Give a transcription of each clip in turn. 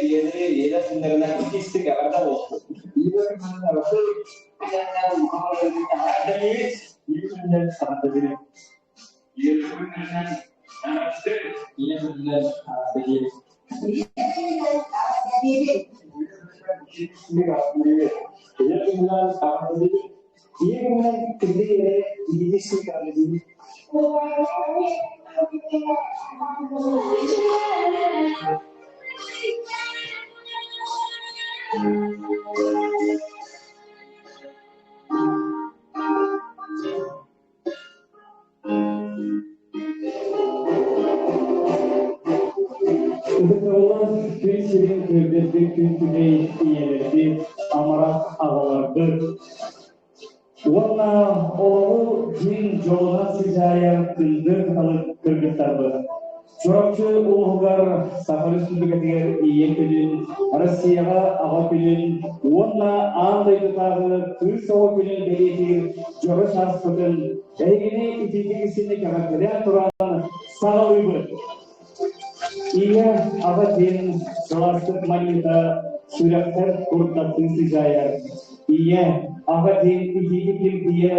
Ийэлэри ийэлэр күннэринэн иккистик эҕэрдэ буолсун. Ытыктабыллаах күн сирин көрдөрбүт күн күбэй ийэлэрбит, амарах аҕаларбыт уонна олоҕу дьиҥ дьолунан сыдьаайар күндү кыталык кыргыттарбыт. Чурапчы улууһугар Саха Республикатыгар Ийэ күнүн, Россияҕа Аҕа күнүн уонна аан дойдутааҕы Кыыс оҕо күнүн бэлиэтиир дьоро чааспытын эһигини итиитик истинник эҕэрдэлээн туран саҕалыыбыт. Ийэ, аҕа диэн сылаастык манньыта сүрэххэр курдаттыы сыдьаайар. Ийэ, аҕа диэн итиитик илгийэ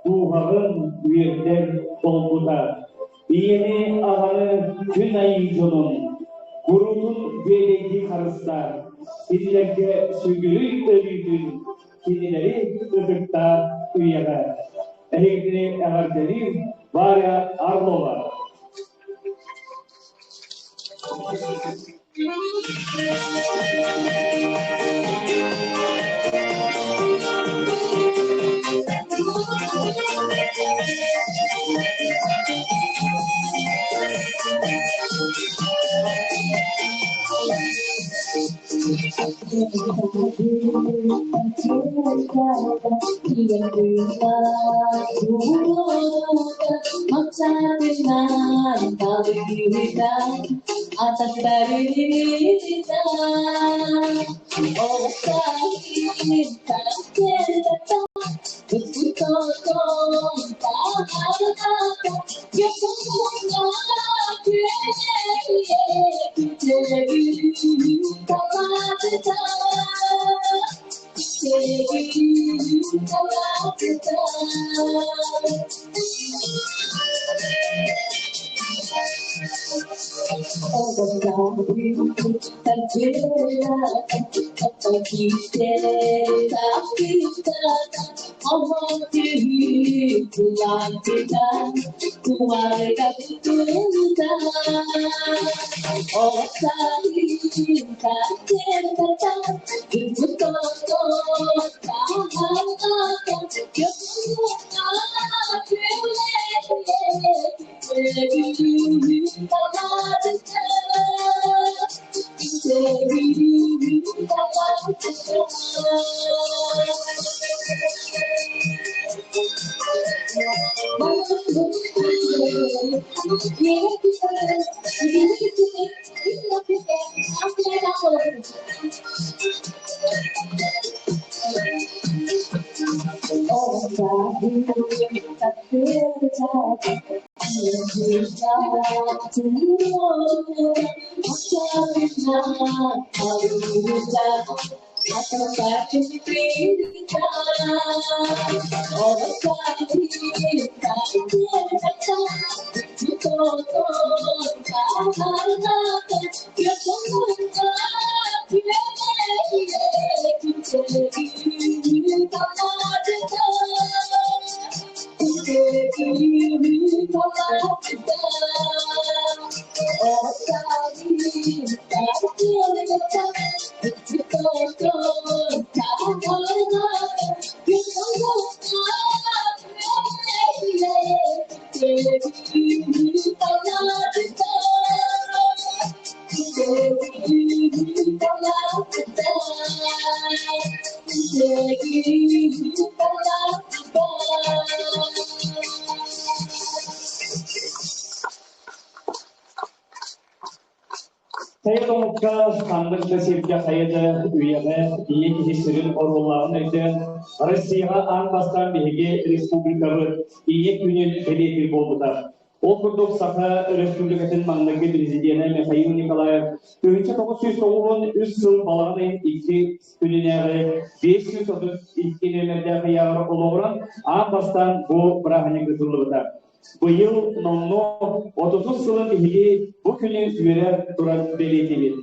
дууһаҕын үөрдэр долгутар. Ийэни, аҕаны күн айыы дьонун куруутун бүөбэйдии харыстаа, кинилэргэ сүгүрүй өрүүтүн, кинилэри ытыктаа үйэҕэ. Эһигини эҕэрдэлиир Варя Орлова. Сайын омукка ханнык да сиргэ хайа да үйэҕэ ийэ киһи сүрүн оруоллааҕын өйдөөн, Россияҕа аан бастаан биһиги республикабыт Ийэ күнүн бэлиэтиир буолбута. Ол курдук Саха Өрөспүүбүлүкэтин маҥнайгы президенэ Михаил Николаев 1993 сыл балаҕан ыйын икки күнүнээҕи 532 нүөмэрдээх ыйааҕар олоҕуран аан бастаан бу бырааһынньык ыытыллыбыта. Быйыл номнуо 30 сылын биһиги бу күнү үөрэ туран бэлиэтиибит.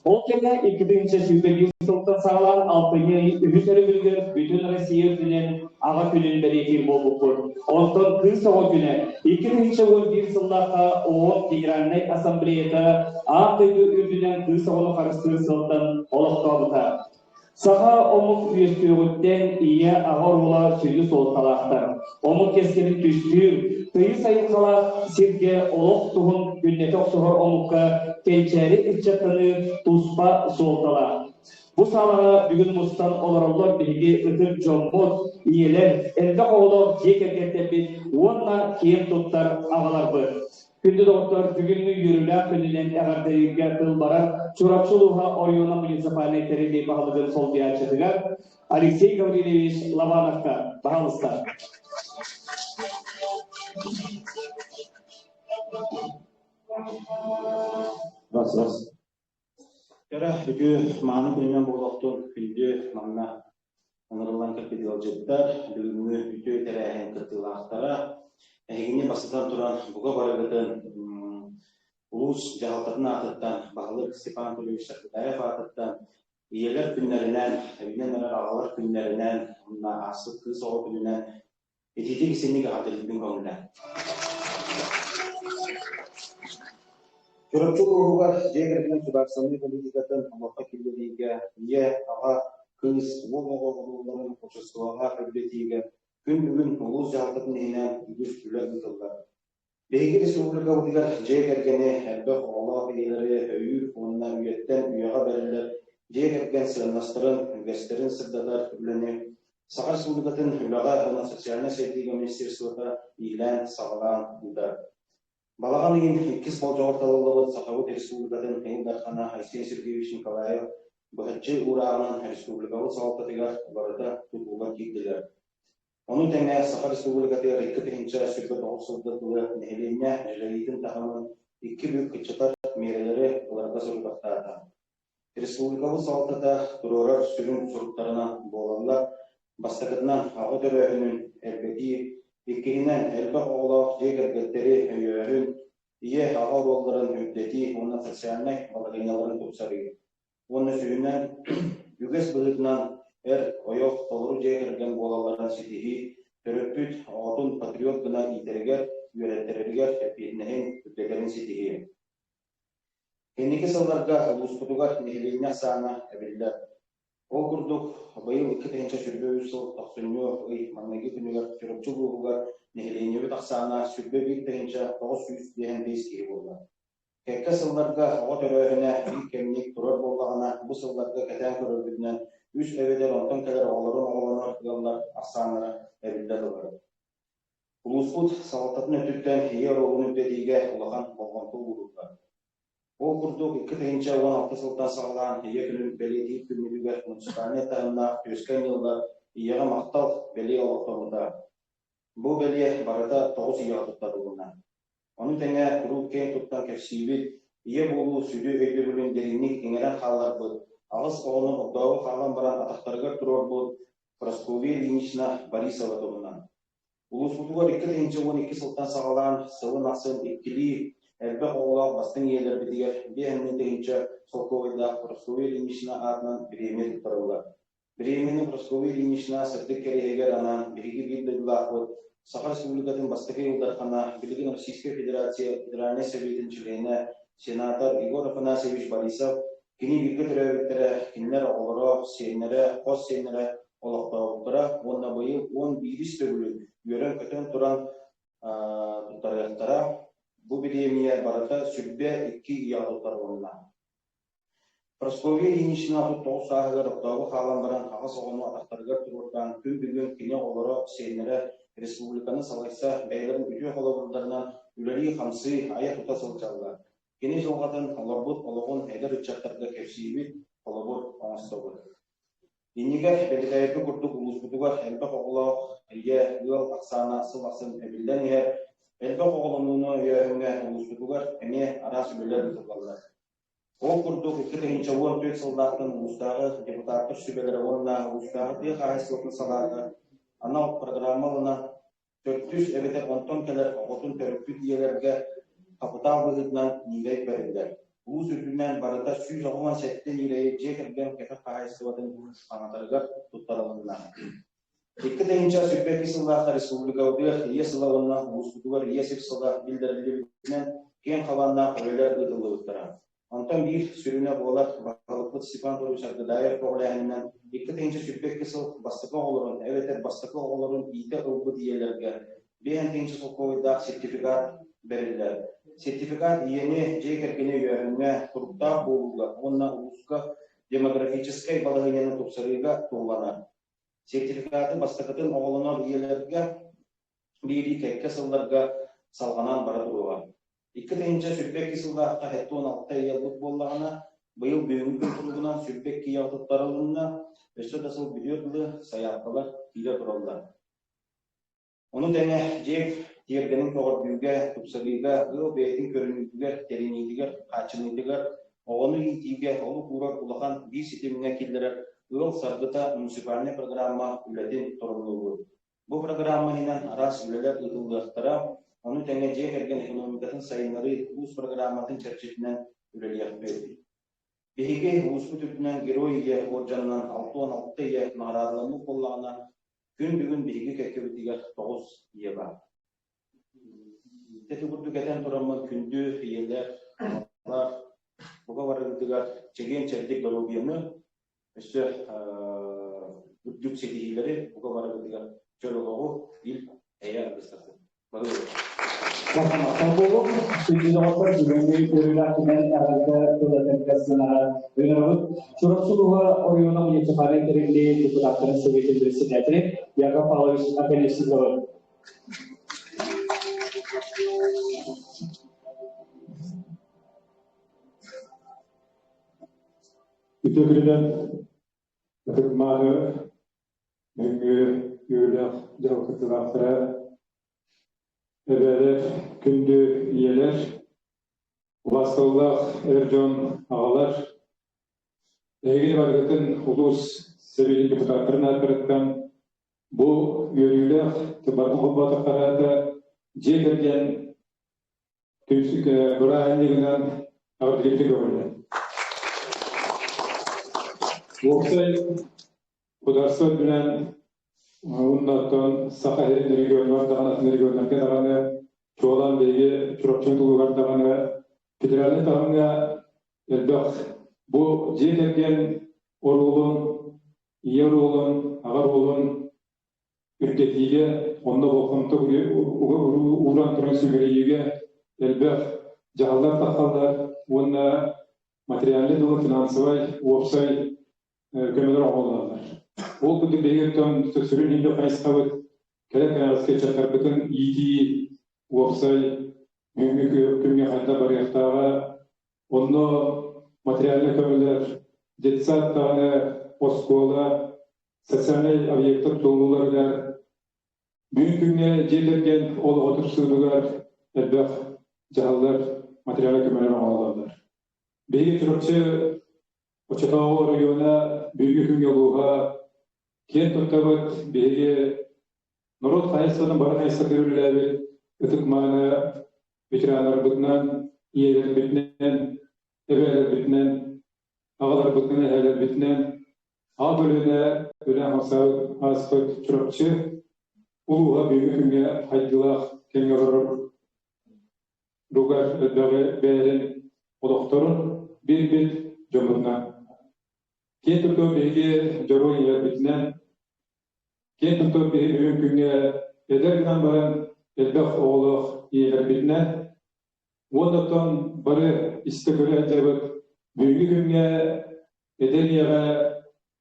Ол кэннэ 2021 сылтан саҕалаан алтынньы ый үһүс өрөбүлүгэр бүтүн Россия үрдүнэн Аҕа күнүн бэлиэтиир буолбуппут. Онтон Кыыс оҕо күнэ 2011 сыллаахха ООН Генеральнай Ассамблеята аан дойду үрдүнэн кыыс оҕону харыстыыр сылтан олохтообута. Саха омук үөскүөҕүттэн ийэ, аҕа оруола сүдү суолталаахтар. Омук кэскилин түстүүр, тыйыс айылҕалаах сиргэ олох туһун күннэтэ охсуһар омукка кэнчээри ыччаттаныы туспа суолталаах. Бу саалаҕа бүгүн мустан олороллор биһиги ытык дьоммут, ийэлэр, элбэх оҕолоох дьиэ кэргэттэрбит уонна киэн туттар аҕаларбыт. Күндү доҕоттор, бүгүҥҥү үөрүүлээх күнүнэн эҕэрдэлииргэ тыл барар Чурапчы улууһа оройуона муниципальнай тэриллии баһылыгын солбуйааччытыгар Алексей Гаврильевич Лобановка. Баһаалыста. Раз, раз. Кэрэ үтүө мааны күнүнэн буолуохтун күндү манна ыҥырыллан кэлбит ыалдьыттар, бүгүҥҥү үтүө тэрээһин кыттыылаахтара, эһигини бастатан туран бука барыгытын улуус дьаһалтатын аатыттан баһылык Степан Анатольевич Саргыдаев аатыттан ийэлэр күннэринэн, эбинэн эрэр аҕалар күннэринэн уонна ааспыт кыыс оҕо күнүнэн итиитик исинник эҕэрдэлиирбин көҥүллээ. Чурапчы улууһугар дьиэ кэргэн судаарыстыбаннай политикатын олоххо киллэриигэ ийэ, аҕа, кыыс, уол оҕо оҕолорун обществоҕа үрдэтиигэ күн бүгүн улуус дьаһалтатын иһинэн үгүс үлэ ыытыллар. Биһиги республикабытыгар дьиэ кэргэни, элбэх оҕолоох ийэлэри өйүүр уонна үйэттэн үйэҕэ бэриллэр дьиэ кэргэн сыаннастарын, үгэстэрин сырдатар үлэни Саха Республикатын Үлэҕэ уонна социальнай сайдыыга министерствота иилээн-саҕалаан ыытар. Балаҕан ыйын иккис болдьоҕор талыллыбыт Сахабыт Республикатын Ил Дархана Айсен Сергеевич Николаев быһаччы уурааҕынан республикабыт салалтатыгар барыта тутууга киирдилэр. Ону тэҥэ Саха Республикатыгар 2029 сылга дылы нэһилиэнньэ дьүлэйиитин таһымын икки бүк кыччатар миэрэлэри ыларга сорудахтаата. Республикабыт салалтата туруорар сүрүн соруктарынан буолаллар: бастакытынан, аҕа төрөөһүнүн элбэтии, иккиһинэн, элбэх оҕолоох дьиэ кэргэттэри өйөөһүн, ийэ, аҕа оруолларын үрдэтии уонна социальнай балаһыанньаларын тупсарыы. Уонна сүрүннээн үгэс быһыытынан эр, ойох, толору дьиэ кэргэн буолалларын ситиһии, төрөппүт оҕотун патриот гына иитэригэр, үөрэттэрэригэр эппиэтинэһин үрдэтэрин ситиһии. Кэнники сылларга улууспутугар нэһилиэнньэ ахсаана эбиллэр. Ол курдук, быйыл 2023 сыл тохсунньу ый маҥнайгы күнүгэр Чурапчы улууһугар нэһилиэнньэбит ахсаана 21 955 киһи буолла. Кэккэ сылларга оҕо төрөөһүнэ биир кэмник турар буоллаҕына, бу сылларга кэтээн көрөрбүтүнэн үс эбэтэр онтон кэлэр оҕолорун оҕолонор ыаллар ахсааннара эбиллэ турар. Улууспут салалтатын өттүттэн ийэ оруолун үрдэтиигэ улахан болҕомто ууруллар. Ол курдук, 2016 сылтан саҕалаан Ийэ күнүн бэлиэтиир күммүтүгэр муниципальнай таһымнаах түөскэ анньыллар Ийэҕэ махтал бэлиэ олохтоммута. Бу бэлиэ барыта тоҕус ийэҕэ туттарылынна. Ону тэҥэ куруук киэн туттан кэпсиибит, ийэ буолуу сүдү өйдөбүлүн дириҥник иҥэрэн хаалларбыт, аҕыс оҕону огдообо хаалан баран атахтарыгар туруорбут Прасковья Ильинична Борисова туһунан. Улууспутугар 2012 сылтан саҕалаан сылын ахсын иккилии элбэх оҕолоох бастыҥ ийэлэрбитигэр 5 тыһыынча солкуобайдаах Прасковья Ильинична аатынан бириэмийэ туттарыллар. Бириэмийэни Прасковья Ильинична сырдык кэриэһигэр анаан биһиги биир дойдулаахпыт, Саха Республикатын бастакы Ил Дархана, билигин Российскай Федерация Федеральнай Сэбиэтин чилиэнэ, сенатор Егор Афанасьевич Борисов, кини бииргэ төрөөбүттэрэ, кинилэр оҕолоро, сиэннэрэ, хос сиэннэрэ олохтообуттара уонна быйыл 11-ис төгүлүн үөрэн-көтөн туран туттарыахтара. Бу бириэмийэ барыта 22 ийэҕэ туттарылынна. Прасковья Ильинична 39 сааһыгар огдообо хаалан баран аҕыс оҕону атахтарыгар туруортаан күн бүгүн кини оҕолоро, сиэннэрэ республиканы салайса, бэйэлэрин үтүө холобурдарынан үлэлии-хамсыы, айа-тута сылдьаллар. Кини дьылҕатын, олорбут олоҕун эдэр ыччаттарга кэпсиибит, холобур оҥостобут. Иннигэр бэлиэтээбиппит курдук улууспутугар элбэх оҕолоох ийэ, ыал ахсаана сыл ахсын эбиллэн иһэр. Элбэх оҕолонууну өйөөһүҥҥэ улууспутугар эмиэ араас үлэлэр ыытыллаллар. Ол курдук, 2014 сыллаахтан улуустааҕы депутаттар сүбэлэрэ уонна улуустааҕы тыа хаһаайыстыбатын салаата анал программа ылынан, төрдүс эбэтэр онтон кэлэр оҕотун төрөппүт ийэлэргэ хапытаал быһыытынан ньиирэй бэриллэр. Улуус үрдүнэн барыта 187 ньирэйи дьиэ кэргэн кэтэх хаһаайыстыбатын хаҥатарыгар туттарылынна. 2022 сыллаахха республикабытыгар Ийэ сыла уонна улууспутугар Ийэ сир сыла биллэриллибитинэн киэҥ хабааннаах үлэлэр ыытыллыбыттара. Онтон биир сүрүнэ буолар баһылыкпыт Степан Анатольевич Аргыдаев көҕүлээһининэн 2022 сыл бастакы оҕолорун эбэтэр бастакы оҕолорун иитэ ылбыт ийэлэргэ 5 солкуобайдаах сертификат бэриллэр. Сертификат ийэни, дьиэ кэргэни өйөөһүҥҥэ, туруктаах буолууга уонна улууска демографическай балаһыанньаны тупсарыыга туһуланар. Сертификаты бастакытын оҕолонор ийэлэргэ биэрии кэккэ сылларга салҕанан бара туруоҕа. 2022 сыллаахха 76 ийэ ылбыт буоллаҕына, быйыл бүгүҥҥү күн туругунан 22 ийэҕэ туттарылынна, өссө да сыл бүтүөр дылы сайаапкалар киирэ тураллар. Ону тэҥэ дьиэ тиэргэнин көҕөрдүүгэ, тупсарыыга, ыал бэйэтин көрүнүүтүгэр, тэриниитигэр, хааччыныытыгар, оҕону иитиигэ олук уурар улахан биир ситимҥэ киллэрэр Ыал саргыта муниципальнай программа үлэтин торумнуубут. Бу программа иһинэн араас үлэлэр ыытыллыахтара, ону тэҥэ дьиэ кэргэн экономикатын сайыннарыы улуус программатын чэрчитинэн үлэлиэхпит. Биһиги улууспут үрдүнэн Герой ийэ уордьанынан 66 ийэ наҕараадаламмыт буоллаҕына, күн бүгүн биһиги кэккэбитигэр 9 ийэ баар. Ити курдук этэн тураммын күндү ийэлэр, аҕалар, бука барыгытыгар чэгиэн-чэбдик доруобуйаны, өссө үрдүк ситиһиилэри бука барыгытыгар чөл олоҕу, ил-эйэ аргыстасын. Махтал буолуҥ. Күндү доҕоттор, бүгүҥҥү үөрүүлээх эҕэрдэ тыл этэргэ сыанаҕа ыҥырабыт. Чурапчы улууһа оройуона муниципальнай тэриллии депутаттарын советын председателэ Яков Павлович Оконешниковы. Үтүө күнүнэн ытык-мааны Мөҥүө үөрэх дьыл кыттыылаахтара, эбээлэр, күндү ийэлэр, убаастабыллаах эр дьон, аҕалар, эһигини барыгытын улуус Сэбиэтин депутаттарын ааттарыттан бу үөрүүлээх барытын холбоотохторо дьиэ кэргэн Түмсүк бырааһынньыгынан эҕэрдэлииргэ көҕүллэр. Уопсай Государство үрдүнэн уонна Саха сирин регионугар даҕаны атын регионнарга даҕаны чуолаан биһиги Чурапчы тулугар даҕаны федеральнай таһымҥа элбэх бу дьиэ кэргэн оруолун, ийэ оруолун, аҕа оруолун үрдэтиигэ, онно болҕомто ууран туран сүгүрүйүүгэ элбэх дьаһаллар тахсаллар уонна материальнай уонна финансовай уопсай көмөлөр оҥоһуллаллар. Ол курдук биһиги оттон сүрүн инде хайысхабыт кэлэ кэнэҕэски ыччаттарбытын иитии уопсай бүгүҥҥү күҥҥэ хайдах барыахтааҕа, онно материальнай көмөлөр, детсад даҕаны, оскуола, социальнай объектар тутуллууларыгар бүгүн күҥҥэ дьиэ кэргэн олоҕо тупсуутугар элбэх дьаһаллар, материальнай көмөлөр оҥоһуллаллар. Биһиги Чурапчы оччотооҕу оройуона бүгүҥҥү күҥҥэ улууһа киэн туттабыт. Биһиги норуот хайысхатын бары хайысхатыгар үлэлээбит ытык-мааны ветераннарбытынан, ийэлэрбитинэн, эбээлэрбитинэн, аҕаларбытынан, эһээлэрбитинэн Аҕа көлүөнэ үлэ-хамсаабыт ааспыт Чурапчы улууһа бүгүҥҥү күҥҥэ хайдыылаах кэмҥэ олорор дугар элбэҕи бэйэлэрин олохторун биэрбит дьоммутунан. Киэн туттуох биһиги дьоруой ийэлэрбитинэн, киэн туттуох биһиги бүгүҥҥү күҥҥэ эдэр гынан баран элбэх оҕолоох ийэлэрбитинэн уонна оттон бары истэ-көрө сылдьабыт бүгүҥҥү күҥҥэ Эдэр ийэҕэ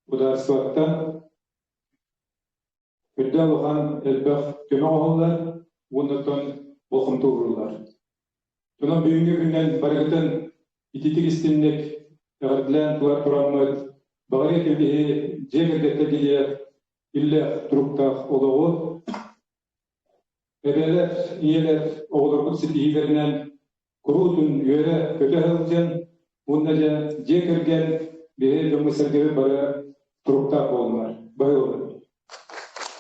судаарыстыбаттан үрдэ улахан элбэх көмө оҥоһуллар уонна оттон болҕомто ууруллар. Онон бүгүҥҥү күнүнэн барыгытын ититик истинник эҕэрдэлээн турар тураммыт, баҕарыа киһи дьиэ кэргэттэр дириэк иллээх туруктаах олоҕу. Эбээлэр, ийэлэр оҕолоргут ситиһиилэринэн куруутун үөрэ-көтө сылдьан уонна дьэ дьиэ кэргэн биһиги дьоммут-сэргэбит бары туруктаах буоллунар. Баһыыбабыт.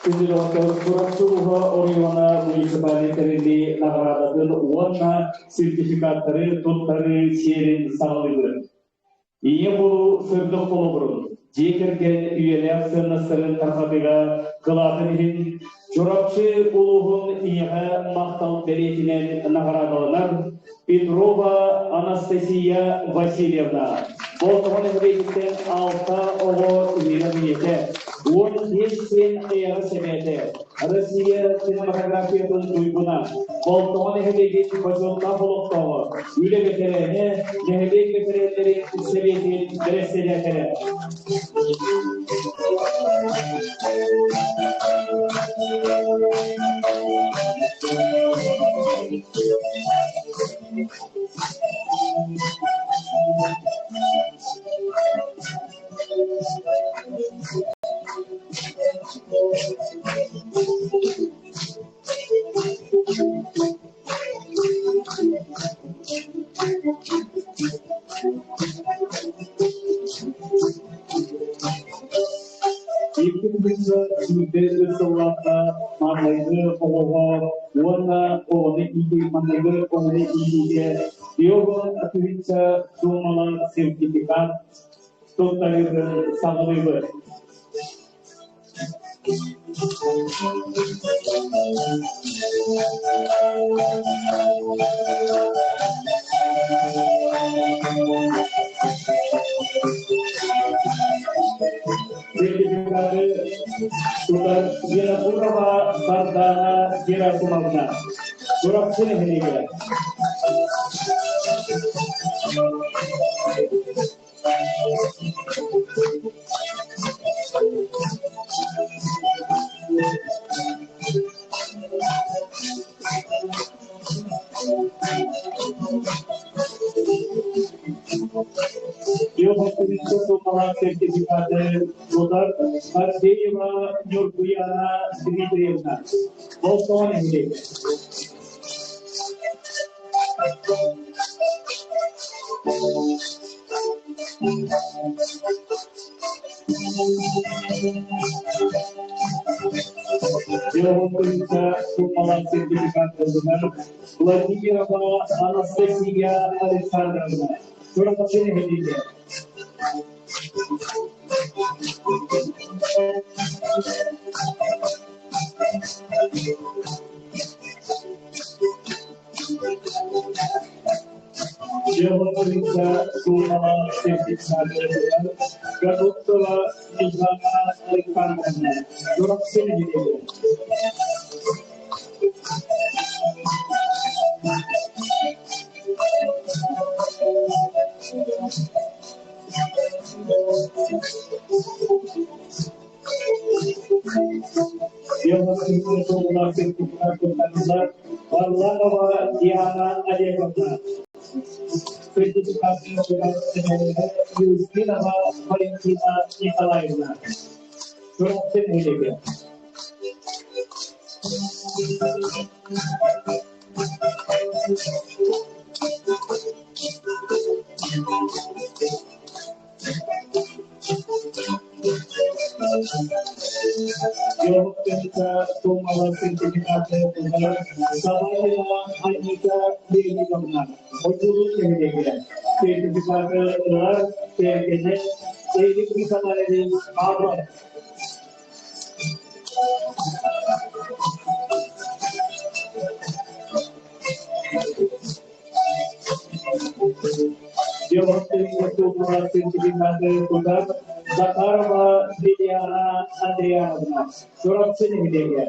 Күндү доҕоттор, Чурапчы улууһа оройуона муниципальнай тэриллии наҕараадатын уонна сертификаттары туттарыы сиэрин саҕалыыбыт. Ийэ буолуу сырдык холобурун, дьиэ кэргэн үйэлээх сыаннастарын тарҕатыыга кылаатын иһин Чурапчы улууһун ийэҕэ махтал бэлиэтинэн наҕараадаланар Петрова Анастасия Васильевна. Болтоҕо нэһилиэгиттэн алта оҕо үһүөн ийэтэ, 15 сиэн эйэҕэс эбээтэ, Россия кинематографиятын туйгуна, Болтоҕо нэһилиэгин бочуоттаах олохтооҕо, үлэ бэтэрээнэ, нэһилиэк бэтэрээннэрин сэбиэтин бэрэссэдээтэлэ. Икки тыһыынча сүүрбэ үс сыллаахха маҥнайгы оҕоҕо уонна оҕону иитии маҥнайгы оҕону иитиигэ Иоганн тыһыынча суумалаах сертификат туттарыытын саҕалыыбыт. Сертификаты тутар Винокурова Сардана Герасимовна. Чурапчы нэһилиэгэ. Сертификаты тутар Авдеева Нюргуяна Дмитриевна. Болтоҕо нэһилиэгэ. Владимирова Анастасия Александровна, Чурапчы нэһилиэгэ. Готовцева Светлана Александровна, Чурапчы нэһилиэгэ. Варламова Диана Олеговна, Юстинова Валентина Николаевна, Чурапчы нэһилиэгэ. Сабаева Анита Леонидовна, Одьулуун нэһилиэгэ, сертификаты ылар кэргэнэ Эрик Николаевич Павлов. Сертификаты Захарова Лилиана Андриановна, Чурапчы нэһилиэгэ.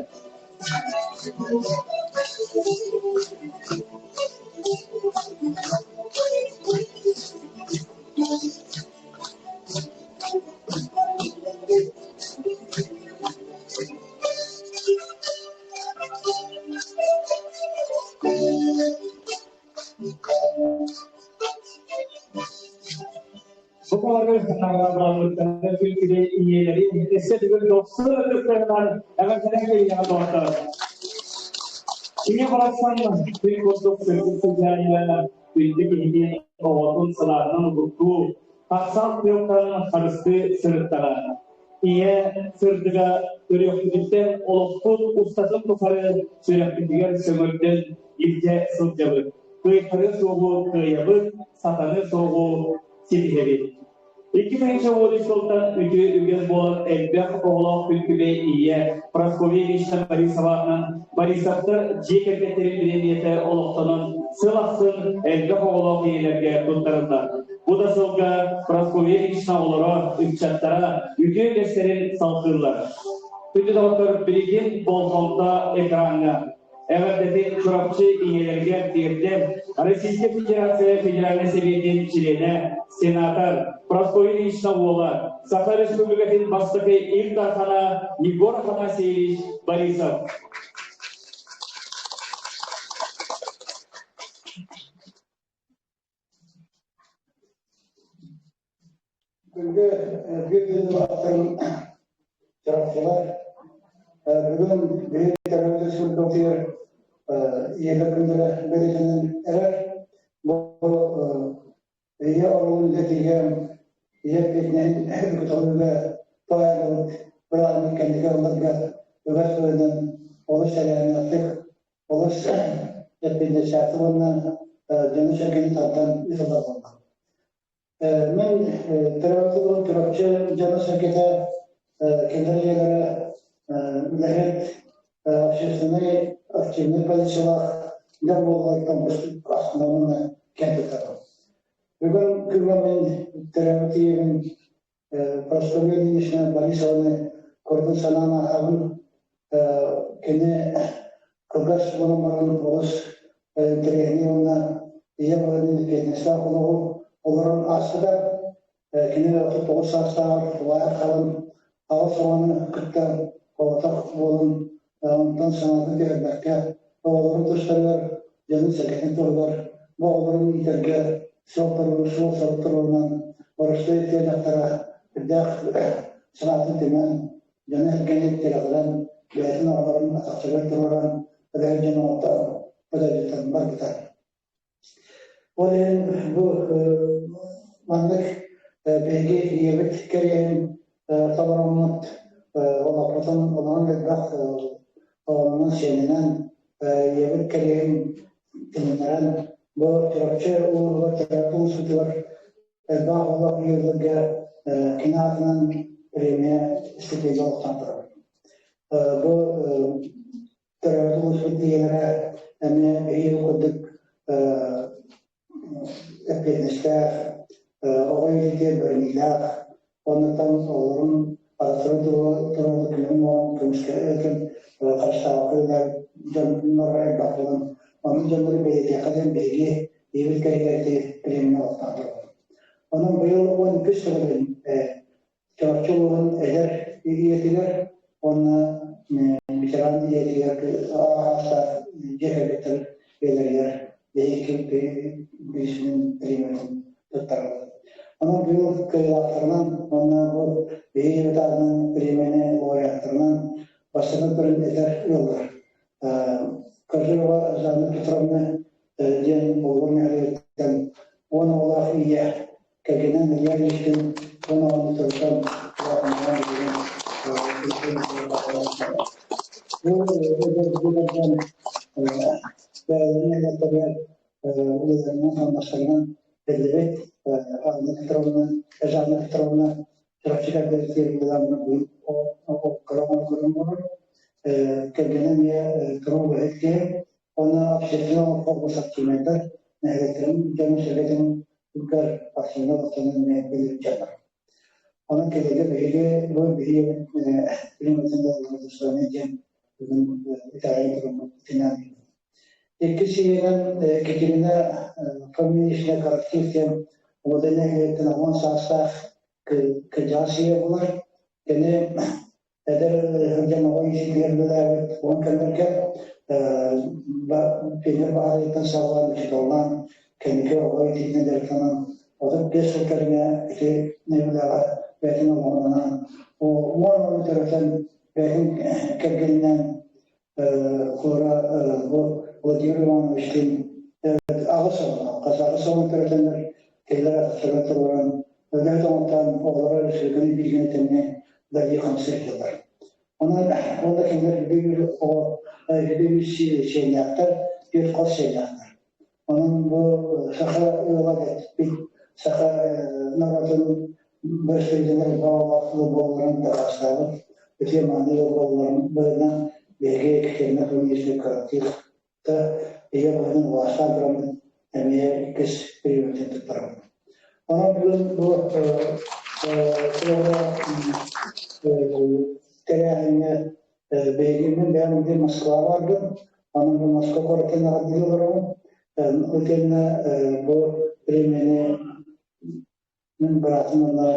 Бу балары наҕараадалаабыттара күн ийэлэри өссө төгүл дохсун ытыстарынан эҕэрдэлээн кэлиэҕэ доҕоттор. Ийэ барахсан күн курдук сырдык сыдьаайа күндү киһитин оҕотун сылааһынан угуттуу, хахсаат тыалтан харыстыы сырыттаҕа. Ийэ сырдыга төрүөхпүтүттэн олохпут устатын тухары сүрэхпитигэр сөҥөрдөн илдьэ сылдьабыт. Кыайтарыа суоҕу кыайабыт, сатаныа суоҕу ситиһэбит. 2013 сылтан үтүө үгэс буолан элбэх оҕолоох күн-күбэй ийэ Прасковья Ильична Борисоватынан Борисовтар дьиэ кэргэттэрин бириэмийэтэ олохтонон сыл ахсын элбэх оҕолоох ийэлэргэ туттарыллар. Бу да сылга Прасковья Ильична оҕолоро, ыччаттара үтүө үгэстэрин салгыыллар. Күндү доҕоттор, билигин болҕомто экраҥҥа. Эҕэрдэтин Чурапчы ийэлэригэр тиэрдэр Российскай Федерация Федеральнай Сэбиэтин чилиэнэ, сенатор Прасковья Ильична уола, Саха Республикатын бастакы Ил Дархана Егор Афанасьевич Борисов. Күндү биир дойдулаахтарым, чурапчылар, бүгүн биһиги төрөөбүт сирбитигэр ийэлэр күннэрэ бэлиэтэнэн эрэр. Бу ийэ оруолун үлэтигэр ийэ эппиэтинэһин көтөҕүүгэ туһаайыллыбыт бырааһынньык кэнники ылларга үгэс быһыытынан олус тэрээһиннээхтик, олус эппиэтинэстээхтик уонна дьону-сэргэни тардан ыытыллар буолла. Мин төрөөбүт улуум Чурапчы дьоно-сэргэтэ, кинилэр ийэлэрэ үлэһит, общественнай активнай позициялаах дьон буолалларыттан астынабын уонна киэн туттабын. Бүгүн күҥҥэ мин төрөөбүт ийэбин Прасковья Ильинична Борисованы курдук санаан ааһабын. Кини кылгас буолан баран олус интэриэһинэй уонна ийэ быһыытынан эппиэтинэстээх олоҕу олорон ааспыта. Кини 39 саастааҕар тулаайах хаалан аҕыс оҕону кытта оҕотох буолан онтон санаатын түһэрбэккэ оҕолорун тустарыгар, дьонун-сэргэтин туһугар бу оҕолорун иитэргэ суол суол сорук туруорунан боростуой тыа дьахтара үрдээх санаатын түмэн дьону-сэргэни тирэҕирэн, бэйэтин оҕолорун атахтарыгар туруоран, үлэһит дьон оҥортоон өтөрүттэн барбыта. Ол иһин бу маннык биһиги ийэбит кэриэһин толороммут олохпутун олорон элбэх оҕонон сиэнинэн ийэбит кэриэһин тилиннэрэн бу Чурапчы улууһугар Чурапчы улуусутугар элбэх оҕолоох ыалларга кини аатынан премия стипендия олохтоон турар. Бу төрөөбүт улууспут ийэлэрэ эмиэ биһиги курдук эппиэтинэстээх, оҕо иитиитигэр бэриниилээх, оннуттан оҕолорун арахсарын туруору күнүн оҥорон көмүскэ харыстаабакка үлэлээбит дьоннор элбэх буолан, оннук дьоннору бэлиэтиэххэ диэн биһиги ийэбит кэригэр ити премияны олохтоон турабыт. Онон быйыл 12 сылын Чурапчы улууһун эдэр ийэтигэр уонна ветеран ийэтигэр аастаах дьиэ кэргэттэр ийэлэригэр биһиги биисинин премиятын туттарабыт. Онон быйыл кыайыылаахтарынан уонна бу биһиги ийэбит аатынан премияны лауреаттарынан бастакы көрүн эдэр ыаллар Кожурова Жанна Петровна диэн Болугур нэһилиэгиттэн 10 оҕолоох ийэ кэргэнин Илья Ильичтин 10 оҕону төрөтөн улаатыннаран билигин бу эдэр дьон бэйэлэрин эдэрдэригэр үлэлэринэн-хамнастарынан биллибит Анна Петровна, Жанна Петровна Чурапчы кэргэнигэр Кэргэнэ эмиэ туруу үлэһит киһи уонна общественнай олоххо олус активнайдар, нэһилиэктэрин дьонун-сэргэтин үргэр активнай олохтонон эмиэ биллибит дьоннор. Онон кинилэргэ биһиги бу биһиги климатын диэн бүгүн итэҕэйэн туруммут итинэн. Иккис сиһинэн Екатерина Фоминична Карактив диэн Уодай нэһилиэктэн 10 саастаах кырдьаҕас ийэ буолар. Кини эдэр сылдьан оҕо иитиитигэр үлэлээбит уон кэмнэргэ пионер баһаарыттан саҕалаан учууталлаан кэнники оҕо иитиитинэн дьарыктанан 35 сыл кэриҥэ ити үлэҕэ бэйэтин олоҕун анаан 10 оҕону төрөтөн бэйэтин кэргэнинээн. Куора бу Владимир Ивановичтыын аҕыс оҕолоох, хас аҕыс оҕо төрөтөннөр кинилэр атахтарыгар туруоран үлэһит оҥортоон оҕолоро республиканы бииргэ тэҥҥэ үлэлии хамсыы сылдьаллар. Онон уонна кинилэр биир оҕо биир сиэннээхтэр, биир хос сиэннээхтэр. Онон бу саха ыала дэппит саха норуотун бэрэстэбиитэллэр баҕалаах буолларын дакаастаабыт үтүө мааны ыал буолларын быһыытынан биһиги Екатерина Фоминична кыратык да ийэ быһыытынан убаастаан тураммыт эмиэ иккис премиятын туттарабыт. Онон бүгүн бу тэрээһиҥҥэ Биһиги мин бэйэм билигин Москваҕа бардым. Онон бу Москва куораттан эҕэрдэлии олоробун. Итиэннэ бу премияны мин быраатым уонна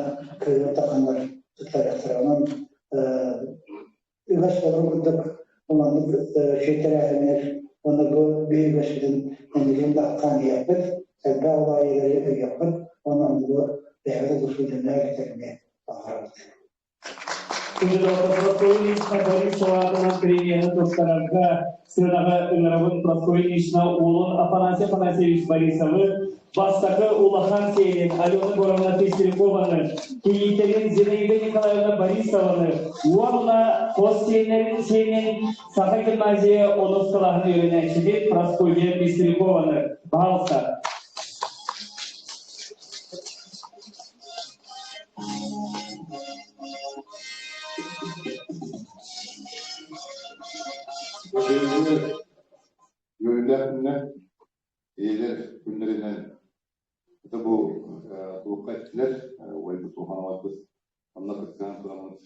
кыыһым таханнар туттарыахтара. Онон үгэс буоларын курдук бу маннык үчүгэй тэрээһиннэр уонна бу биһиги үгэспитин инникитин да ахтаан иһиэхпит, элбэх уларыйыылары өйүөхпүт уонна оннугу бэйэбит улууспут дьонугар кэтэргэ баҕарабыт. Прасковья Борисова аатынан премияны туттарарга сыанаҕа ыҥырабын Прасковья Ильинична уолун Афанасий Афанасьевич Борисовы, бастакы улахан сиэнин Алена Егоровна Пестрякованы, кийиитэрин Зинаида Николаевна Борисованы уонна хос сиэннэрин сиэнин Саха гимназия онус кылааһын үөрэнээччитин Прасковья Пестрякованы. Пожалуйста. Бүгүҥҥү үөрүүлээх күҥҥэ ийэлэр күннэринэн это бу туохха эттилэр уойбут улахан онно кыттыһан тураммыт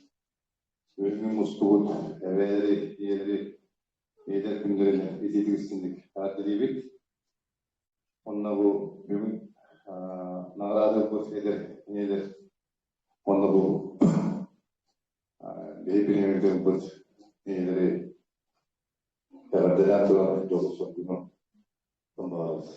бүгүҥҥү мустубут эбээлэри ийэлэри ийэлэр күннэринэн итиитик истиҥник эҕэрдэлиибит. Онно бу бүгүн наҕараада ылбыт эдэр ийэлэр уонна бу биһи бириэмэбит ылбыт ийэлэри эҕэрдэлээн туран дьолу-соргуну баҕарабыт.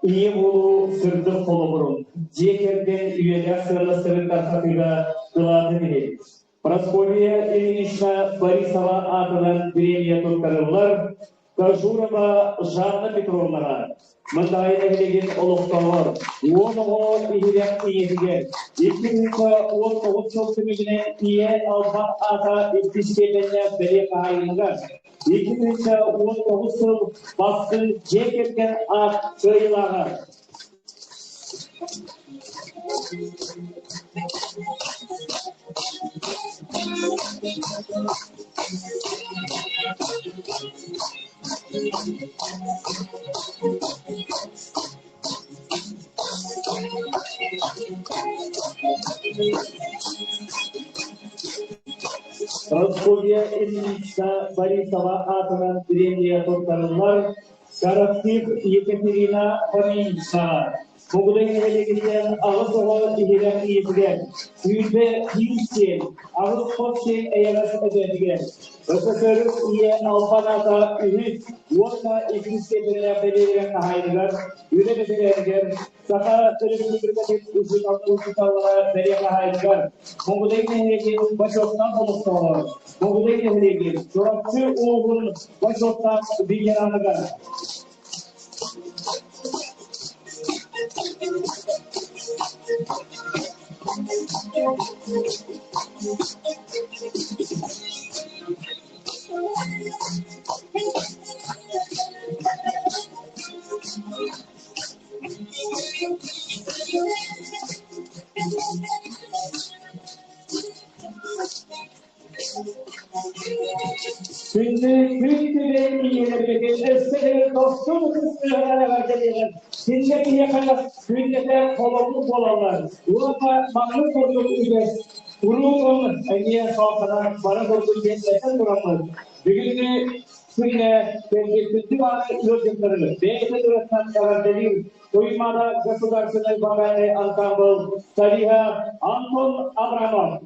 Ийэ буолуу сырдык холобурун, дьиэ кэргэн үйэлээх сыаннастарын тарҕатыыга кылаатын иһин Прасковья Ильинична Борисова аатынан премия туттарыллар Кожурова Жанна Петровнаҕа, Мындаҕай нэһилиэгин олохтооҕор, уон оҕо иһирэх ийэтигэр, 2019 сыл түмүгүнэн Ийэ албан аата иккис степеннээх бэлиэ хаһаайыныгар, 2019 сыл бастыҥ дьиэ кэргэн аат кыайыылааҕа. Прасковья Ильинична Борисова аатынан премия туттарыллар Караптык Екатерина Фоминичнаҕа Мугудай нэһилиэгиттэн аҕыс оҕо иһирэх ийэтигэр, 21 сиэн, аҕыс хос сиэн эйэҕэс эбээтигэр, СССР ийэ албан аата үһүс уонна иккис степеннээх бэлиэлэрин хаһаайыныгар, үлэ бэтэрээнигэр, Саха Өрөспүүбүлүкэтин учууталлара бэлиэ хаһаайыныгар, Мугудай нэһилиэгин бочуоттаах олохтооҕор, Мугудай нэһилиэгин Чурапчы улууһун бочуоттаах ветераныгар. Күндү күн күбэй ийэлэрбитин өссө да тосту ытыстыаҕар эҕэрдэлиэҕин кинилэр киһиэхэ күннэтэ холобур буолаллар уонна маннык курдук үгэс уруутун эмиэ салҕанан бара турдун диэн этэн тураммыт бүгүҥҥү күҥҥэ кэлбит күндү баары ыалдьыттары бэйэтин ырыттан эҕэрдэлиир Туймаада государственный вокальный ансамбль солиһа Антон Абрамов.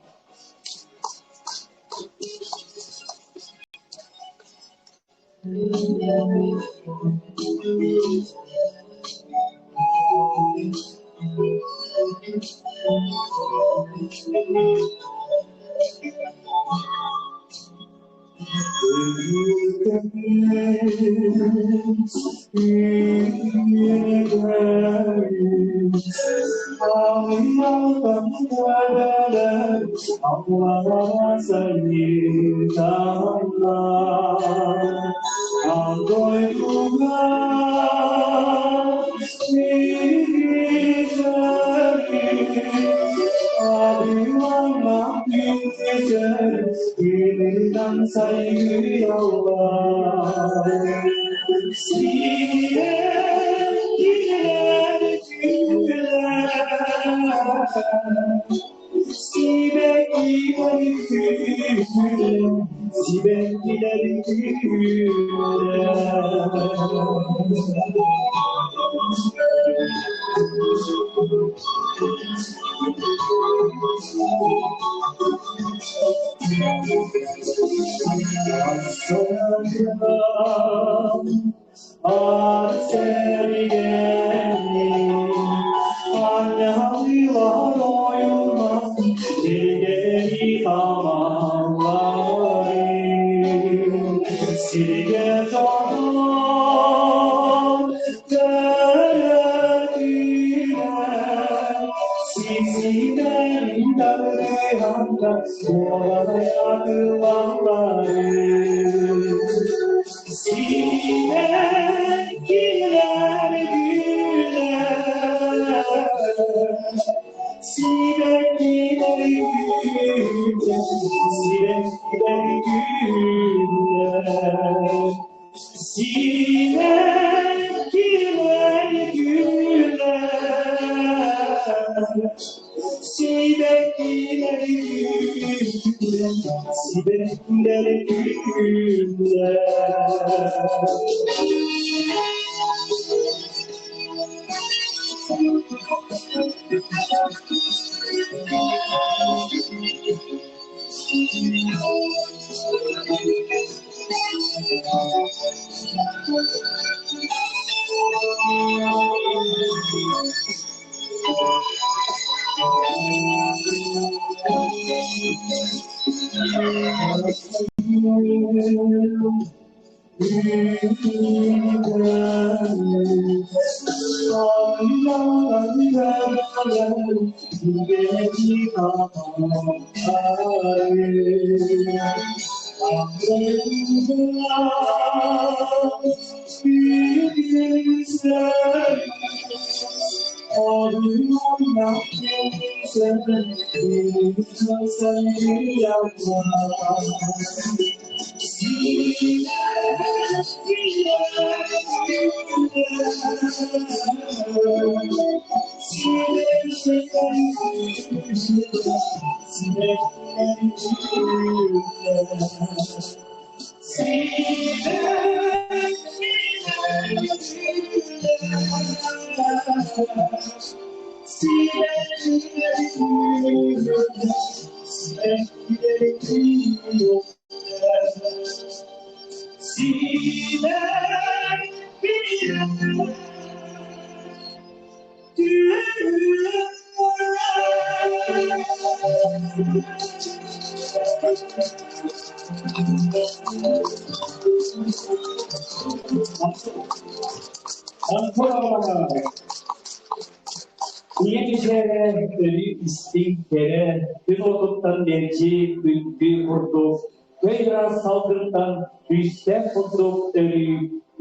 Ийэ кичээрэ өрүү истиҥ, кэрэ, күн уотуттан мэлдьи күндү курдук, көй ыраас салгынтан күүстээх курдук өрүү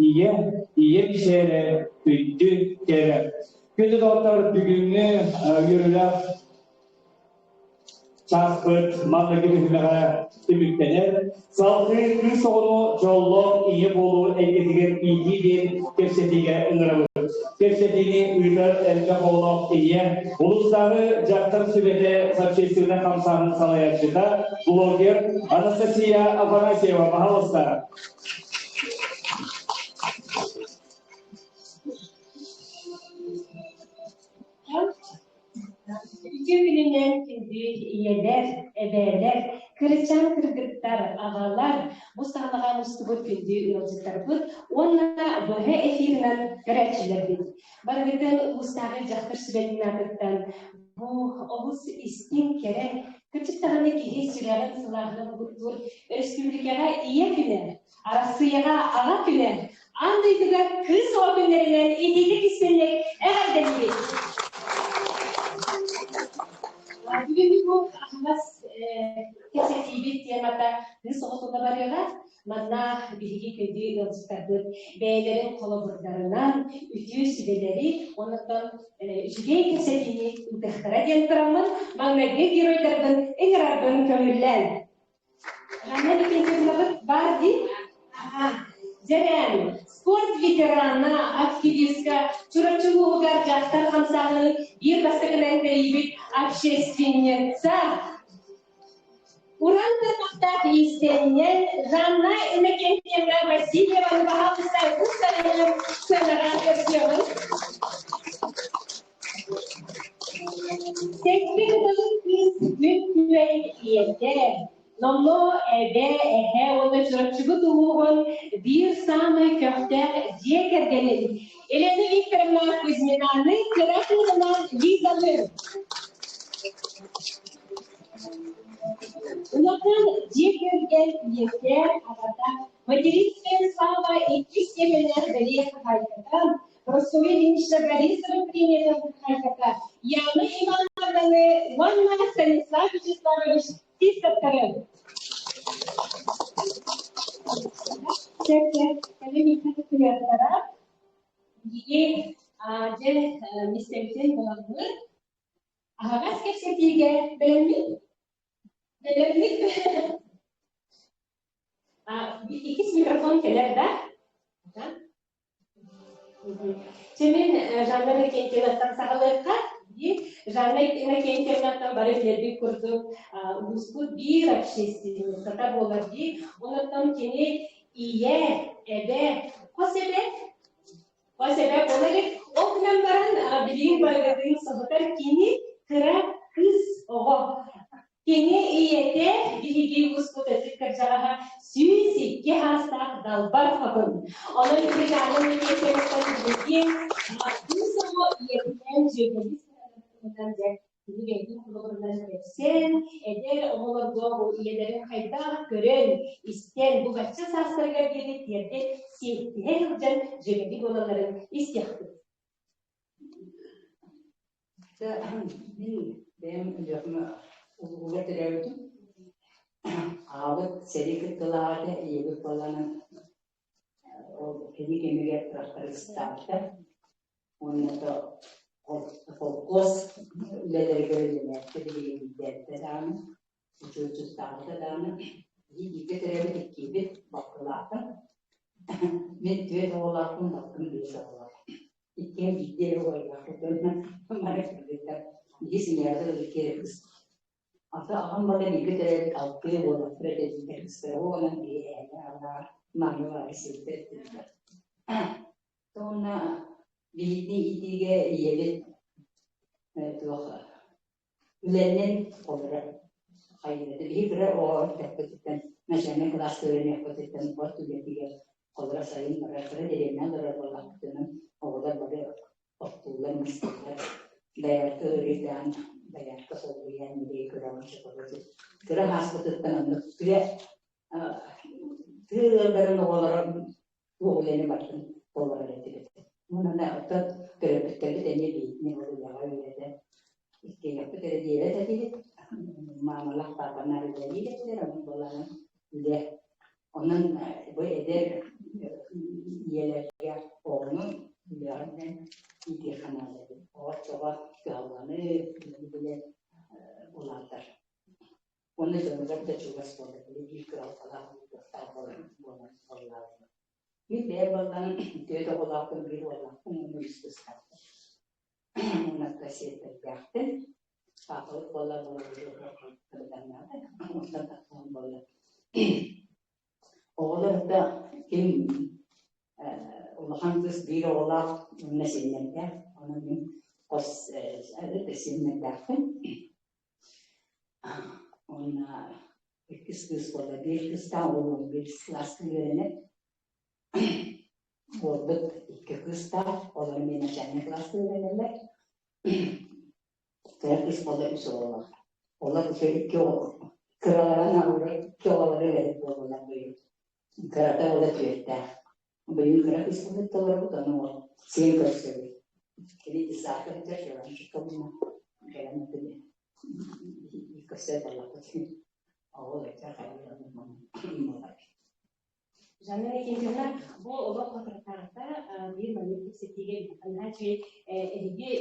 ийэ, ийэ кичээрэ күндү кэрэ. Күндү доҕоттор, бүгүҥҥү үөрүүлээх Чааспыт манныгы түһүмэҕэ түмүктэнэр. Салгыы кыыс оҕону дьоллоох ийэ буолуу эйгэтигэр иитии диэн кэпсэтиигэ ыҥырабыт. Кэпсэтиини ыытар элбэх оҕолоох ийэ, улуустааҕы дьахтар сүбэтэ общественнай хамсааһын салайааччыта, блогер Анастасия Афанасьева, пожалуйста. Үтүө күнүнэн күндү ийэлэр, эбээлэр, кырачаан кыргыттар, аҕалар, бу саалаҕа мустубут күндү ыалдьыттарбыт уонна быһа эфирынан көрөөччүлэрбит. Барыгытын улуустааҕы дьахтар сүбэтин аатыттан бу олус истиҥ, кэрэ. Кырдьык даҕаны киһи сүрэҕин сылааһынан угуттуур өрөспүүбүлүкэҕэ Ийэ күнэ, Арассыыйаҕа Аҕа күнэ, аан дойдуга Кыыс оҕо күннэринэн итиитик истиҥник эҕэрдэлиибит! Бүгүҥҥү бу аһаҕас кэпсэтиибит темата кыыс оҕо тула барыаҕа. Манна биһиги күндү ыалдьыттарбыт бэйэлэрин холобурдарынан үтүө сүбэлэри уонна үчүгэй кэпсэтиини ыытыахтара диэн тураммын маҥнайгы геройдарбын ыҥырарбын көҥүллээн. Жанна Викентьевнабыт баар дии? Дьэрээн, спорт ветерана, активистка, Чурапчы улууһугар дьахтар хамсааһынын биир бастакынан тэрийбит общественница, Уран тарбахтаах иистэнньэҥ Жанна Иннокентьевна Васильеваны баһаалыста устарынан сыанаҕа көрсүөҕүҥ. Сэттэ кыталык кыыс күн күбэй ийэтэ, номнуо эбэ, эһэ уонна Чурапчыбыт улууһун биир саамай көхтөөх дьиэ кэргэнин Елена Викторовна Кузьминаны кыра кыыһынан Лизалыын. Улахан дьиэ кэргэн ийэтэ, аҕата материнская слава иккис степеннээх бэлиэ хаһаайката, Прасковья Ильинична Борисова премиятын хаһаайката Яна Ивановнаны уонна Станислав Вячеславович Тисовтары. Биһиги дьэ миссэбитин буламмыт Аһаҕас кэпсэтиигэ бэлэммит? Бэлэммит. Иккис микрофон кэлэр да? Чэ мин Жанна Иннокентьевнаттан саҕалыахха. Жанна Иннокентьевнаттан бары билэрбит курдук улууспут биир общественницата буолар дии. Онон кини ийэ, эбэ, хос эбэ Хос эбэ буола илик. Ол гынан баран билигин барыгытын соһутар кини кыра кыыс оҕо. Кини ийэтэ биһиги улууспут ытык кырдьаҕаһа 102 саастаах Далбар Хотун. Онон Жанна Никитична билигин кыыс оҕо ийэтинээн дьүөгэлии сыһыаннарынан дьэ Кини бэйэтин холобурунан кэпсээн, эдэр оҕолорго бу ийэлэрин хайдах көрөн, истэн, бу бачча саастарыгар диэри тиэрдэн, сиэттиһэ сылдьан дьүөгэлии буолалларын истиэхпит. Мин бэйэм Өлүөхүмэ улууһугар төрөөбүтүм. Аҕабыт сэрии кыттыылааҕа этэ, ийэбит буоллаҕына ол кини кэмигэр трактористаабыта. Уонна то холкуос үлэлэригэр үлэлээбитэ билигин даҕаны, учуотчуттаабыта даҕаны. Бииргэ төрөөбүт иккиибит балтылаахпын. Мин түөрт оҕолоохпун, балтым биэс оҕолоох. Иккиэн биирдэ эрэ убайдаахпыт уонна бары кыргыттар. Биһи семьябытыгар икки эрэ кыыс. Ата аҕам бала бииргэ төрөөбүт алтыа буоллахтара этэ дииллэр кыыстара уонна биһи эһэни аҕалаах мааны баҕайы сирдэр дииллэр. Уонна биһигини иитиигэ ийэбит туох үлэнэн олорор хайыыта. Биһи кыра оҕо эрдэхпититтэн начальнай кылааска үөрэниэхпититтэн от үлэтигэр холоро сайын барар кыра дэриэбинэ олорор буоллахпытынан оҕолор бары оттууллар, мастыыллар. Доярка ыарыйдаан, доярка солбуйан ньирэй көрөҕүн чоколооту. Кыра ааспытыттан оннук тыа тыа ыалларын оҕолоро туох үлэни барытын толорор этибит. Уонна оттон төрөппүттэрбит эмиэ биһигини ол үлэҕэ үөрэтэн иккиэйэхпит эрэ диэбэт этибит. Маамалаах паапанаар үлэлиир этилэр, онон буоллаҕына үлэ. Онон бу эдэр ийэлэргэ оҕону үлэҕинэн иитиэххэ наада эбит. Оҕо оччоҕо кыһалҕаны, үлэни билэн улаатар. Уонна дьонугар да чугас буолар, били биир кыһалҕалаах кыахтаах буолан буолан буоллаҕына. Мин бэйэм буоллаҕым түөрт оҕолоохпун, биир уоллаахпын уонна үс кыыстаахпын. Уонна сиэттэрдээхпин. Паапабыт буолла буолла онтон тахсан буолла. Оҕолор да ким улахан кыыс биир оҕолоох уонна сиэннэрдээх. Онон мин хос сиэннэрдээхпин. Уонна иккис кыыс буолла. Биир кыыстаах уол биир кылааска үөрэнэр. Уолбут икки кыыстаах, олор эмиэ начальнай кылааска үөрэнэллэр. Кыра кыыс буолла үс оҕолоох. Олор икки кыраларын икки оҕолоро үлэһит буоллулар быйыл. Кырата уола түөртээх. Быйыл кыра кыыспыт толорбут, ону уол сиэн көрсөбүт. Кини десаакка сылдьар, Иванчикка уонна кэлэн көрсө буоллахпыт. Оҕо эчэ хайыы буолар. Жанна Никитина бу олох соторутааҕыта биир маннык кэпсэтиигэ наһаа үчүгэй эһиги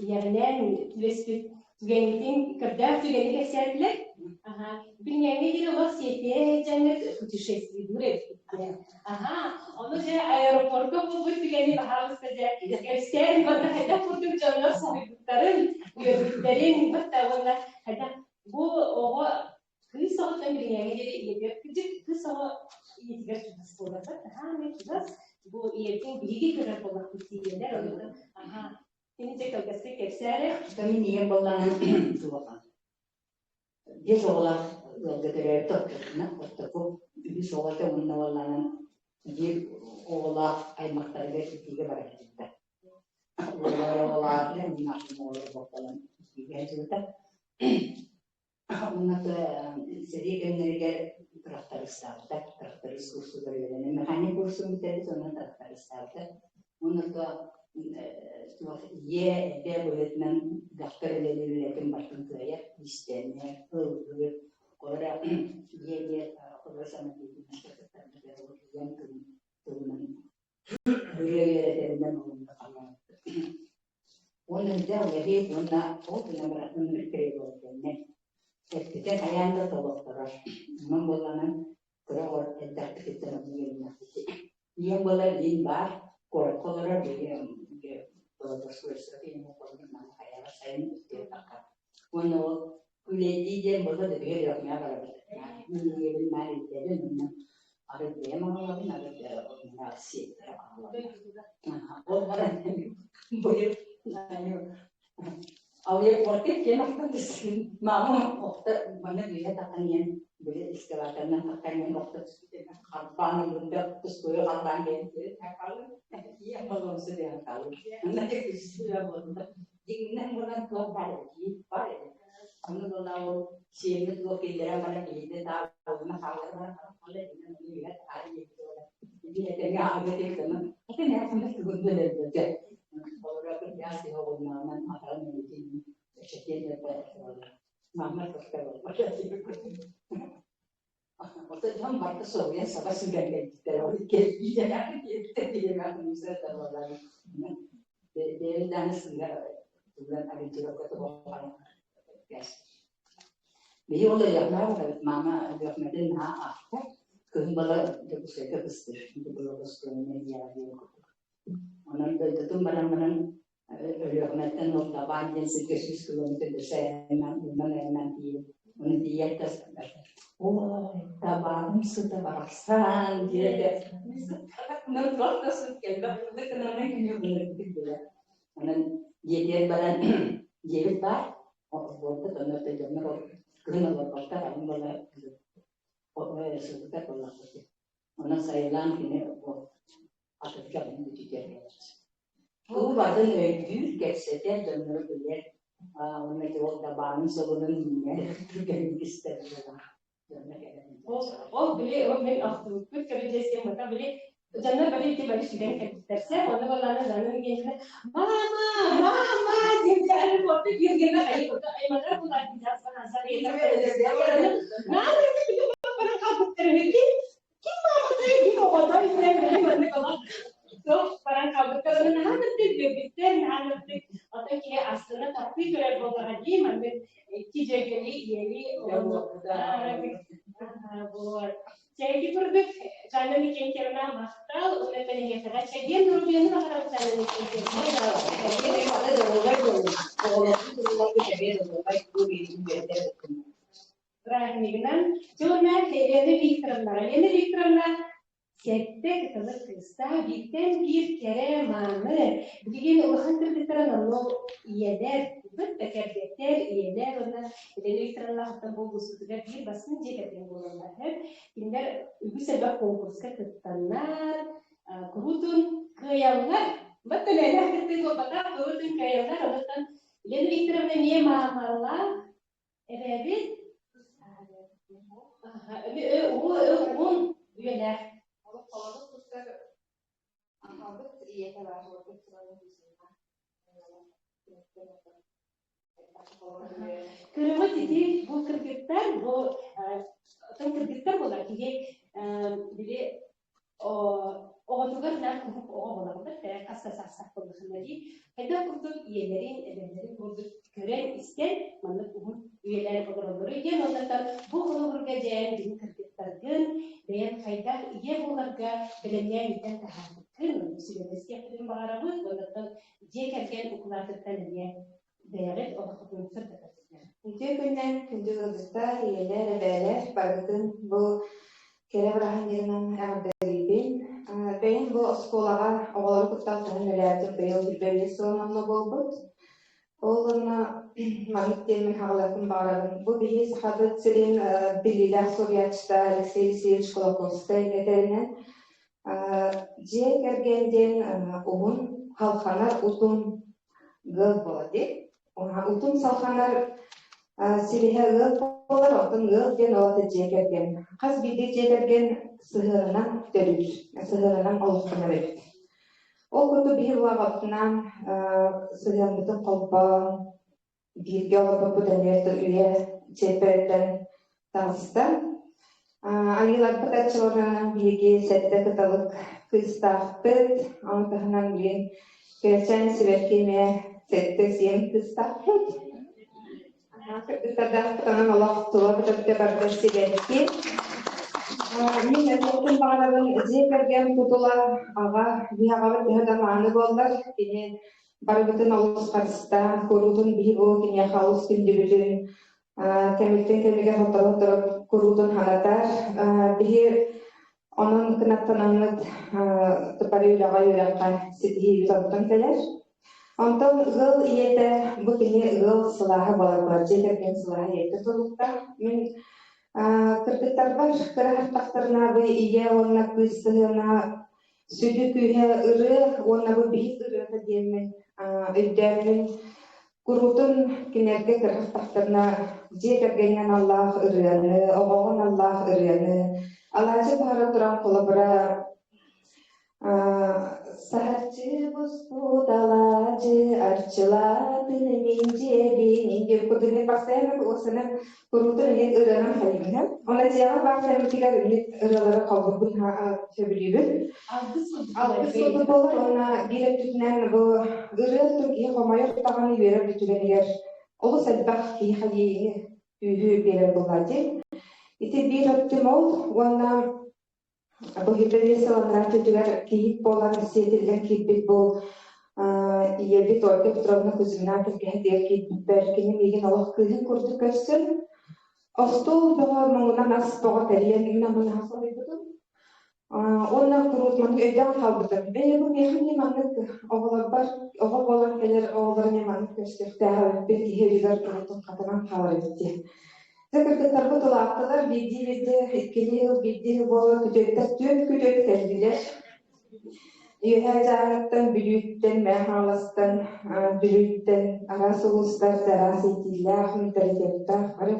ийэҕинээн түбэспит түгэҥҥитин көрдөөх түгэни кэпсээтилэр. Аха. Билиҥҥи диэри олох сиэтиһэ сылдьаҥҥыт путешествиелыыр эбиккит. Аха. Ону дьэ аэропорка буолбут түгэни баһаалыста дьэ кэпсээн уонна хайдах курдук дьоннор соһуйбуттарын, үөрбүттэрин бытта уонна хайдах бу оҕо Кыыс оҕоттон билиҥҥээҥҥэ диэри ийэтигэр кырдьык кыыс оҕо ийэтигэр чугас буолар наһаа эмиэ чугас. Бу ийэтин биһиги көрөр буоллахпыт тиийэллэр онно аһаа кини дьэ кылгастык кэпсээ Что мин ийэм буоллаҕына туоха биэс оҕолоох ыалга төрөөбүт ортотуна ортоку үһүс оҕото уонна буоллаҕына биир оҕолоох аймахтарыгар итиигэ бара сылдьыбыта. Уоллара оҕолоох мин оҕолор буолан итиигэ сылдьыбыта. Уонна сэрии кэмнэригэр трактористаабыта, тракторист курсугар үөрэнэн, механик курсун бүтэрбит уонна трактористаабыта. Уонна туох ийэ, эбэ быһыытынан дьахтар үлэлиир үлэтин барытын кыайар, иистэнэр, ыллыыр. Олора ийэ диэн холобура самодеятельноска кыттарбыта, ийэм тылынан ырыа үөрэтэринэн уонна хаалаабыт. Уонна дьэ үлэлиир уонна ол гына баран требовательнай. Эппитэ хайаан да толотторор. Онон буоллаҕына кыра оҕо элбэхпититтэн онно үөрэннэхпит. Ийэм буолар илин баар, куоракка олорор, биһиги сайын тахха. Уонна ол үлэлии диэн буолла да биһиги Өлүөхүмэҕэ барабыт. Мин ийэбин наар илдьэбин уонна арыт бэйэм аҕалабын, арыт сиэттэрэ аҕалабын. Ол баран быйыл Авиапортка киэн охтон түстүм. Мама охто манна бүүһэ таххан иһэн били эскалаторынан таххан иһэн охто түспүтэ. Харбаан ылбыта тустууйу харбаан диэн ийэм болуомсу диэн хаалбыт. Манна түстүү буолбута. Дьиҥинэн буолан туох баар эбит, баар эбит. Ону буолла ол сиэммит туох киллэрэн баран биһиги таабылына хааллар баран ол этинэн ону үһэ таһаар диэбит буолар. Ити этэҥҥэ аҕыга тиэхтэнэн, атын ээхимэ тугун бэлэрбэтэ. Олорор кырдьаҕас киһи оҕуннааҕынан атаҕын мэлитин эчэтиэн да буолар. Мама тоска буолбат. Ото дьон барыта соһуйан саба сүүрэн кэлбиттэр. Ол кэлбиитэ Бэйэм даҕаны сыыһа тылынан арыйдьыбакка тобоххоно Биһи ол Өлүөхүмэҕэ барабыт. Мама Өлүөхүмэтин наһаа аахта. Кыһын бала Дьокуускайга кыстыыр. Благосклоннай дьиэҕэ диэн курдук. Онон дойдутун баран баран Өлүөхүмэттэн Нурдабаан диэн сиргэ 100 километр дөссө айаннаан, уунан айаннаан тиийэн, ону тиийээт да ой, табааным сыта барахсан диэтэ. Туох да сыт кэлбэт, гынан күнү ынырбыт билэр. Онон дьиэтигэр баран дьиэбит баар, буолбут, онно дьоннор кыһын олорботтор, аны буола сылгытар буоллахпыт. Онон сайылаан кини атырдьах бүтүтэр буолар. Бу батын өйдүүр, кэпсэтэр, дьоннору билэр, уонна ол дабаанын солунун иҥнэр түргэнник истэр буолар. Ол били ол мин ахтыбыппыт көрүдьүөскэ мата били дьоннор бары ити бары сүгэн кэлбиттэрсэ онно буоллаҕына жаным диэннэ мама мама диэн аэропорту бииргэнэ айматар булаатын Ким мааматай ким оҕотой диэн маннык олох суох баран хаалбыттар. Ону наһаа ынырдык үөрбүттэр, наһаа ынырдык отой киһи астына таптыы көрөр буоллаҕа дии маннык икки дьүөгэни ийэни вот. Чэйги курдук Жанна Викентьевна махтал уонна эһиэхэҕэ чэгиэн доруобуйаны баҕарабыт Жанна Викентьевна. Бырааһынньыгынан дьонна Елена Викторовна. Елена Викторовна сэттэ кыталык кыыстаах бииртэн биир кэрэ мааны билигин улахан кыргыттара номнуо ийэлэр быт да кэргэттэр ийэлэр уонна Елена Викторовналаахтан бу улууспутугар биир бастыҥ дьиэ кэргэн буолаллар кинилэр үгүс элбэх конкурска кыттаннар куруутун кыайаллар бат төлөөлөөх кыттыы буолбатах куруутун кыайаллар онуттан Елена Викторовна эмиэ маамалаах. Эбээбит уһун үйэлээх. Олох тустар аҕабыт ийэтэ баар буолбут Көрөҕүт ити бу кыргыттар бу оттон кыргыттар буолар киһи били оҕотугар наар куруук оҕо буолаллар тэрэ хас да саастаах буоллахына дии хайдах курдук ийэлэрин эбэлэрин курдук көрөн истэн маннык уһун үйэлээн олороллоруй диэн уоннаттан бу холобурга дьээн дьиҥ кыргыттаргын бэйэҥ хайдах ийэ буоларга бэлэмнээн иитэн таһаарбыккын сүбэлэсиэхпитин баҕарабыт уоннаттан дьиэ кэргэн укулаатыттан эмиэ бэйэҕит олоххутун сырдатар. Үтүө күннэн күндү ыалдьыттар, ийэлэр, эбээлэр барыгытын бу кэрэ бырааһынньыгынан эҕэрдэлиибин. Бэйэм бу оскуолаҕа оҕолору кытта алтыһан үлэлээбитим быйыл 25 сыл онно буолбут. Ол онно маннык диэммин хаҕылыахпын баҕарабын. Бу биһиги Сахабыт сирин биллиилээх суруйааччыта Алексей Алексеевич Кулаковскай этэринэн, дьиэ кэргэн диэн уһун халханар утум ыал буолар дии. Утум салханар силиһэ ыал буолар, оттон ыал диэн ол аата дьиэ кэргэн. Хас биирдии дьиэ кэргэн сыһыанынан төрүүр, сыһыанынан олохтонор эбит. Ол курдук биһиги улаҕабытынан сыһыаммытын холбоон, бииргэ олорбуппут эмиэ үйэ чиэппэриттэн таҕыста. Айыыларбыт аччыларынан биһиги сэттэ кыталык кыыстаахпыт, ону таһынан билин кэрэчээн сибэкки эмиэ сэттэ сиэн кыыстаахпыт. Кыргыттардаахпыт онон олох тула көтөрдө барда сибэкки. Мин этиэхпин баҕарабын дьиэ кэргэн тутула аҕа биһи аҕабыт төһө да мааны буоллар кини барыбытын олус харыстаан куруутун биһи бу киниэхэ олус күндүбүтүн кэмиттэн кэмигэр сотору-сотору куруутун санатар. Биһи онон кынаттанаммыт тупары үлэҕэ үөрэххэ ситиһиибит онтон кэлэр. Онтон ыал ийэтэ бу кини ыал сылааһа буолар дьиэ кэргэн сылааһа ийэтэ тутулуктаах. Мин кыргыттарбар кыра хартахтарынаабы ийэ уонна кыыс сыһыана сүдү күүһэ ырыа уонна бу биһик ырыата диэммин өйдөөммүн куруутун кинилэргэ кыргыттахтарына дьиэ кэргэҥҥэ аналлаах ырыаны, оҕоҕо аналлаах ырыаны алаадьы буһара туран холобура Саһарчы буспут алаадьы арчылаатын мин дьиэбин диэн курдук постоянно уосанан куруутун эмиэ ырыанан хайыыбын. Онно дьиэҕэ баар кэммитигэр эмиэ ырыалары холбуурбун сөбүлүүбүн. Алгыс курдук Алгыс курдук буолар уонна биир өттүтүнэн бу ырыа өттүн киһи хомойор даҕаны үөрэр да түгэнигэр олус элбэх киһи хайыыны күүһү биэрэр буоллаа дии. Ити биир өттүм ол уонна Быһыыта сыланнар өттүгэр кийиит буолан сиэтиллэн киирбит бу ийэбит Ольга Петровна Кузьмина тэлгэһэтигэр киирбиппэр кини миигин олох кыыһын курдук көрсөн, остуол бөҕө муҥунан ас бөҕө тэрийэн мин аммынаһа соһуйбутум. Уонна куруут маннык өйдөөн хаалбытым. Ээ, бу миэхэ эмиэ маннык оҕолорбор оҕо буолан кэлэр оҕолору эмиэ маннык көрсүөхтээх эбиппин киһи өйүгэр куруутун хатанан хаалар эбит диэн. Дьэ кыргыттарбыт улааттылар, биирдии-биирдэ, иккилии сыл, биирдии сыл буола күтүөттэр түөрт күтүөт кэллилэр. Үөһээ Дьааҥыттан, Бүлүүттэн, Мэҥэ Хаҥаластан, Бүлүүттэн араас улуустар араас иитиилээх, менталитеттаах бары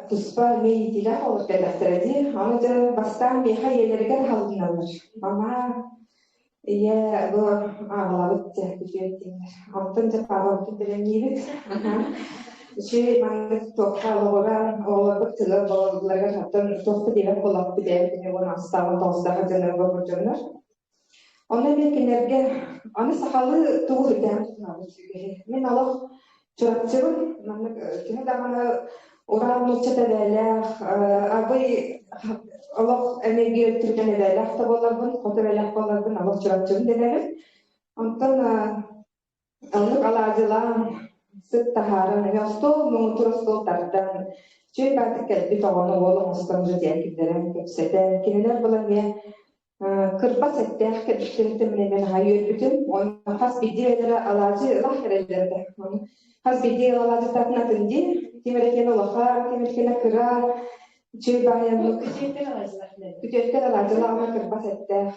туспа эмиэ иитиилээх оҕолор кэллэхтэрэ дии. Ону дьэ бастаан миэхэ ийэлэригэр аһылынналлар. Мама, ийэ бу аҕалабыт дьэ күтүөт дииллэр. Онтон дьэ паабабытын бэлэмниибит. Үчүгэй маннык туохха олоҕуран оҕолорбут тыла буолалларыгар оттон туох да диэбэт буоллахпыт ээ күнү уон астаах тоҕустаах дьоннор буолбут дьоннор. Онно эмиэ кинилэргэ аны сахалыы тугу үрдээн тутунабыт үчүгэйи. Мин олох Чурапчыбын маннык төһө даҕаны уран нуучча эбээлээх, абый олох эмиэ биир өттүгүнэн эбээлээх да буоларбын, хоту эбээлээх буоларбын олох Чурапчыбын дэнэбин. Онтон оннук алаадьылаан, сыт таһааран, эмиэ остуол муҥутуур остуол тардан, үчүгэй баатык кэлбит оҕону уол оҥостон дьэ диэн киллэрэн кэпсэтэн, кинилэр була эмиэ кырбас эттээх кэбиспититтэн мин эмиэ наһаа үөрбүтүм. Уонна хас биирдии бэйэлэрэ алаадьы ылах эрэллэр этэ. Хас биирдии алаадьыттаатын атын дии. Ким эрэ киэнэ улахан, ким эрэ киэнэ кыра. Үчүгэй баайаннык Күтүөттэр алаадьылаах күтүөттэр алаадьылааҕына кырбас эттээх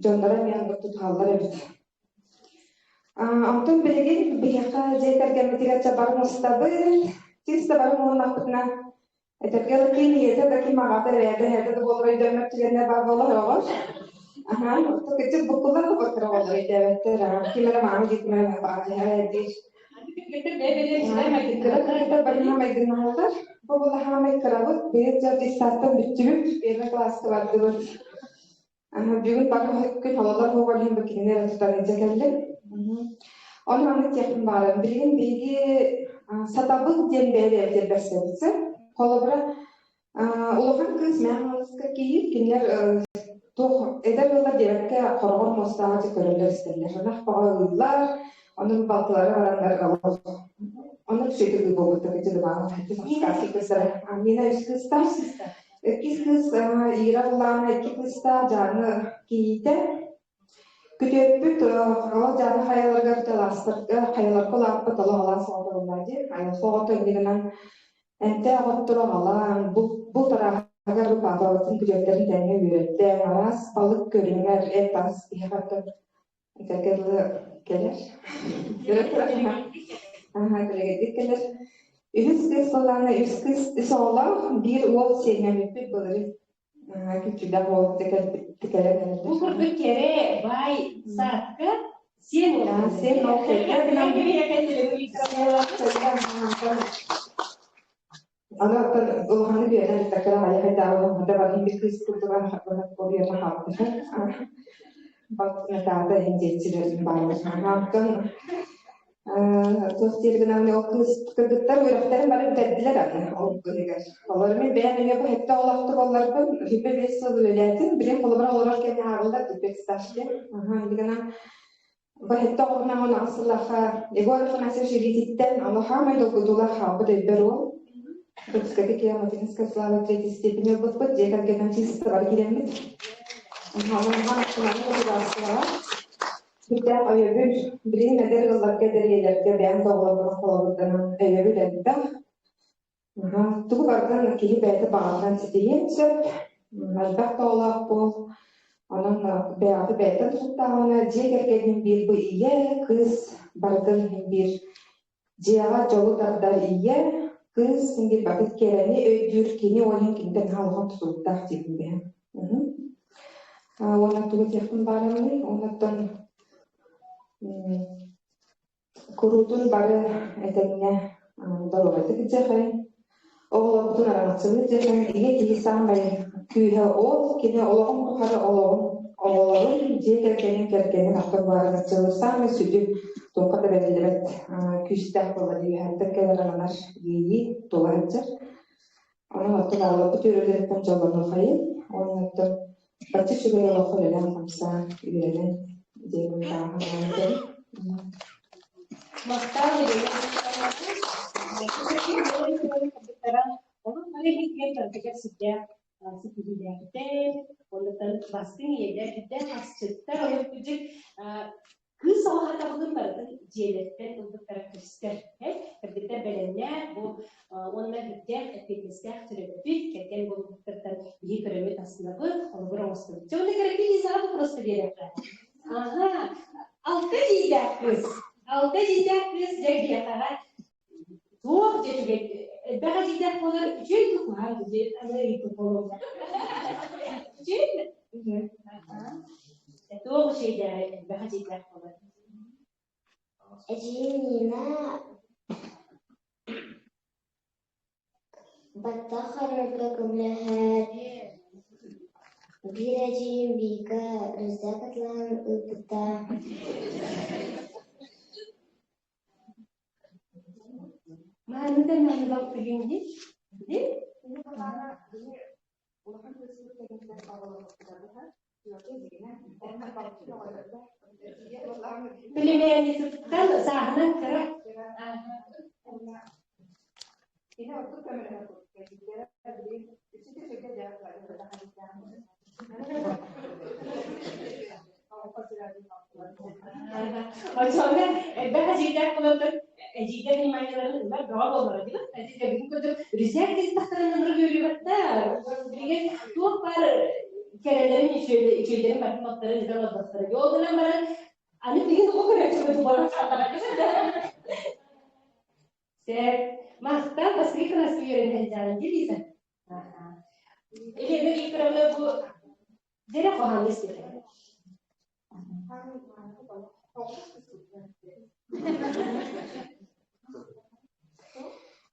дьонноро эмиэ оннук тутуһаллар эбит. Онтон билигин биһиэхэ дьиэ кэргэммитигэр чабар мустабыт. Чисто бары муһуннахпытына этэргэ дылы ким ийэтэ да ким аҕата эбээтэ эһээтэ да буолар өйдөммөт түгэннэр баар буолар оҕор. Аһаа, кыччык буккуллар да баттар оҕолор өйдөөбөттөр. Ким эрэ маама диир, ким эрэ баҕа диир. Кыра кыргыттар барыма майгыннаһаллар. Бу булаһаамай кырабыт, быйыл дьэ детсадтан бүттүбүт, первый класска бардыбыт. Бүгүн бары күн ололор буолан иһин бу кинини эрэ тутан илдьэ кэллим. Ону маннык диэхпин баҕарабын. Билигин биһиги сатабыл диэн бэйэ-бэйэбитигэр бэрсэбит. Холобура, улахан кыыс Мэҥэ Хаҥаласка кийиит, кинилэр туох эдэр ыаллар диэбэккэ хороҕор муостааҕы дьэ көрөллөр-истэллэр. Ынах бөҕө ыыллар, ону балтылара бараннар олох оннук үчүгэйдик ыы буолбуттар Нина үс кыыстаах. Иккис кыыс Ира Улаана икки кыыстаах Дьааҥы кийиитэ. Күтүөппүт ол Дьааҥы хайаларыгар талаастарга хайаларга улааппыт олох алаас оҕото буоллаа дии. Айылҕа оҕото инньэ гынан эмтээх оттору аҕалан, булт арааһыгар паапабытын күтүөттэрин тэҥҥэ үөрэттэ. Араас балык көрүҥэр эт ас иһэх оттон этэргэ дылы кэлэр. Аха, кэлэгэйдик кэлэр. Үһүс кыыс буоллаҕына, үс кыыс үс оҕолоох, биир уол сиэннэммиппит былырыын күччүлэх уол кэлбит кэлэн Бу курдук кэрэ баай саадка сиэн уол. Сиэн уол кэллэ. Аны оттон улаханнык үөрэнэн бүппэккэ аҕыйах ыйдааҕы да баран биир кыыс курдук обуйата хаалбыта. Балтынатаата иһин диэччилэр бааллар. Оттон туох диир гынан ол кыыс кыргыттар үөрэхтэрин бары бүтэрдилэр аны ол быыһыгар. Олор мин бэйэм эмиэ бу сэттэ оҕолоохтук олорбун, 25 сыл үлэлээтим. Билигин холобура олорор кэмҥэ ааҕыллар бүппэт стаж диэн. Аха, гынан Баһытта оҕунаҕын аҕыс сыллаахха Егор Афанасьевич илиититтэн ону хаамай долгутуулаах хаалбыт өйбөр уол. Русская материнская слава третьей степени ылбыппыт, дьиэ кэргэнинэн чисто бары киирэммит. Сүрдээх өйөбүл, билигин эдэр ыалларга, эдэр ийэлэргэ бэйэм да оҕолорбор холобурданан өйөбүл элбэх. Тугу барытын киһи бэйэтэ баҕатынан ситиһиэн сөп, элбэх да оҕолоох буол. Онон бэйэҕитэ бэйэтэ тутуктааҕына дьиэ кэргэнин биир бу ийэ, кыыс барытын иһин биир дьиэҕэ дьолу тардар ийэ, кыыс син биир бакыт кэрэни өйдүүр кини ол иһин киниттэн наһаа улахан тутулуктаах диибин бэйэм. Уонна тугу этиэхпин баарымый? Уоннаттан Куруутун бары этэҥҥэ доруобайдык илдьиэххэйиҥ, оҕолорбутун араҥаччылыы илдьиэххэйиҥ, ийэ киһи саамай күүһэ ол, кини олоҕун тухары олоҕун, оҕолорун, дьиэ кэргэнин, кэргэнин охтон араҥаччылыыр саамай сүдү, туохха да бэриллибэт күүстээх буолар үөһэттэн кэлэр ананар иэйии тула сылдьар. Онон оттон оҕолорбут үөрүүлэриттэн дьоллонуоххайыҥ уонна оттон бачча үчүгэй олоххо үлэлээн-хамсаан, үөрэнэн диэн бааһынаан этэбин. Махтал Олус бары иһигэр барытыгар сүрдээх ситиһиилээхтэр, оннуттан бастыҥ ийэлэр, сүрдээх асчыттар, олох кырдьык Кыыс оҕо сатабылын барытын дьиэлэриттэн ылбыттара көстөр. Кыргыттар бэлэмнээх, бу уонна бүктээх, эппиэтинэстээх төрөппүт, кэргэн буолбуттартан биһи көрөммүт астынабыт, холобур оҥостобут. Дьэ, уонна кэрэкий Лизаҕа бу просто биэриэххэ. Аха, алта дьиэдээх кыыс. Алта дьиэдээх кыыс дьэ биһиэхэҕэ туох дьэ үчүгэй элбэх эдьиийдээх буолар үчүгэй дуу куһаҕан дуу диэн аны ыйыппыт буолуом. Үчүгэй Туох үчүгэйдээҕий элбэх эдьиийдээх буолар? Эдьиийим Нина баттах харарга көмөлөһөр, биир эдьиийим Вика рюкзак атылаан ыыппыта. Мааны мааны балтыгын дии. Дии? Улахан кыыспыт кэнниттэн оҕоломмуттара Племянницыттан сааһынан кыра. Оччоҕуна элбэх эдьиийдээх буолан эдьиийдэр вниманиеларын ылар бөҕө буоллаҕа дии. Эдьиийдэрбитин курдук рюкзак диэтэхтэринэ ынырык үөрүүбэттэ. Билигин туох баар кэрэлэрин, үчүгэйдэрин барытын оттарын ыытан олордохторо. Ол гынан баран аны билигин оҕо көрөөччүбүт буолан хааллаҕа. Сөп. Махтал, бастакы кылааска үөрэнэн дьаалан дии Лиза. Елена Викторовна бу дьэрэ хоһоону истиэхэ.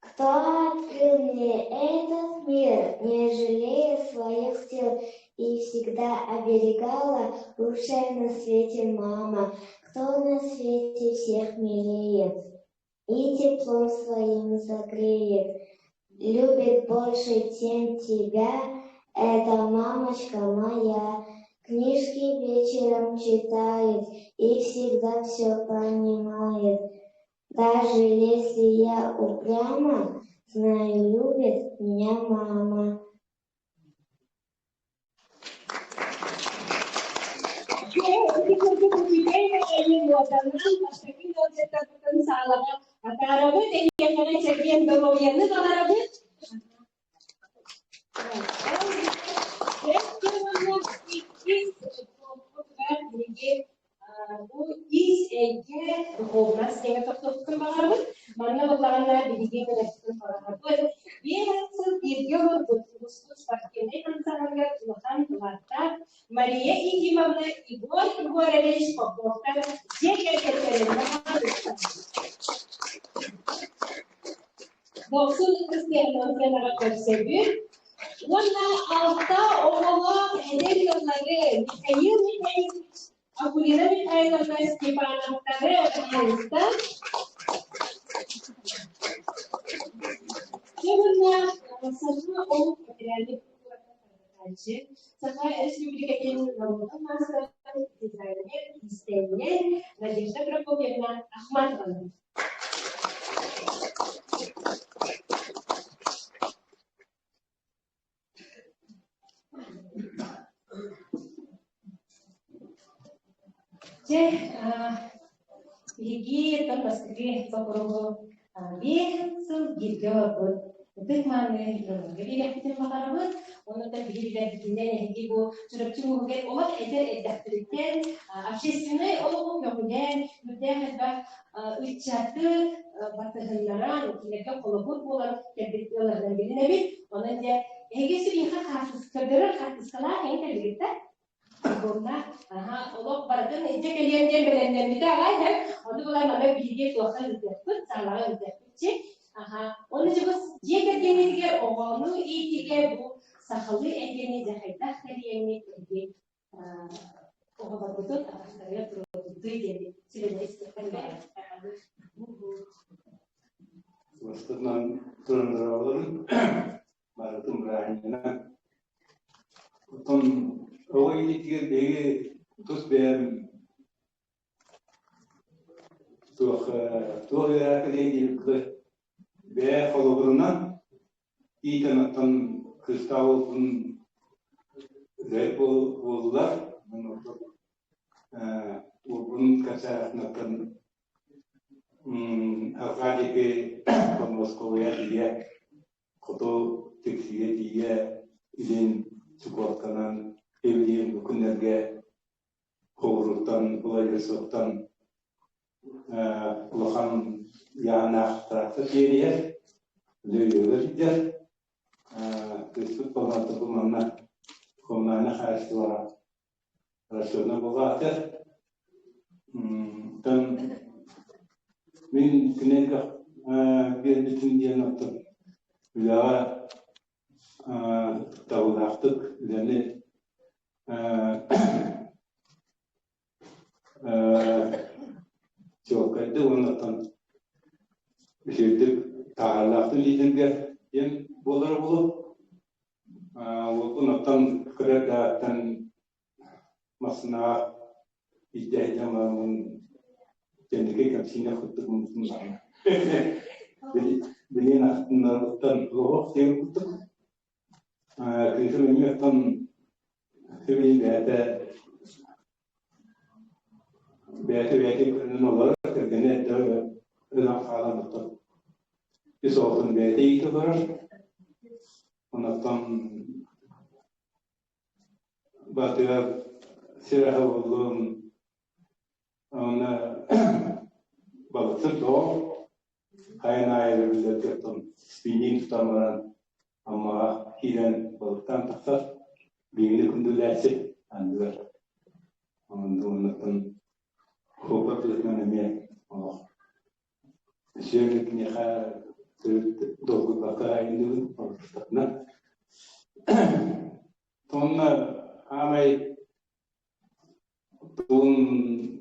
Кто открыл мне этот мир, не жалея своих сил, и всегда оберегала лучшая на свете мама, кто на свете всех милее и теплом своим согреет, любит больше, чем тебя, эта мамочка моя. Книжки вечером читает и всегда все понимает. Даже если я упряма, знаю, любит меня мама. Атаарабыт, эһиэхэ чэгиэн доруобуйаны баҕарабыт. Бу ис эйгэ духовнас диэҥэ тохтуохпутун баҕарабыт. Манна буоллаҕына биһиги кэлэспитин баҕарабыт. Биир сыл бииргэ олорбут улууспут спортивнай хамсааһыныгар улахан кылааттаах Мария Ефимовна Егор Егорович Поповтар дьиэ кэргэттэрин Дохсун ытыс тыанаҕа көрсөбүт. Уонна алта оҕолоох эдэр ыаллары Михаил Михайлович, Акулина Михайловна Степановтары Аайыста Уонна саха омук материальнай культуратын тарҕатааччы, Саха Республикатын норуотун маастарын дизайнер, иистэнньэҥ Надежда Прокопьевна Ахматованы. Дьэ, биһиги оттон бастакы боппуруоһу биир сыл бииргэ олорбут ытык-мааны дьоннорго биэриэхпитин баҕарабыт. Онон биһиги билэрбитинэн эһиги бу Чурапчы улууһугар олох эдэр эрдэхпититтэн общественнай олоҕу көҕүлээн, үрдээх элбэх ыччаты батыһыннаран, кинилэргэ холобур буолан кэлбит ыалларынан билинэбит. Онон дьэ, эһиги сүрүнхэ хаартыскалары хаартыскалаах эҥин кэллигит да? Альбомна, аха, олох барытын илдьэ кэлиэм диэн бэлэмнэммитэ аҕай һэ. Ону булан маны биһиги туохха ыытыахпыт, саалаҕа ыытыахпыт чи. Аха, оны дьэ бу дьиэ кэргэҥҥитигэр оҕону иитиигэ бу сахалыы эйгэни дьэ хайдах тэрийэҥҥит эһиги оҕолоргутун атахтарыгар туруорбуттуу диэн сүбэлэри истиэхтэн баҕарабын. Бастатынан туран барытын бырааһынньыгынан. Оттон оҕо иитиитигэр биһиги тус бэйэм туох туох үөрэххэ диэн диэбиккэ бэйэ холобурунан иитэн оттон кыыстаах уолбун үлэһит буоллулар. Уолбун кэпсээхтэн арҕаа диэки Москваҕа тиийэ хоту Тиксигэ тиийэ илин Чукотканан Эвлин бу күннэргэ Хоҕуруттан Владивостоктан улахан ыйааһыннаах трактор тиэрийэр, үлэ сылдьар. Кыыспыт болҕомто бу манна коммунальнай хаһаайыстыбаҕа расчетнай буолаатар. Оттон мин кинилэргэ биэрбитим диэн оттон үлэҕэ табылаахтык үлэни чуолкайдык уонна оттон үчүгэйдик таһаарыылаахтык илиитиргэ диэн буолара буолуо. Уолбун оттон кыра эрдэҕиттэн массыынаҕа илдьэ сылдьан бараммын кэнники кэпсиинэ курдук Билигин астынарбыттан олох диэн курдук. Кыыһым эмиэ оттон Сибили бэйэтэ бэйэтэ бэйэтин көрүнэн олорор, кэргэнэ эрдэ өлөн хаалан оттон үс оҕотун бэйэтэ иитэ олорор. Онтон баатыгар сир аһа буоллун, уонна балыксыт доҕор. Хайан аайы өрөбүллэргэ оттон спиннинг тутан баран Аммаҕа киирэн балыктаан тахсар. Биһигини күндүлээччи андыгар. Оннуттан куопар быһыытынан эмиэ олох сүөмү киниэхэ төрүт долгуйбакка айанныыбын ордуктатына. Онно аамай Туун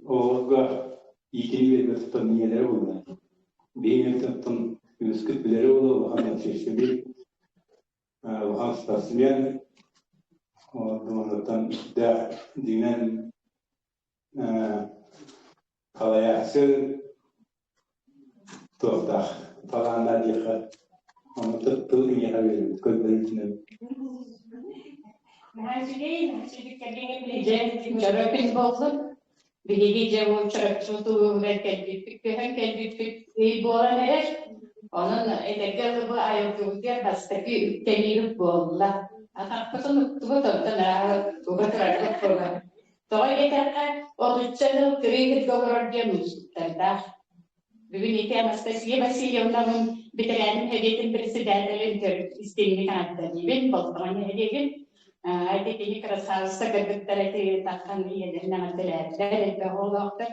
оҕолорго иитии биэрбэт оттон ийэлэрэ буолла. Биһиги оттон үгүскүт билэрэ буолуо улахан общественник, улахан спортсмен. Онтон сүрдээх дьиҥинэн салайааччы туохтаах талааннаах диэххэ ону тыл киниэхэ биэрэбит көрдөрүүтүнэн. Дьэ, дьоро күн буоллун. Биһиги дьэ бу Чурапчы улууһугар кэлбиппит, көһөн кэлбиппит ый буолан эрэр. Онон этэргэ дылы айылгыбытыгар бастакы үктэниибит буолла. Атахпытын уктубут, онтон арааһы уга турарбыт буолар. Тоҕо диэтэххэ, отучча сыл кырыы сиргэ олорор диэн уустуктардаах. Бүгүн ити Анастасия Васильевнабын бэтэрээним сэбиэтин председателин төрүт истиҥник ааттаныбын, Болтоҥо нэһилиэгин. Ити кини красавица кыргыттар ити таххан ийэлэрин эҕэрдэлээтилэр, элбэх оҕолоохтор.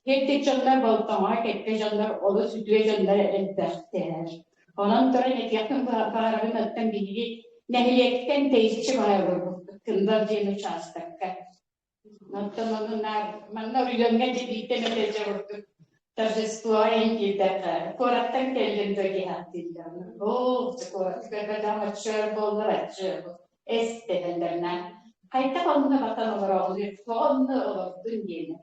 Кэлбит дьоннор Болтоҥоҕо кэккэ дьоннор олус үтүө дьоннор элбэхтэр. Онон туран этиэхпин баҕарабын оттон биһиги нэһилиэктэн тэйиччи баҕайы олорбуппут Кындал диэн учаастакка. Оттон ону наар манна оройуоҥҥа дьэ биирдэ эмэ кэлдьэ курдук торжество иһин киирдэххэ куораттан кэллим да диэхтииллэр. Оо, куорат көрбөтөх оччо буоллар оччо эс дэһэллэр Хайдах онно батан олороҕунуй, тоҕо онно олордун диэни.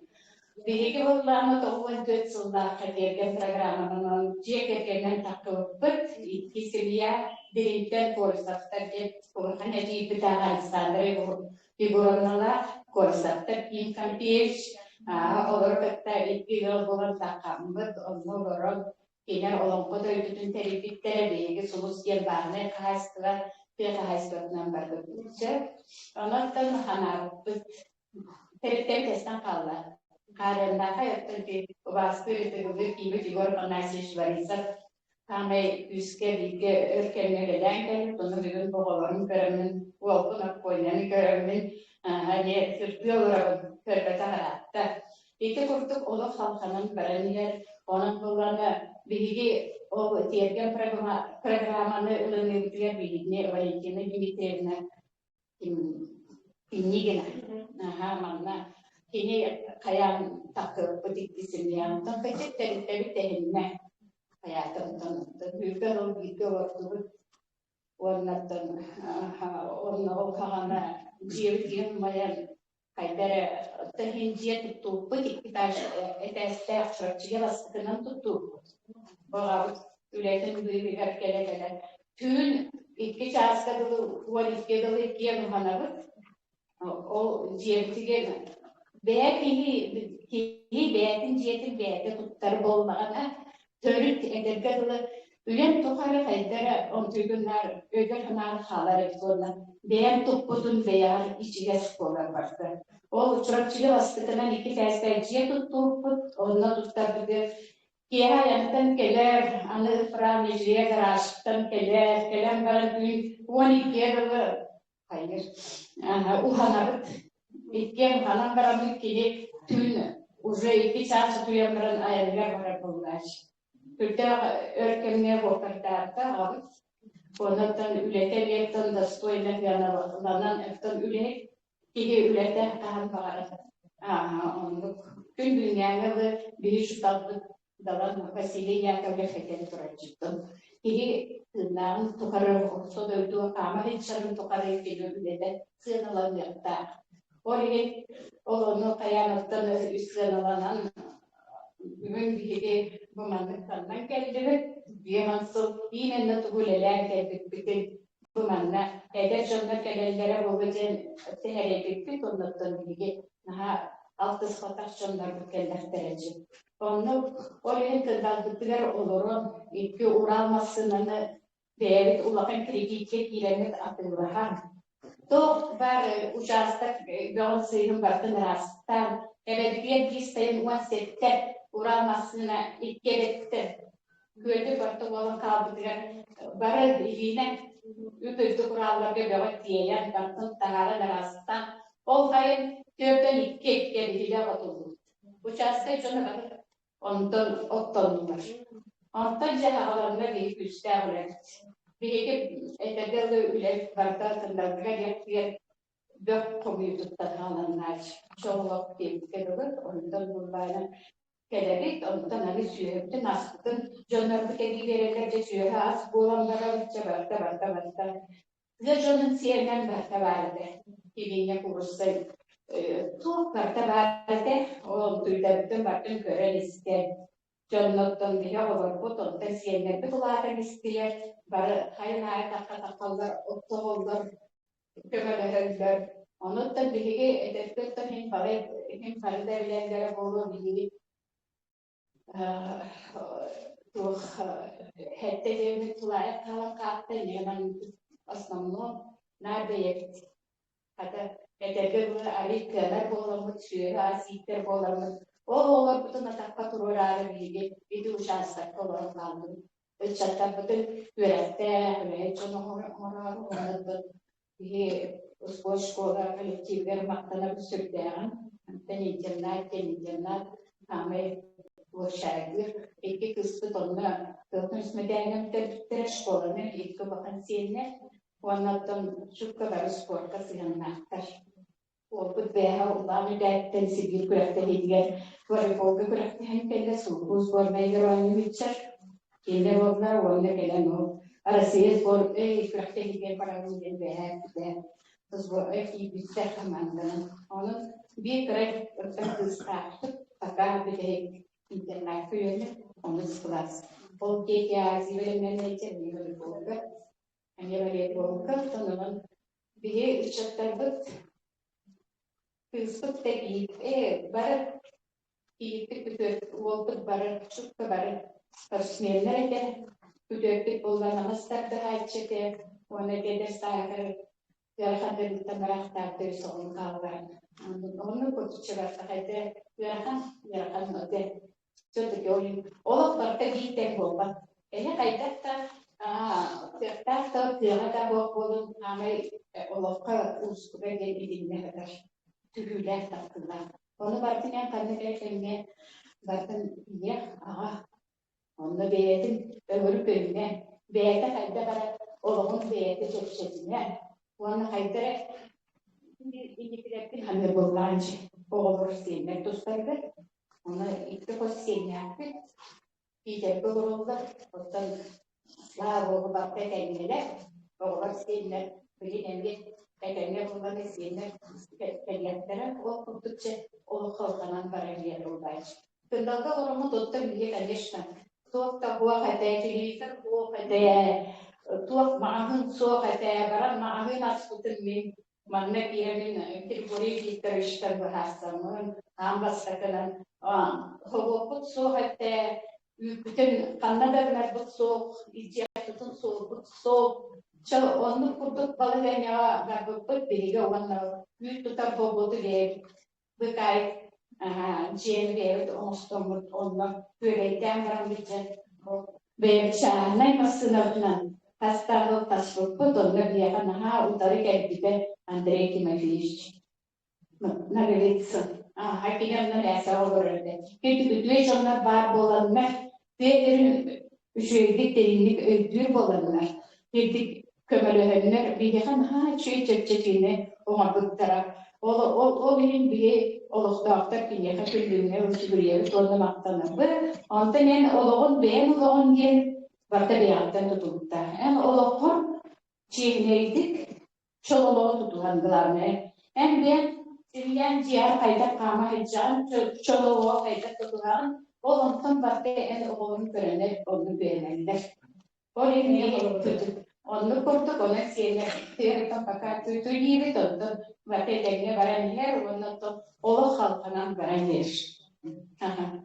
Биһиги буоллаҕына 94 сыллаахха тиэргэн программанан дьиэ кэргэнинэн таххыбыппыт. Икки семья Дириҥтэн Колесовтар диэн улахан эдьиийбиттээх Александра Егоровналаах Колесовтар Ким Кампеевич олору кытта икки ыал буолан таххаммыт, онно олорон Кинилэр олоҥхо дойдутун тэрийбиттэрэ, биһиги Сулус диэн бааһынай хаһаайыстыба тыа хаһаайыстыбатынан барбыппыт. Сөп. Онон ханаабыппыт. Тэрилтэбит тэстэн хаалла. Хаарыаннаахай оттон ити убаастыыр ытыгылыыр киһибит Егор Афанасьевич Борисов саамай күүскэ бииргэ өр кэмҥэ үлэлээн кэлбит. Ону бүгүн оҕолорун көрөммүн, уолбун Оппуонньаны көрөммүн, эмиэ сырдыы олоробун, көрбөтөх ыраатта. Ити курдук олох халҕанан баран иһэр. Онон буоллаҕына биһиги ол тиэргэн программаны ылыныыбытыгар биһигини Валентина Дмитриевна Пинигина аһаа манна кини хайаан тахсыбыппыт икки семья онтон кыччык тэрилтэбит тэһиннэ хайаата онтон бииргэ ол бииргэ олордубут уоннаттан онно ол хаҕана дьиэбит иһин умайан хайда эрэ оттон иһин дьиэ туттубуппут икки этаж этээстээх Чурапчыга бастакынан туттубуппут баҕабыт үлэтин быыһыгар кэлэ-кэлэ түүн икки чааска дылы 12 дылы иккиэн уһанабыт ол дьиэбитигэр бэйэ киһи киһи бэйэтин дьиэтин бэйэтэ туттар буоллаҕына төрүт этэргэ дылы үйэм тухары хайда эрэ онтуйгуннаар өйгөр-санааҕар хаалар эбит уонна бэйэм туппутун бэйэҕэр ичигэс буолар барда. Ол Чурапчыга бастакынан икки этээстээх дьиэ туттубуппут, онно туттарбытыгар киэһэ айантан кэлэр, аны Франция гаражтан кэлэр, кэлэн баран түүн 12-гэ дылы хайыр уһанабыт. Иккиэн уһанан бараммыт кини түүн уже икки чаас утуйан баран айаныгар барар буоллааччы. Үрдээх өр кэмҥэ буоккардаабыта аҕабыт. Онон үлэтэ эмиэ достойно сыаналанан оттон үлэһит киһи үлэтэ хаһан баҕарар оннук күн бүгүҥҥээҥҥэ дылы биһи учууталбыт Далан Василий Яковлев этэн турарчыттан киһи тыыннааҕын тухары орто дойду хаама сылдьарын тухары кини үлэтэ сыаналаныахтаах. Ол иһин ол ону хайаан оттон үс сыаналанан Бүгүн биһиги бу маннык ханнан кэллибит, биэс сыл именно тугу үлэлээн кэлбиппитин бу манна эдэр дьоннор кэлэллэрэ буолуо диэн сэһэрийбиппит, оннуттан биһиги наһаа алтыспатах дьоннорбут кэллэхтэрэ дии. Онно ол иһин кырдалбытыгар олорон икки Урал массыынаны бэйэбит улахан кредиккэ киирэммит атыылаһан, туох баар учаастак бөҕүн-сыыһын барытын ыраастаан, эбэбитигэр биир сайын 17 Урал массыына икки эбэттэр. Күөлгэ барыта буолан хаалбытыгар бары илиинэн үп-үрдүк кураалларга бөҕө тиэйэн, бартын таһааран араастаан, ол хайын түөртэн икки кэбиһилээх отуллубут. Учаастак дьоно бары онтон оттоннулар. Онтон дьэ аҕаларына биһи күүстээх үлэбит. Биһиги этэргэ дылы үлэ барыта тындалга диэхтигэр бөх хомуйуутуттан хааланнааччы. Чоҕулох диэбиккэ дылы, онтон буллаана кэлэбит, онтон аны сүөһүбүтүн аспытын дьоннорбут эбии биэрэллэр, дьэ сүөһү ас буолан барабыт, дьэ барыта барыта барыта тыа дьонун сиэринэн барыта баар этэ. Килиинньэ куурусса туох барыта баар этэ, ол онтуйдарбытын барытын көрөн-истэн дьоннортон биһи оҕолорбут, онтон сиэннэрбит улаатан истилэр, бары хайын аайы тахха-таххаллар, оттоһоллор, көмөлөһөллөр. Онуттан биһиги эдэрбиттэн иһин бары иһин бары да билэллэрэ буолуо биһиги туох хэттэ диэммит тулаайах хаалан хаатта эмиэ маннык основном наар бэйэбит хата этэргэ дылы арый кыанар буоламмыт сүөһү ас ииттэр буоламмыт ол оҕолорбутун атахха туруораары биһиги ити учаастакка олорон хааллыбыт ыччаттарбытын үөрэхтээх үлэһит дьон оҥороору уонна Биһи успуорт школа коллективыгар махтанабыт сүрдээҕин. Онтон интернат диэн интернат саамай площадьгыр. Икки кыыспыт онно тылтан үсмэтээнэ бүтэрбиттэрэ школаны икки улахан сиэннэр. Уонна оттон чукка бары спортка сыһыаннаахтар. Уолбут бэйэһэ Улаан Үдээттэн Сибиир күрэхтэһиитигэр волейболга күрэхтэһэн кэллэ, Сулкуу сборнайыгар оонньуу Кинилэр уоллара уонна кэлэн ол Россия сбор күрэхтэһиитигэр барабын диэн бэйэһэ эппитэ. Сборга киирбиттэр хамаанданан. Онон биир кыра оттон кыыстаахпыт пока бүтэһик интернакка үөрэнэр, онус кылаас. Ол диэки Азия бэлэмнэнээччи эмиэ волейболга, эмиэ волейболга, оттон онон Биһи ыччаттарбыт кыыспыт да бары кийииппит күтүөт уолбут бары чукка бары спортсменнар этэ. Күтүөппүт буолла намас тардыһааччы этэ уонна эдэр сааһыгар ыарахан ыарыыттан бараахтаабыта үс оҕону хаалларан. Оннук курдук бартах этэ ыарахан ыарахан этэ. Все-таки олох барыта биир тэҥ буолбат. Эһи хайдах да кыахтаах да кыаҕа да буох буолун аамай олоххо уустуга диэн итиннэ сытар түһүүлээх тахсыылаах. Ону барытын эн ханнык эрэ кэмҥэ барытын ийэ, аҕа онно бэйэтин өҥүрүк көрүнэ, бэйэтэ хайдах эрэ олоҕун бэйэтэ чэпчэтинэ уонна хайдах эрэ инникилэрбин саныыр буоллаҕын оҕолор сиэннэр тустарыгар Ону икки хос сиэннээхпит, Питергэ олороллор, оттон слава богу барыта этэҥҥэлэр, оҕолор сиэннэр билин эмиэ этэҥҥэ буоллар сиэннэр кэлиэхтэрэ, ол курдук чэ олох халҕанан барар диэн буолбааччы. Тындалга олороммут оттон биһиги, конечно, туох да суох этэ, телевизор суох этэ, туох маҕаһыын суох этэ, баран маҕаһыын аспытын мин Манна киирэммин Григорий Викторовичтан быһаарсаммын, аан бастакынан холуоппут суох этэ, үүппүтүн ханна да гынарбыт суох, илдьиэхпитин суолбут суох. Чэ, оннук курдук балаһыанньаҕа барбыппыт биһиги уонна үүт тутар буолбуту бэйэбит быкаай дьиэни бэйэбит оҥостоммут онно күөрэйдээн баран дьэ бэйэбит чааһынай массыынабытынан хастаабыт таспыппыт онно биһиэхэ наһаа утары кэлбитэ Андрей Тимофеевич Ноговицын кини онно мээсэ олорор этэ күтүкүтүө дьоннор баар буоланнар тыа сирин үчүгэйдик дириҥник өйдүүр буоланнар кирдик көмөлөһөннөр биһиэхэ наһаа үчүгэй чэпчэтиини оҥорбуттара. Ол, ол, ол иһин биһи олохтоохтор киниэхэ күллүҥҥэ сүгүрүйэбит уонна махтанабыт. Онтон эн олоҕун бэйэҥ олоҕун диэн барыта бэйэҕиттэн тутулуктаах. Эн олоххор чиэһинэйдик чол олоҕу тутуһан главное. Эн бэйэҥ сирийээн дьиэҕэр хайдах хаама сылдьаҕын, чол олоҕу хайдах тутуһаҕын, ол онтон барыта эн оҕолорун көрөнөр оннук үөрэнэллэр. Ол иһин оннук курдук онон сиэнэ тыаһыттан пока туй-туй диибит, онтон барыта этэҥҥэ баран иһэр уонна оттон олох халҕанан баран иһэр.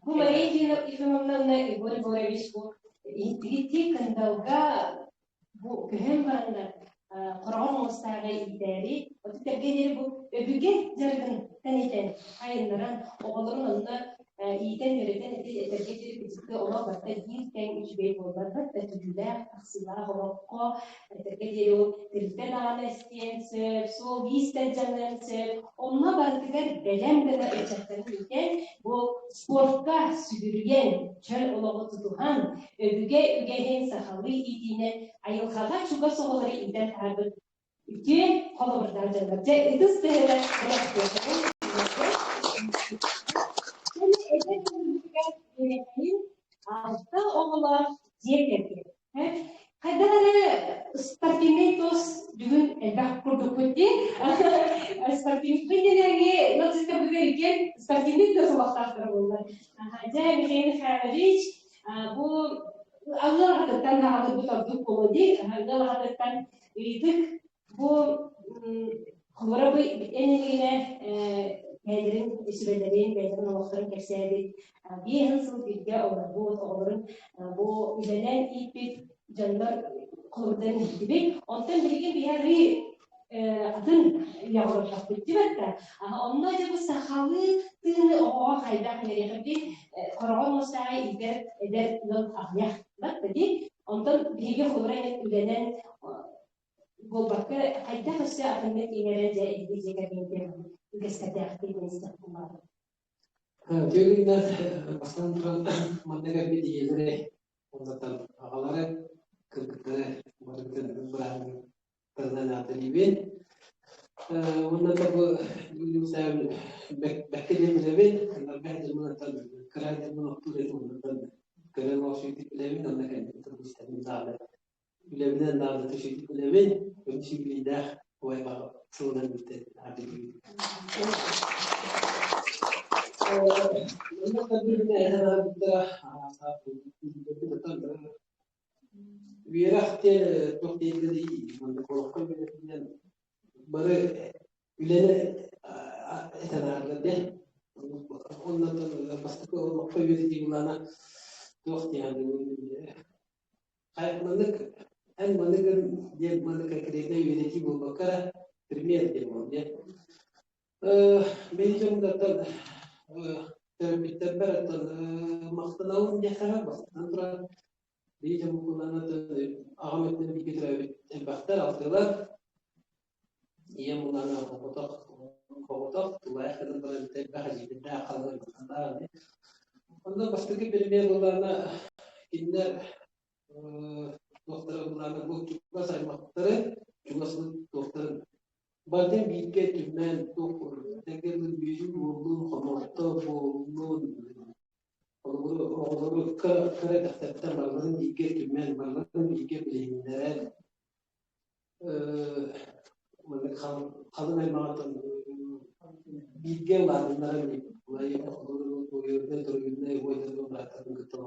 Бу Мария Ефимовна Егор Егорович бу ити кындалга бу көһөн бараннар хороҕор муостааҕы иитээри оту тэргэ диэри бу өбүгэ дьарыгын тэнитэн айыннаран оҕолорун онно Иитэн-үөрэтэн ити этэргэ диэри кырдьыкка олох барыта биир тэҥ үчүгэй буолбатар да түһүүлээх, тахсыылаах олоххо этэргэ диэри ол тэрилтэ даҕаны эстиэн сөп, суол-иис да дьаныан сөп. Онно барытыгар бэлэм гына ыччаттарын иитэн, бу спортка сүгүрүйэн, чөл олоҕу тутуһан, өбүгэ үгэһин сахалыы иитиинэн айылҕаҕа чугас оҕолору иитэн таһаарбыт үтүө холобурдаах дьоннор. Дьэ, ытыс тыаһыгар алта оҕолоох дьиэ кэргэн. Хайдах эрэ спортивный тос бүгүн элбэх курдукпут дии. Спортивный диэҥҥэ нацистабытыгар иккиэн спортивный тос олохтоохтор буоллар. Дьэ, Михаил Михайлович, бу ыал аҕатыттан даҕаны ордук буолуо дии. Ыал аҕатыттан ыйытык бу холобура бу эн иннигинэ бэйэлэрин сүбэлэрин, бэйэлэрин олохторун кэпсээбит, биэһин сыл бииргэ олорбут, оҕолорун бу үлэнэн ииппит дьоннор холобурдарын иһиттибит. Онтон билигин биһиги атын үйэҕэ олордохпут дибэттэ. Онно дьэ бу сахалыы тыыны оҕоҕо хайдах иҥэриэхпитий хороҕор муостааҕы иитэр эдэр ыал аҕыйах батта дии. Онтон биһиги холобура үлэнэн буолбакка хайдах өссө атыннык иҥэрэн дьэ эһиги дьиэ кэргэҥҥэ үгэстэрдээхтик истэхпин баҕарабын. Түгүннэр бастан туран манна кэлбит ийэлэри уонна аҕалары кыргыттары барытын бырааһынньыктарынан эҕэрдэлиибин. Уонна бу бүгүн бэккэ диэн билэбин, элбэх дьоммунаттан кыра дьоммун оттуур этим оннуттан көрөн олорсуйдук билэбин, онно кэлбит истэрим даҕаны үлэбинэн даҕаны түшүйдүк билэбин, көмүс юбилейдаах убайбаҕа сылынан бүттэ ардыгын. Үөрэх диэн туох диэбитий маннык олоххо үөрэтинэн бары үлэни этэн аардар диэн оннотон бастакы олоххо үөрэтии былаана туох диэн маннык эн маннык диэн маннык конкретнай үөрэтии буолбакка эрэ пример диэн буолар диэн Мин дьоммуттан төрөппүттэрбэр оттон махтанабын диэххэ бастатан туран биир дьоммутунан аҕам өттүнэн бииргэ төрөөбүт элбэхтэр алтыалар ийэм улаана оҕотох оҕотох тулаайах гынан баран элбэх эдьиийдэрдээх халыҥ аймахтардаах онно бастакы пример буоллаҕына кинилэр туохтара буоллаҕына бу чугас аймахтары чугас туохтарын Бары бииргэ түмэн туох тэгэ бүлүү буоллун, хомолто буоллун, холобур, оҕолору кыра кыра эрдэхтэриттэн барыларын бииргэ түмэн, барыларын бииргэ билиһиннэрэн, маннык халыҥ аймаҕыттан бииргэ улаатыннаран торуйуннай уойдарбын бырааттарбын кытта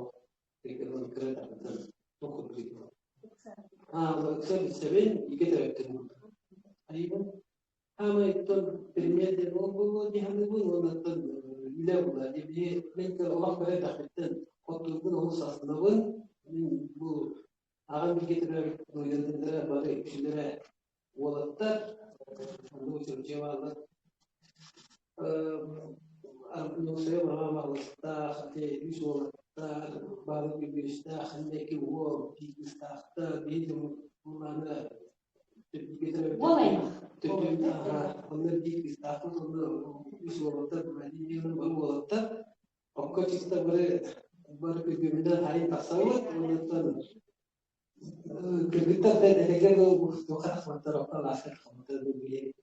кыра эрдэхпиттэн туох курдук Ыкса билсэбин, бииргэ төрөөбүттэрим Айыбын хаамай оттон предмет диэн ол буолуо дии саныыбын уонна оттон үлэ буолар дии. Биһи мин олох кыра эрдэхпиттэн оттуурбун олус астынабын. Мин бу аҕам бииргэ төрөөбүт дойдулара бары үксүлэрэ уолаттар. Оннук учуутал бааллар. Нуусайым аҕам аҕыстаах, үс уолаттаах, бары үгүстээх, икки уол, биир кыыстаахтар, биир дьоммут Уол аймах. Онно биир кыыстаахпыт, онно үс уолаттар, бары уолаттар. Окко чисто бары бары күргүөмүнэн хайын тахсабыт, оннуттан кыргыттар да этэҥҥэ туохха тахсыбаттар, оттон алааска тахсыбаттар били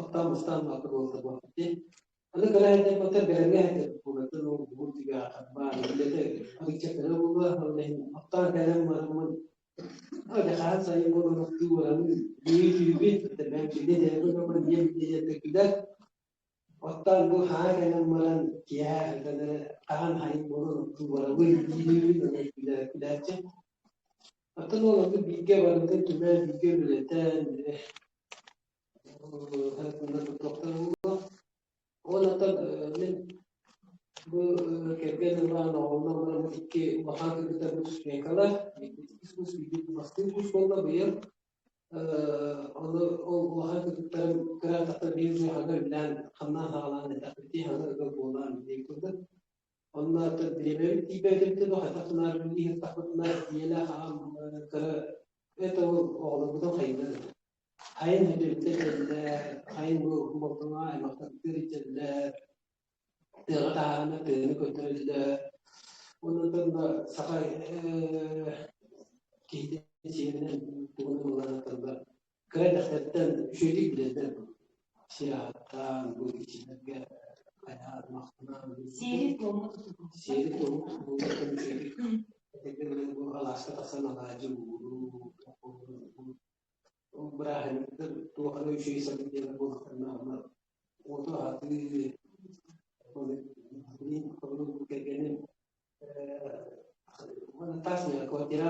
оттон мустан маата буолта буолбут Аны кыра эрдэхпиттэн бэлэмҥэ сылдьар буолартан ол бугул түгэҕэ харбаан үлэтэ арыычча кыра буолуо, ол иһин оттоон кэлэн бараммын дьэ хаһан сайын буолан оттуу барабын дии түүбүн бэйэм били диэн диэн диэн күлэр оттоон бу хаһан кэлэн баран киэһэ хаһан сайын буолан оттуу барабын диибин күлээччи оттон ол оннук бииргэ барытын түмэн бииргэ үлэлэтэн Ол оттон мин бу кэргэн ылан оҕолонон баран икки улахан кыргыттарбыт успенкалар, иккис курс, биирбит бастыҥ курс буолла быйыл. Ону ол улахан кыргыттарым кыра тахта биир сыл үлэлээн хамнаан саҕалаан эттэхпитий хаҥа ыал буолаан диэн курдук. Онно бириэмэбит тиийбэтибитин хайдах гынаар билии сыттахпытына ийэлээх аҕам кыра это ол оҕолорбутун хайыылар этэ. Хайын бүтүбүттэр хайын бу болтоҥо аймахтартыыр иччэллэр, тыаҕа таһаарына тыаны көрдөрөллөр. Онон саха киһитин сиэринэн тугун ылланатталлар. Кыра эрдэхтэриттэн үчүгэйдик билэллэр бу. Сир ааттаан, бу иччилэргэ хайаан махтанан Сиэри-туому тутуһуу. Сиэри-туому тутуһууттан үчүгэйдик этэргэ дылы бу алааска тахсан алаадьы ууруу, бырааһынньыктар туох эрэ үчүгэй событиелар буоллахтарына онно уоту аһатыы, кэргэним таас квартира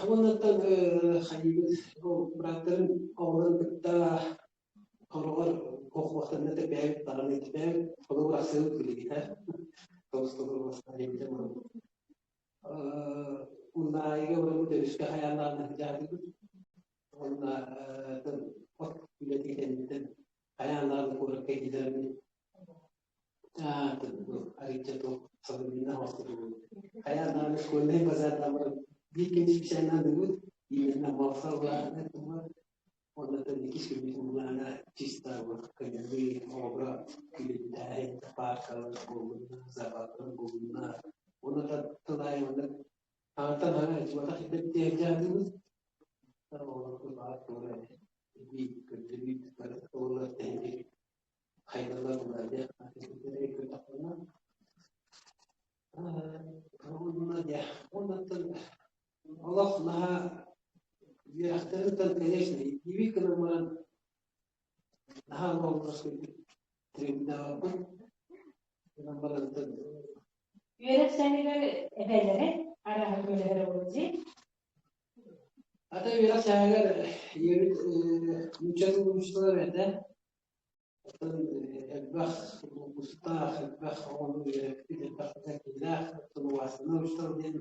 Уоннаттан хайыыбыт бырааттарым оҕолорун кытта Хороҕор куохуохтанна тэпээбит даҕаны тэпээбит холобур ахсыабыт билигитэ тоҕус толору бастаан Уннаайыга барыбыт өрүскэ хайааннаан сылдьаатыбыт. Уонна от үлэтин кэнниттэн хайааннаан куоракка киирэрбит арыйда туох современный оҥостубут. Хайааннаан школьнай базардаан баран биир кэм специальнаадыбыт именно малса Оннуттан иккис күммүт былаана чисто кыһыҥҥы оҕолоро күлүктээһин, пааркалар буоллунна, зоопаркалар буоллунна. Уонна тыл аайы маннык хаҥаттан хаҥа дьыбатах дьаһатыыбыт. Оҕолорго баар туора эбии көрдөрүү бары оҕолор тэһитик хайдаллар буолар диэх көрдөхпүнэ. Уонна дьэ уоннаттан олох наһаа үөрэхтэриттэн конечно иитиибит гынан баран наһаа олорбут трендаабыт гынан баран Үөрэх сэмигэр эбэлэрэ арааһа көмөлөһөрө буолуо дии. Ата үөрэх сааһыгар ийэбит нууччалыы учуутала этэ. Оттон элбэх улуустаах, элбэх оҕону үөрэппит, элбэх кэллээх, оттон убаастанар учуутал диэн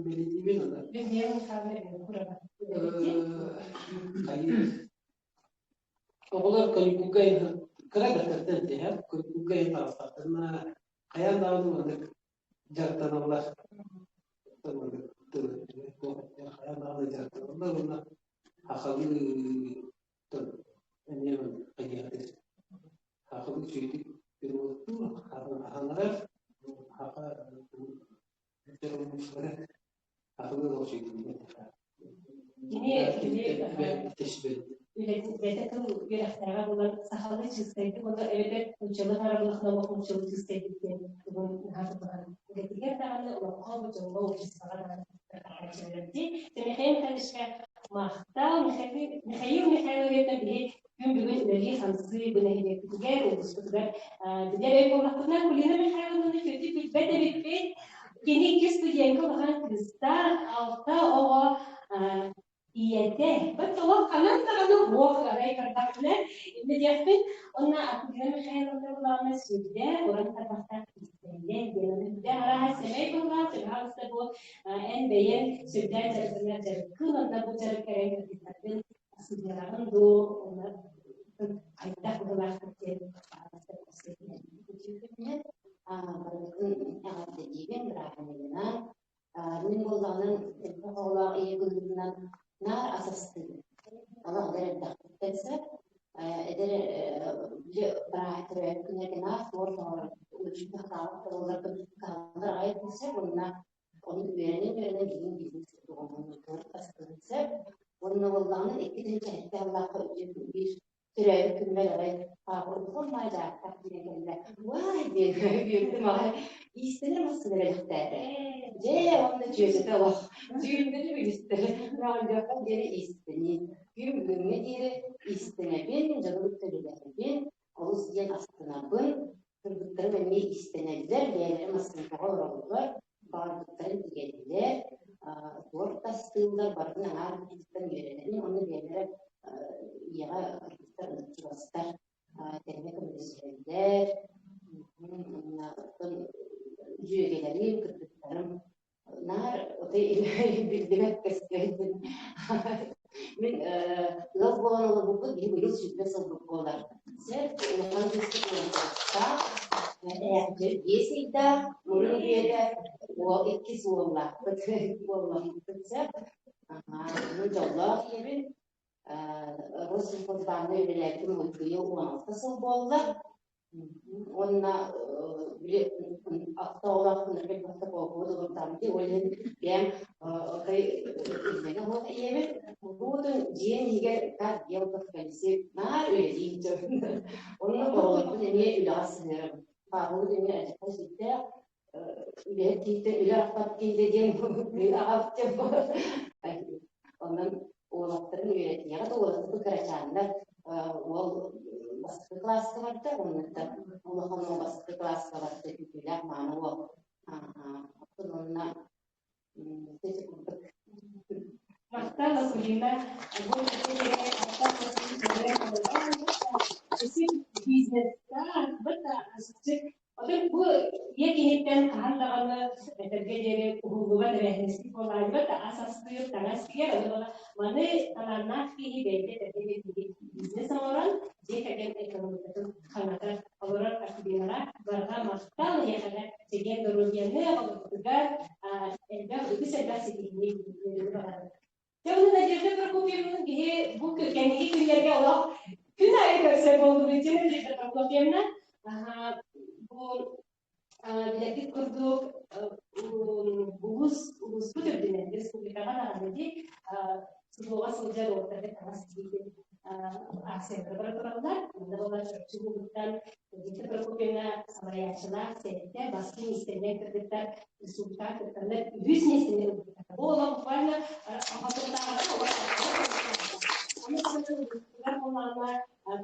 бэлиэтиибин аны. Оҕолор каникулга кыра дьахтартан этиһэр, каникулга таҕыстахтарына хайаан даҕаны маннык дьарыктаналлар. Хайаан даҕаны дьарыктаналлар уонна сахалыы эмиэ хайыахтыыр сахалыы үчүгэйдик переводтуур аһалара саха сахалыы олох үчүгэйдик Кини үлэтэ тыл үөрэхтээҕэ буолан сахалыы чыыстайдык уонна эбэтэр нууччалыы харабылах номох нууччалыы чыыстайдык диэн тугун наһаа тутуһан үлэтигэр даҕаны олоххо бу дьоҥҥо обществоҕа даҕаны дии. Михаил Михайловичка махтал. Михаил Михайловичтан биһи күн бүгүн үлэлии-хамсыы бу нэһилиэкпитигэр, улууспутугар билэр өй буоллахпытына, Кулина Михайловнаны чөтү билбэт эбиппит. Кини икки студентка улахан кыыстаах, алта оҕо ийэтэ. Баччолох ханан даҕаны уох арай көрдөхпүнэ, иннэ диэхпин. Онно Акулина Михайловна булаҕына сүрдээх уран тарбахтаах киистэллэр диэн. Аны сүрдээх арааһа сэмэй быһыылаах, чыгаһаалыста бу эн бэйэҥ сүрдээх дьарыктанар дьарыккын, онно бу дьарык кэлэн кыргыттаргын сыһыараҕын дуу, онно хайдах быһыылаахтык диэн Барытын эҕэрдэлиибин бырааһынньыгынан. Мин буоллаҕынан элбэх оҕолоох ийэ быһыытынан наар ас астыыбын. Олох эдэр эрдэхпиттэн сөп. Эдэр бырааһа төрөөбүт күннэргэ наар туорт оҥорор үчүгэй хатаабыт да буолларбын кыһаллар аҕай этим сөп уонна ону үөрэнэн-үөрэнэн билигин бизнес курдук оҥорон туорт астыыбын сөп. Уонна буоллаҕына икки тыһыынча сэттэ сыллаахха биир төрөөбүт күммэр арай улахан баай дьааттаах киирэн кэллэ. Уай диэн үөрдүм аҕай. Иистэнэр массыына бэлэхтээтэ. Дьэ, уонна чүөчэтэ олох. Түүннэри билистэрэ. Мөҕүллүөххэ диэри иистэниин. Күн бүгүҥҥэ диэри иистэнэбин, дьону кытта үлэлэһэбин, олус диэн астынабын. Кыргыттарым эмиэ иистэнэллэр, бэйэлэрэ массыынкаҕа олороллор. Баҕарбыттарын тигэллэр, туорт астыыллар, барытын аҥаар быһыытыттан үөрэнэбин уонна бэйэлэрэ ийэҕэ кыргыттар чугастар тэҥҥэ көмөлөсүһэллэр. Уонна оттон дьүөгэлэрим, кыргыттарым наар отой биллибэт көстүбэт. Мин ыал буолан олорбуппут биһи быйыл 20 сылбыт буолар. Сөп, улахан кыыспыт уонтаахтаах, 5 ыйдаах, мурун үйэтэ уол иккис уоллаахпыт уолламмыппыт сөп. Аhaa, дьоллоох ийэбин. Россельхозбааҥҥа үлэлээбитим быйыл 16 сыл буолла. Уонна били алта оҕолоох күннэргэ быһата колхоз олордообут ол иһин бэйэм отой иллэҥэ суох ийэбин куруутун дьиэм иһигэр как белка в колесе наар үлэлиир дьон. Онно оҕолорбун эмиэ үлэҕэ сыһыарабын. Паабылык эмиэ адьас сүрдээх үлэһит киһиттэн үлэ арахпат киһитэ диэн аҕабыт Онон уолаттарын үөрэтиэҕэ да уолаттарбыт кырачааннар уол бастакы кылааска барда уонна улахан уол бастакы кылааска барда күүтүүлээх мааны уол онно ити курдук. Махтал, Акулина. Бу бизнестаах, Оттон бу ийэ киһиттэн хаһан даҕаны этэргэ диэри уһуллубат эбээһинэстик буолаайбат ас астыыр, таҥас тигэр, ону маны талааннаах киһи бэйэтэ этэргэ диэри бизнес оҥорон дьиэ кэргэн экономикатын хаҥатар олорор Акулинаҕа барҕа махтал эһиэхэ чэгиэн доруобуйаны олохпутугар элбэх үгүс элбэх ситиһиини баҕарабын. Дьэ, уонна Надежда Прокопьевна киһи бу кэнники күннэргэ олох күн аайы көрсөр буоллубут Надежда Прокопьевна. Бу билэргит курдук улуус улууспут үрдүнэн республикаҕа даҕаны дии СВО-ҕа сылдьар уолаттарга таҥас тигиитин акциялары бара тураллар. Манна буолар Чурапчы улууһуттан Надежда Прокопьевна салайааччылаах сэттэ бастыҥ иистэнньэҥ кыргыттар республикаҕа кыттаннар үһүс миэстэни ылбыттар. Бу олох буквально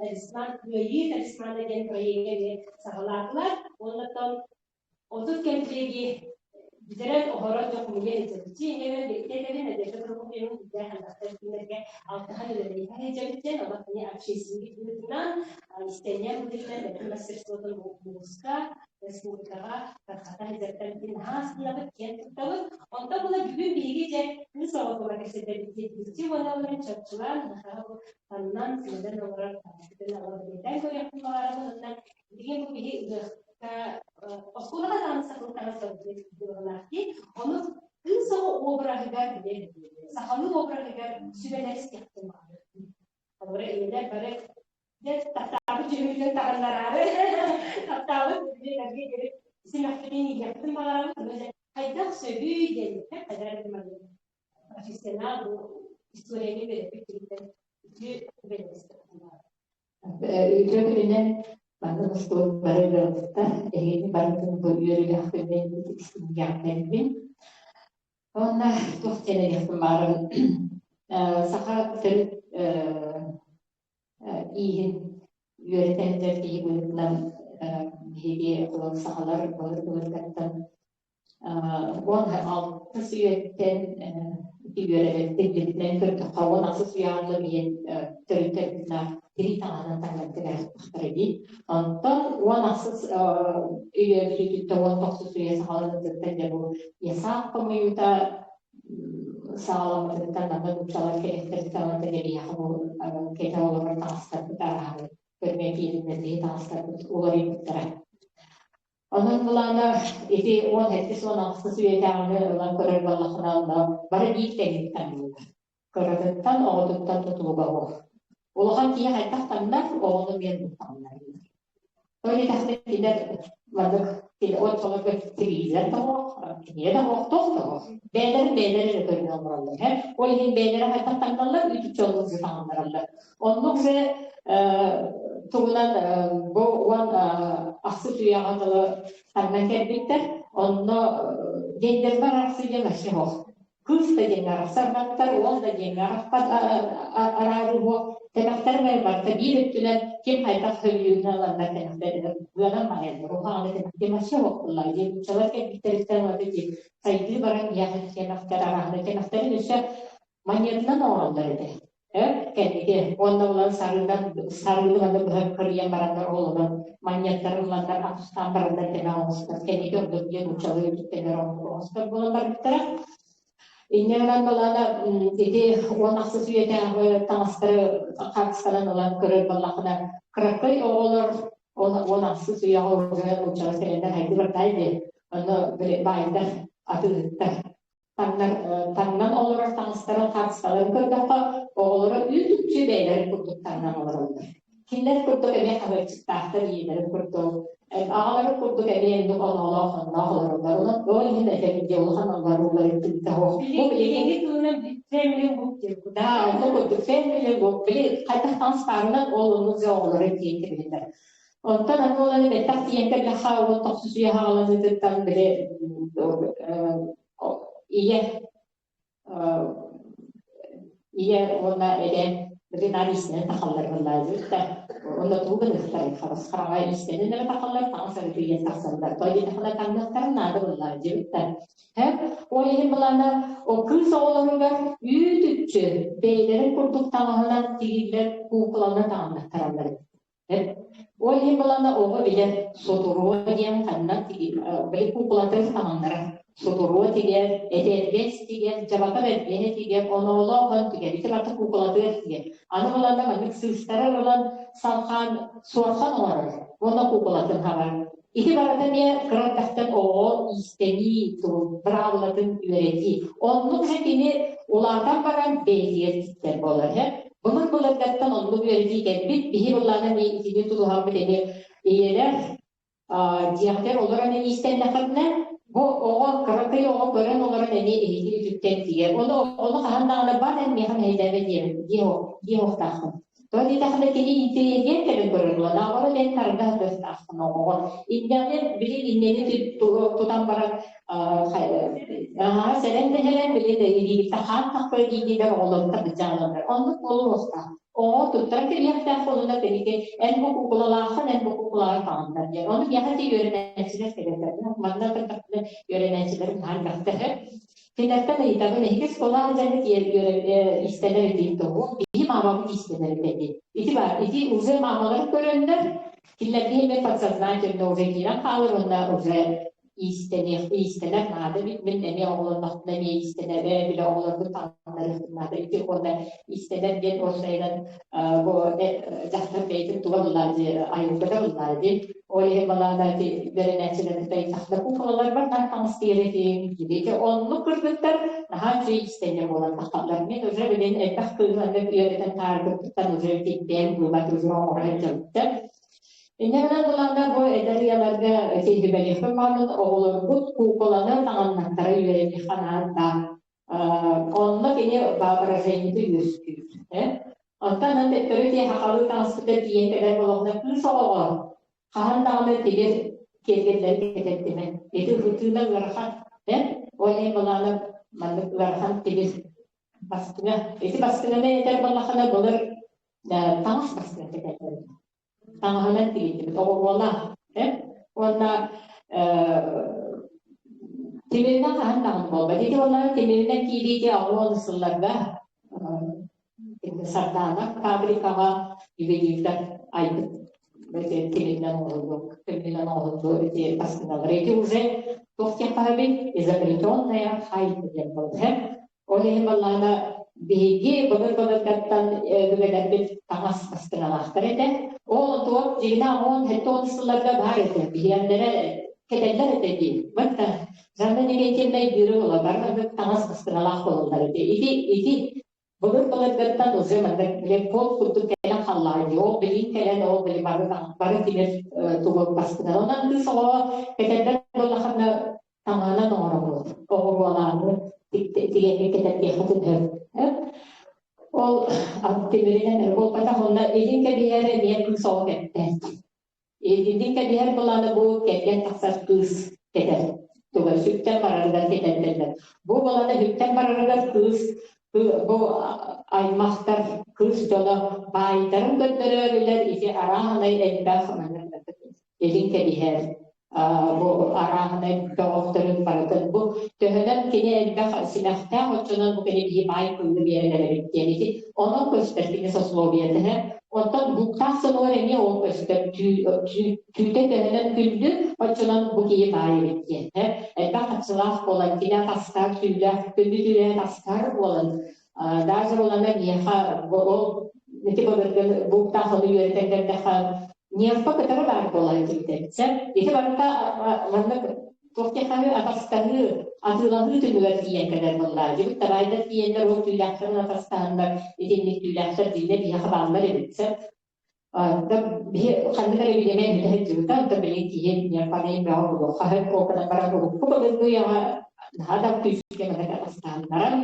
талисман кыайыы талисмана диэн проекка эмиэ саҕалаатылар. Уоннаттан 30 кэмпилиэги бүтэрэн оһорон дьокумуйан илдьэбит. Инньэ бэйэтэ Надежда Прокопьевна үрдээх элбэхтэр күннэргэ алтыһан үлэлэһэ сылдьабыт олох кини общественник быһыытынан, истэнньэҥ быһыытынан бэйэтин мастерствотун улууска, республикаҕа тарҕата сылдьартан наһаа астынабыт, киэн туттабыт. Онтон була бүгүн биһиги дьэ кыыс оҕо тула кэпсэтэрбит диэбитиччи уонна олорон чопчулаан наһаа таннан, симэнэн олорор таҥаспытын олор бэлиэтээн көрүөхпүн баҕарабын уонна билигин бу биһи ыһыахха оскуолаҕа даҕаны сахалыы таҥас быһыылаах дии. Ону кыыс оҕо обраһыгар билэр сахалыы обраһыгар сүбэлэр истиэхтин баҕарабын. Холобура, ийэлэр бары дьэ таптаабыт дьүһүммүтүн таҕыннараары таптаабыт билэргэ диэри симэхпитин иһиэхпитин баҕарабыт. Ону дьэ хайдах сөбүй диэн хайдах профессионал бу историяны үөрэппит киһиттэн үтүө сүбэлэристэхпин Үтүө күнүнэн манна мустубут бары ыалдьыттар, эһигини барытын бу үөрүүлээх күнүнэн истиҥҥэҕиннэрбин. Уонна туох диэн этиэхпин баҕарабын саха төрүт ииһин үөрэтэн дьэр киһи быһыытынан биһиги сахалар былыр-былыргаттан 16 үйэттэн ити үөрэбэттин көрдөххө 16 үйэҕэ диэн төрүттэрбитинэ тирии таҥаһынан таҥнартыгар дии. Онтон 16 үйэ бүтүүтүттэн 19 үйэ саҕаланыытыттан дьэ бу ясаак хомуйуута саҕаламмытыттан манна нууччалар кэлиэхтэриттэн онтон эбиэхэ бу кэтэ олорор таҥастарбыт арааһы көрмө киириннэрдии таҥастарбыт уларыйбыттара. Онон былаана ити 17 16 үйэтээҕини ылан көрөр буоллаххына, онно бары биир тэҥник таҥныллар. Кыратыттан, оҕотуттан тутулуга суох. Улахан киһи хайдах таҥнар, оҕону эмиэ оннук таҥнарыллар. Ол итэхтэн кинилэр маннык оччолорго телевизор да суох, кинигэ да суох, туох да суох. Бэйэлэрин бэйэлэрэ эрэ көрүнэ олороллор. Ол иһин бэйэлэрэ хайдах таҥналлар, үүтүччү оннук же таҥыннараллар. Оннук же тугунан бу 16 үйэҕэ дылы таҥнан кэлбиттэр. Онно гендербар арахсыы диэн вообще суох. Кыыс да диэҥҥэ арахсарбаттар, уол да диэҥҥэ араарыһуо. Тэмэхтэрин барыта биир өттүнэн ким хайдах сөбүлүүрүнэн ыланнар тэмэхтэрин быанан маайаллар. Улахан тэмэхтэр вообще уоппуллар. Диэн нууччалар кэлбиттэриттэн ылата дии сайдыы баран иһэр тэмэхтэр арааһына тэмэхтэрин өссө манньыатынан оҥороллор этэ. Кэнники уонна улан сарыынан сарыыны манна быһа кырыйан бараннар ол онон манньыаттарын ыланнар атыстаан бараннар тэмэх оҥостор. Кэнники ордук диэн нууччалыы үтүктэнэр оҥостор буолан барбыттара. Инньэ гынан балаана ити 16 үйэтээҕи таҥастары хаартысканан ылан көрөр буоллаххына, кыракый оҕолор 16 үйэҕэ уже нууччалар кэлэннэр хайдыы бартай диэн, онно баайдар атыыһыттар таҥнар таҥнан олорор таҥастарын хаартыскаларын көрдөххө, оҕолоро үүт-үкчү бэйэлэрин курдук таҥнан олороллор. Кинилэр курдук эмиэ хаһыаччыктаахтар ийэлэрин курдук, аҕаларын курдук эмиэ инник оноолоох онноох олороллор. Онон ол иһин этэбин дии улахан олорууларын тыыта суох. Бу билигин туһунан family book диэн. Да, онно курдук family book. Били хайдах таҥас баарынан ол оннук дьэ оҕолору тиийэн кэбиһэллэр. Онтон аны ол бэттэх тиийэн кэллэххэ уон тохсус үйэ хаҕаланыытыттан били ийэ ийэ уонна эбэ били наар иистэнэн тахаллар буоллаабыт да онно тугу гыныахтарай харыс хараҥа иистэнэн эрэ тахаллар таҥас эрэ тиийэн тахсаллар то диэтэххинэ таҥныахтарын наада буоллаа диэбит да ол иһин былаана ол кыыс оҕолоругар үүт-үкчү бэйэлэрин курдук таҥаһынан тигиллэр куукуланы таҥыннаттараллар Ол иһин былаана оҕо билэр сотуруо диэн ханна били куукулатыгар таҥыннарар. Сотуруо тигэр, этэрбэс тигэр, дьабака бэргэһэ тигэр, оноолоох он тигэр. Ити барыта куукулатыгар тигэр. Аны былаана маннык сыыстарар ылан салхаан суорҕан оҥорор уонна куукулатын хабар. Ити барыта эмиэ кыра эрдэхтэн оҕо иистэнии быраабылатын үөрэтии. Оннук же кини улаатан баран бэйэтигэр тиктэр буолар. Былыр-былыргаттан оннук үөрэтии кэлбит, биһи былаана эмиэ итини тутуһарбыт эмиэ ийэлэр дьиэҕитигэр олорон эмиэ иистэннэххитинэ, бу оҕо кыракый оҕо көрөн олорон эмиэ эһиги үтүктэн тиийэр. Ону ону хаһан даҕаны бар эн миэхэ мэһэйдээбэ диэм диэх уохтааххын. Тоҕо диэтэххинэ кини интэриэһиргээн кэлэн көрөр буолан, наоборот эн тарда сатыахтааххын оҕоҕо. Иннэҕин били иннэни тутан баран сэрэн дэһэлэн били илиигиттэн хаан тахпа дииллэр оҕолорун быдьааланар. Оннук буолуохтаах. Оҕо туттар кэлиэхтээх буолуна кэлики эн бу кукулалааххын, эн бу кукулаҕын таҕыннар диэн. Ону миэхэ ти үөрэнээччилэр кэлэллэр. Манна кырдахпына үөрэнээччилэрим наһаа элбэхтэр. Кинилэртэн ыйытабын, эһиги оскуолаҕа дьаныт иистэнэр этиин тоҕу? Биһи маамабыт иистэнэр этэ дии. Ити баар, ити уже маамалары көрөннөр, кинилэргэ эмиэ подсознательно уже киирэн хаалар уонна уже иистэниэх иистэнэр наада эбит мин эмиэ оҕолоннохпуна эмиэ иистэнэбэ бile оҕолорбут таҥыннарыахпын наада ити уонна иистэнэр диэн уопсайынан бу дьахтар бэйэтин туга ыллаа дии айылгыта ыллаа дии ол иһин балаана ити үөрэнээччилэрин тайытахта куукулаларбар наар таҥас тигэр этим ити оннук кыргыттар наһаа үчүгэй иистэнньэҥ буолан таххаллар мин уже билин элбэх кыыһы аннык үөрэтэн таһаарбыппыттан уже тиктээн быыбат уже оҥоро сылдьабыттар. Инньэ гынан буланна бу эдэр ыалларга тиһибэлиэхпин баҕарабын оҕолорбут куукуланы таҥыннаттара үөрэниэххэ наада. Онно кини воображениеты үөскүүр. Онтон аны төттөрү тиэ сахалыы таҥаспытыгар тиийэн кэлэр буоллаҕына кыыс оҕоҕо хаһан даҕаны тигир киэргэллэри кэтэрдимэ. Ити ытыына ыарахан. Ол иһин былаана маннык ыарахан тигир бастыҥа. Ити бастыҥаны этэр буоллаххына былыр таҥас бастыҥа кэтэллэр. Таҥаһынан тигиллибит оҕуруолаах. Уонна тимиринэн хаһан даҕаны буолбат. Ити уонна тимиринэн киириити 60 сылларга Сардаана фабрикаҕа ювелирдар айбыт тимиринэн оҥоһуллуу, тимиринэн оҥоһуллуу ити бастыҥалар. Ити уже туох диэххэ изобретенная хайта диэн буолар. Ол иһин буоллаҕына биһиги былыр-былыргаттан өбүгэлэрбит таҥас бастыҥалаахтар этэ. Ол туох дьиҥнээх 17 сылларга баар этэ. Биһиэннэрэ кэтэллэр этэ дии. Бытта Жанна Никитична өйдүүрэ буолар. Бары таҥас бастыҥалаах буолаллар этэ. Ити ити былыр-былыргаттан уже маннык лепкот курдук кэлэн халлаҕа дии. Ол билиин кэлэн ол били бары бары тимир тугу бастыҥа. Онон кыыс оҕо кэтэрдэр буоллаххына таҥаһынан оҥоробут. Оҕуруолааны тигэргэ кэтэрдиэххитин сөп. Ол тимиринэн эрэ буолбатах, онно илин кэбиһэр эмиэ кыыс оҕо кэппэт. Илин кэбиһэр былаана бу кэргэн тахсар кыыс кэтэр. Туга сүктэн барарыгар кэтэрдэллэр. Бу балана сүктэн барарыгар кыыс бу аймахтар кыыс дьоно баайдарын көрдөрөөрүлэр ити арааһынай элбэх илин кэбиһэр бу арааһынай бөҕөхтөрүн барытын бу төһөнөн кини элбэх симэхтээх оччонон бу кини биһи баай кыылы биэрэн эрэбит диэн ити онон көстөр кини сословиетыһа оттон буктаах сылыгар эмиэ ол көстөр түүтэ төһөнөн күндү оччонон бу киһи баай эбит диэн элбэх хаччылаах буолан кини атастаах түүлээх күндү түүлээх атастаар буолан даже буолана миэхэ ол ити былыргы буктаах ону үөрэтэн көрдөххө нерва кытары баар буолар диэбиттэр. Ити барыта маннык туох диэххэ атастаһыы, атыылаһыы түмүгэр тиийэн кэлэр буоллаа. Дьүбүт табайдар тиийэннэр ол түүлээхтэрин атастаһаннар итинник түүлээхтэр дьиҥэ биһиэхэ бааллар эбит. Биһи ханнык эрэ бириэмэ бүтэ сылдьыбыта, онтон билигин киһи нерванайын бөҕө буолуохха сөп, ол гынан баран урукку былыргы үйэҕэ наһаа да күүскэ маннык атастаһаннаран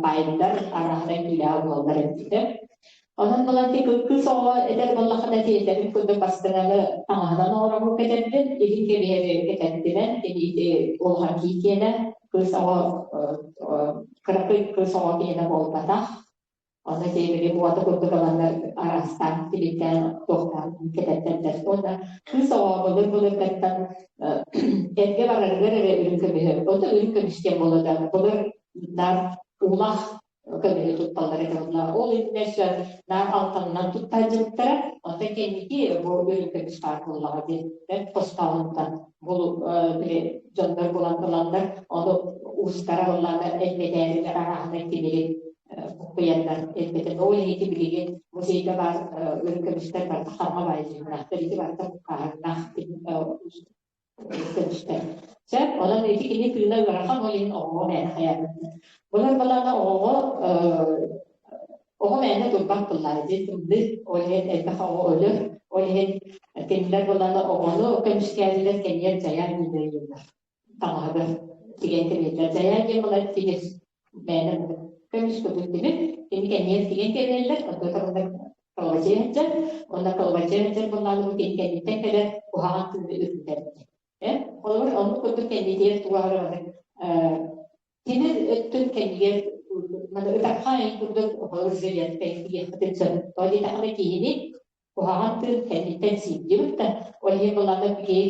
баайдар арааһынай түүлээҕи буолаллар эбит. Онон булан ти кыыс оҕо этэр буоллаххына тиэтэрин курдук бастыҥаны таҥаһынан оҥоробун кэтэрдин, илин кэбиһэри кэтэрдинэн, ити улахан кии киэнэ, кыыс оҕо кыракый кыыс оҕо киэнэ буолбатах. Онно тиэмэни уота курдук ыланнар араастаан тиликтээн туохтаан кэтэрдэллэр. Уонна кыыс оҕо былыр-былыргаттан эргэ барарыгар эрэ үрүҥ көмүһү, ото үрүҥ көмүс диэн буолла да, былыр наар уулаах көмүһү тутталлар этэ уонна ол иннинэ өссө наар алтанынан туттааччыбыттара. Онтон кэнники бу үрүҥ көмүс баар буоллаҕа диэн хостооһунтан бу били дьоннор булан ыланнар ону уустара буоллаҕына элбэтээрилэр арааһынай тимири буккуйаннар элбэтэн ол иһити билигин музейга баар үрүҥ көмүстэр барыта хараҥа баайы дьиҥнээхтэр ити барыта буккааһыннаах көмүстэр. Сөп, онон ити кини тыына ыарахан, ол иһин оҕоҕо мээнэ хайаабыт. Былыр балаана оҕоҕо оҕо мээнэ турбат тыллаах дьиэ тымныы, ол иһин элбэх оҕо өлөр, ол иһин кинилэр былаана оҕону көмүскээтилэр кэнниэр дьайар дииллэр таҥаһыгар тигэн кэбиһэллэр. Дьайар диэн былар тигир мээнэ көмүс курдук тимир, кини кэнниэр тигэн кэбиһэллэр, онтон кылабачыйа сылдьар, уонна кылабачыйа сылдьар буоллаҕына бу кини кэнниттэн кэлэр куһаҕан тыыны үрдүтэр. Холобур, оннук курдук кэннитигэр туга тимир өттүн кэннигэр маны ытархай айан курдук холобур жилетка тигиэххитин сөп. Тоҕо диэтэххинэ киһини куһаҕан тыын кэнниттэн сиирдибит да, ол иһин былаана киһи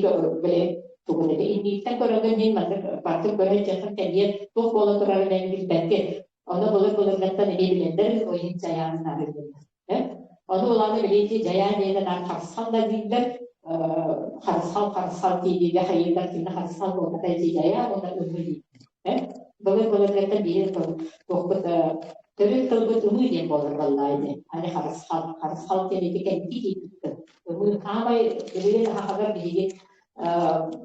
били тугун эбэ иннииттэн көрөргө иһин маннык бартын көрө сылдьаххын кэнниэр туох буола турарын эн билбэккин. Ону былыр-былыргаттан эмиэ билэллэр, ол иһин дьайаанын арыйдыллар. Ону улаана билиити дьайаан диэнэ наар харысхал да дииллэр, харысхал харысхал дииллигэ хайыылар кини харысхал буолбата ити дьайаа уонна ымыы дииллэр. Былыр-былыргаттан биир туохпут төрүт тылбыт ымыы диэн буолар баллаа ити. Аны харысхал, харысхал диэн ити кэнники киирбит тыл. Ымыы хаамай билигин сахалар биһиги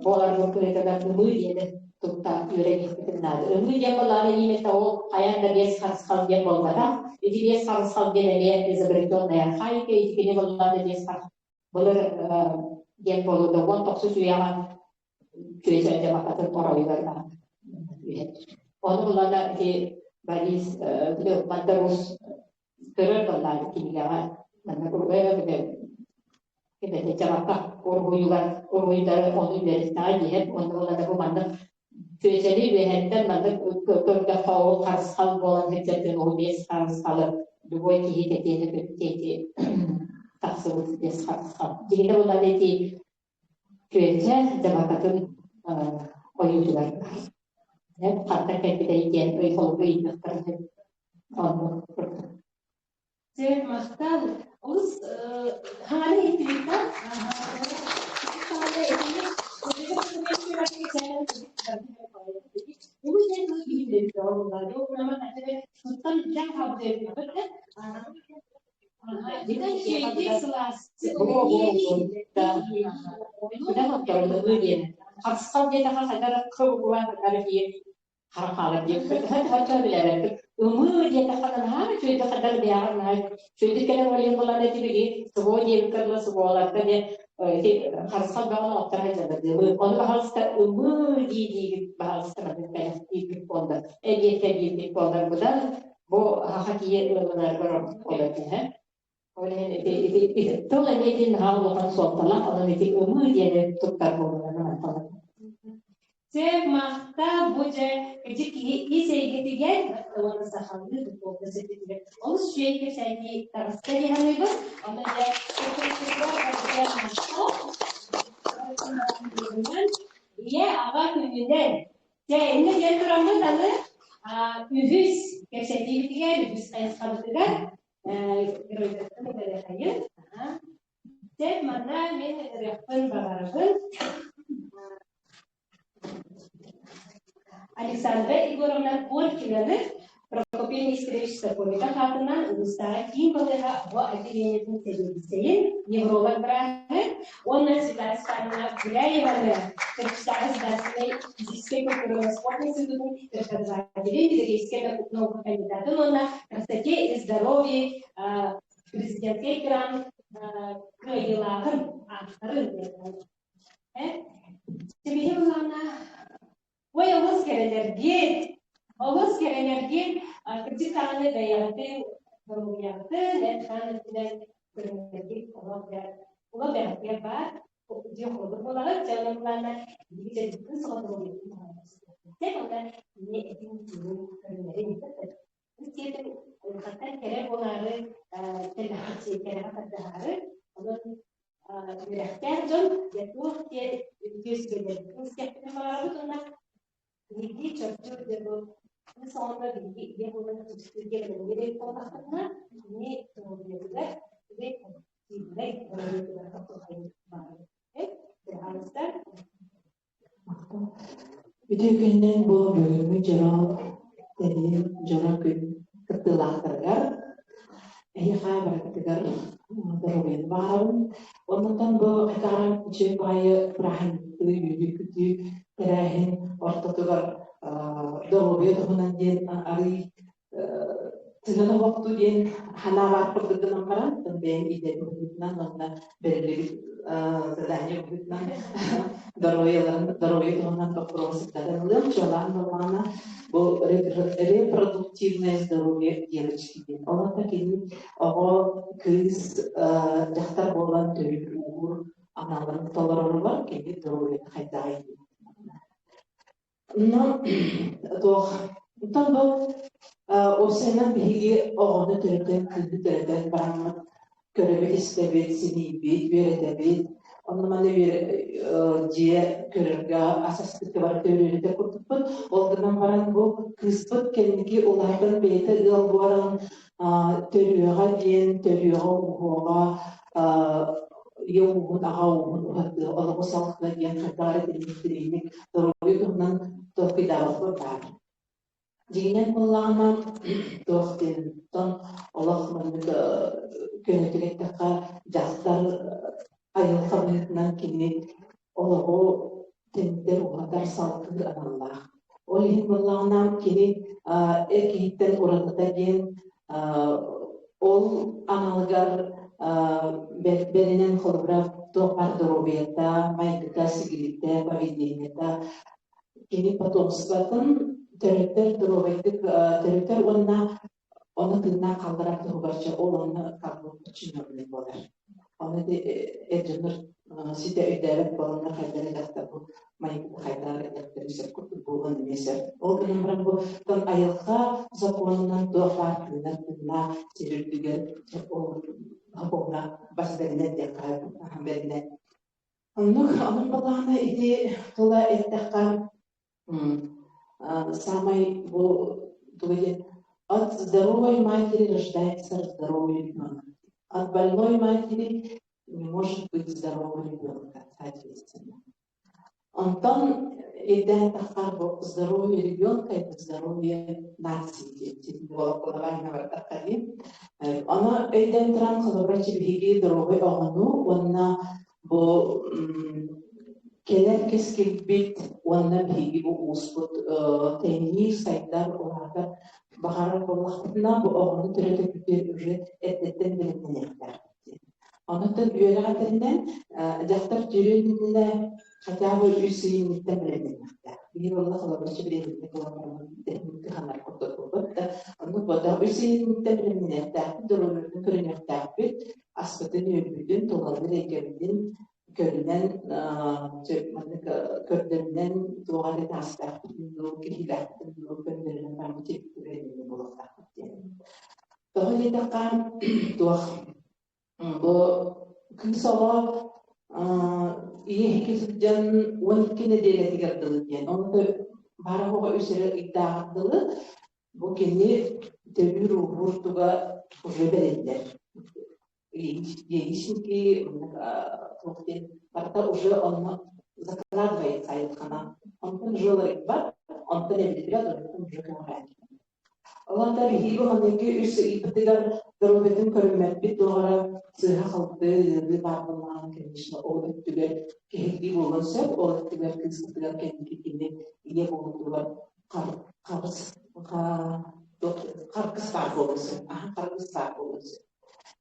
буолар буккуйатыгар ымыы диэни тутта үөрэниэхпитин наада. Ымыы диэн буоллаҕына именно ол хайаан да биэс харысхал диэн буолбатах. Ити биэс харысхал диэн эмиэ изобретенная архаика, ити кини буоллаҕына биэс былыр диэн буолуо да уон тохсус үйэҕэ күөсэ дьабакатын оройугар Ону булана ити Борис Мандарус көрөр буоллаҕа кинигэҕэ манна кэбэтэ дьабака уруһуйугар уруһуйдары ону үөрэттэҕэ диэһэн уонна буоллаҕына бу маннык күөсэни үөһэттэн маннык көрдөххө ол харысхал буолан сылдьар ол биэс харысхалы любой киһи кэтиэтэ көттиэти тахсыбыт биэс харысхал дьиҥинэ буоллаҕына ити күөсэ дьабакатын ойуутугар баар хантан кэлбитэй диэн өй холбуу ыйытыахтарын сөп оннук курдук Дьэ, махтал. Олус хаҥаны иһиттибит да? Харысхал диэтэхэ хайдах кыл-кылаан хара хаалар диэбиппит хачча билээбэппит ымыы диэтэххэ наһаа үчүгэйдик хайдах бэйэҕэр наһаа үчүгэйдик кэлэн олорон буолан эти били субуо диэбиккэ дылы субуоларга диэн ити харысхал бөҕөнү оттор сылдьабыт ону баһаалыста ымыы дии диигит баһаалыста маннык бэлэхтиирбит буоллар эбиэккэ биирбит буоллар быдан бу хаха киһи ылынаргар ордук буолар этэ ол иһин ити ити тыл эмиэ наһаа улахан суолталаах онон ити ымыы диэни туттар буоллар. Чэ, махтал бу дьэ ити киһи ис эйгэтигэр уонна сахалыы духовность өттүгэр олус үчүгэй кэпсээннии таҕыста дии саныыбын. Онон дьэ Ийэ аҕа күнүнэн Дьэ, инньэ диэн тураммыт аны үһүс кэпсэтиибитигэр, үһүс хайысхабытыгар геройдартан этэрээхэйин. Дьэ, манна мин ырыахпын баҕарабын. Александра Егоровна Коркинаны Прокопий Нестерович Сокольников аатынан улуустааҕы киин балыыһа оҕо отделениетын сэбиэдиссэйин, невролог бырааһы уонна Светлана Степановна Гуляеваны Чурапчытааҕы государственнай физическэй культура спорт институтун преподавателин, педагогическай наука кандидатын уонна красоте и здоровье президентскэй грант кыайыылааҕын ааттарын Сибиһи былаана Ой, олус кэрэлэргит, олус кэрэлэргит, кырдьык даҕаны бэйэҕитин доруобуйаҕытын, эт-хаан өттүнэн көрүҥнэргит олох олох бэҕэтигэр баар дьиэ холобур буолаҕыт. Дьэ, онон былаана биһиги дьарыкпытын соҕотуруобуйатын туһанар. Онно эмиэ этин-тыынын көрүҥнэрин Тиэтин улахаттан кэрэ буолаары, кэрэҕэ тардыһаары, онон үөрэхтээх дьон дьэ туох диэн үтүө сүбэлэрбитин истиэхпитин баҕарабыт уонна биһиги чопчу дьэ бу кыыс оҕото биһиги ийэ буолан түстүүргэ бэлэмҥэ диэбит буоллахпытына, кини доруобуйатыгар үчүгэй сиидэлэй доруобуйатыгар тохтуохайын баҕарабыт. Пожалуйста. Үтүө күнүнэн бу бүгүҥҥү дьоро тэрийэн дьоро күн кыттыылаахтарыгар эһиэхэ барыгытыгар доруобуйаны баҕарабын. Оннуттан бу хайдаҕын үчүгэй баҕайы бырааһынньыктыы үөрүү-көтүү тэрээһин ортотугар доруобуйа туһунан диэн арыый Сыһыана оһохтуу диэн санаа баар курдук гынан баран, бэйэм идэ быһыытынан уонна бэриллибит задание быһыытынан доруобуйаларын доруобуйа туһунан боппуруоһу сырдатан ылыам. Чуолаан буоллаҕына, бу репродуктивное здоровье девочки диэн. Ол аата кини оҕо, кыыс, дьахтар буолан төрүүр-ууһуур аналын толороругар кини доруобуйата хайдаҕый диэн. Но туох оттон бу уопсайынан биһиги оҕону төрөтөн, кыыһы төрөтөн бараммыт көрөбүт-истэбит, симиийбит, үөрэтэбит. Онно маны дьиэ көрөргө ас астыырга барыта үөрэтэ курдукпут. Ол гынан баран бу кыыспыт кэнники улаатан бэйэтэ ыал буолан төрүөҕэ диэн төрүөҕэ уһуоҕа ийэ ууһун, аҕа ууһун уһатыа, олоҕу салҕыа диэн хайдах эрэ тириҥник доруобуйа туһунан толкуйдаабыппыт баар. Дьиҥинэн буоллаҕына, туох диэн олох маннык көнөтүк эттэххэ, дьахтар айылҕа быһыытынан кини олоҕу тэнитэр, уһатар, салгыыр аналлаах. Ол иһин буоллаҕына, кини эр киһиттэн уратыта диэн ол аналыгар бэринэн холобура туох баар доруобуйата, майгыта, сигилитэ, поведениета кини потомствотын төрөттөр доруобайдык төрөтөр уонна ону тыыннаах хаалларар туһугар дьэ ол онно ыккардыллыбыт чиновник буолар. Ону ити эр дьоннор ситэ өйдөөбөт буоланнар хайдах дьахтар бу майгыны хайдах эрдэхтэрин сөп курдук буолуон эмиэ сөп. Ол гынан баран бу айылҕа сокуонунан туох баар тыынар тыыннаах сир үрдүгэр ол сокуоҥҥа бас бэринэр диэххэ бэринэр. Оннук онон буоллаҕына ити тула эттэххэ Самай бу тугу диэн от здоровой матери рождается здоровый ребенок. От больной матери не может быть здорового ребенка, соответственно. Онтон ирдээн таххар бу здоровье ребенка это здоровье нации диэн буолан бардахха дии. Ону өйдөөн туран холобура биһиги доруобай оҕону уонна Бу кэлэр кэскилбит уонна биһиги бу ууспут тэҥниир, сайдар, улаатар баҕарар буоллахпытына, бу оҕону төрөтөрбүтүгэр уже эрдэттэн бэлэмнэниэхтээхпит диэн. Онон үөрэх этэринэн, дьахтар төрүөн иннинэ хотя бы үс ый инниттэн бэлэмнэниэхтээх. Биир уонна холобурчу бириэмэтин ылан кыһанар курдук буолбут да, оннук буолбатах. Үс ый инниттэн бэлэмнэниэхтээхпит, доруобуйабытын көрүнүөхтээхпит, аспытын-үөлбүтүн, тулалыыр эйгэбитин Көрүнэн маннык көрдөрүнэн туох эрэ таастаахпытын дуу, киһилээхпитин дуу көннөрүнэн барбыт бэйэбитин буолуохтаахпыт диэн. Тоҕо диэтэххэ, туох бу кыыс оҕо ийэ иһикки сылдьан 12 нэдиэлэтигэр дылы диэн, онто баара оҕо үс эрэ ыйдааҕар дылы бу кини төрүүр-ууһуур туга уже бэриллэр. Яичники туох диэн барыта уже онно закладывается айылҕана. Онтон уже уларыйбат, онтон эбиллибэт, онтон уже көҕүрээн. Олонтон биһиги манныгы үс ыйбытыгар доруобуйатын көрүммэппит туох эрэ сыыһа-халты ыарыы баар буоллаҕына, конечно, ол өттүгэр киһиргии буолуон сөп, ол өттүгэр кыыспытыгар кэнники кини ийэ буолуутугар харыс харгыс баар буолуон сөп, харгыс баар буолуон сөп.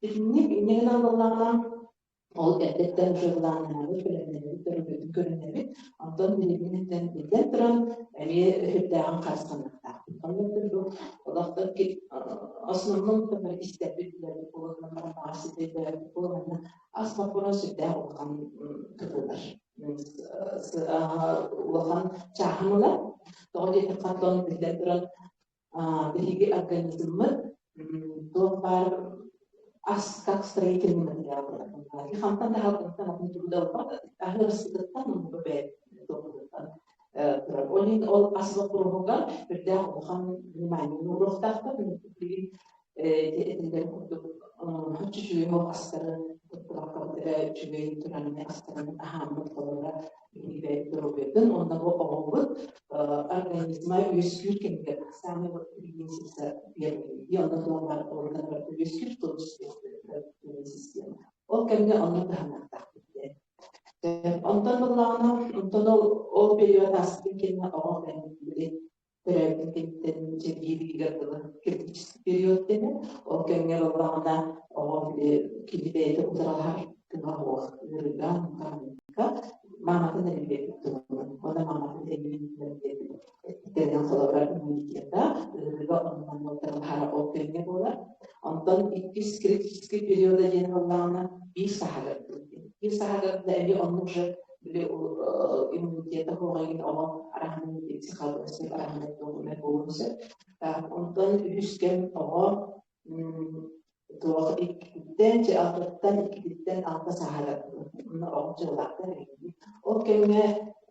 Итинник инньэ гынан буоллаҕына, ол эрдэттэн уже былааннаабыт, бэлэмнэнэбит, доруобуйатын көрүнэбит. Онтон билигин биллэн туран, эмиэ сүрдээҕин харыстаныахтаахпыт. Онно бу олохтон основном истэрбит, билэрбит буолан баран баҕар ситэ өйдөөбүт буолан ас боппуруос сүрдээх улахан кытыллар. Улахан чааһын ылар. Тоҕо диэтэххэ, оттон биллэн туран, биһиги организммыт туох баар ас как строительный материал хантан да халтантан атын тугу да ылбат аһы ырысытыттан оннуга бэйэтин турар. Ол иһин ол ас боппуруоһугар үрдээх улахан внимание ууруохтаахпыт. Билигин этиллэр курдук хаччы үчүгэй астары туттубаккабыт эрэ үчүгэй туран астарын аһааммыт холобура биһиги бэйэбит доруобуйатын уонна бу оҕобут организма үөскүүр кэмигэр самый вот три месяца первые и онно туох баар орган барыта үөскүүр в том числе система. Ол кэмҥэ онно кыһаныахтаахпыт диэн. Онтон буоллаҕына, онтон ол ол период ааспытын кэннэ оҕо кэнники төрөөбүт кэнниттэн чэбдииригэр дылы критический период дэнэр. Ол кэмҥэ буоллаҕына оҕо кини бэйэтэ утаралаһар кыаҕа суох ыарыыга, мааматын эрэ биэрбит туһунан. Уонна мааматын эмиэ биэрбит эттэринэн холобура иммунитета ыарыыга оннунан утарылаһара ол кэмҥэ буолар. Онтон иккис критический периода диэн буоллаҕына биир саһагар биир саһагар да эмиэ оннук же били иммунитета суоҕа оҕо араһынан психологическай араһынан туоһунай буолуон сөп. Онтон үһүс кэм оҕо туох иккититтэн чи алтаттан иккититтэн алта сааһыгар онно оҕо дьыллаахтар Ол кэмҥэ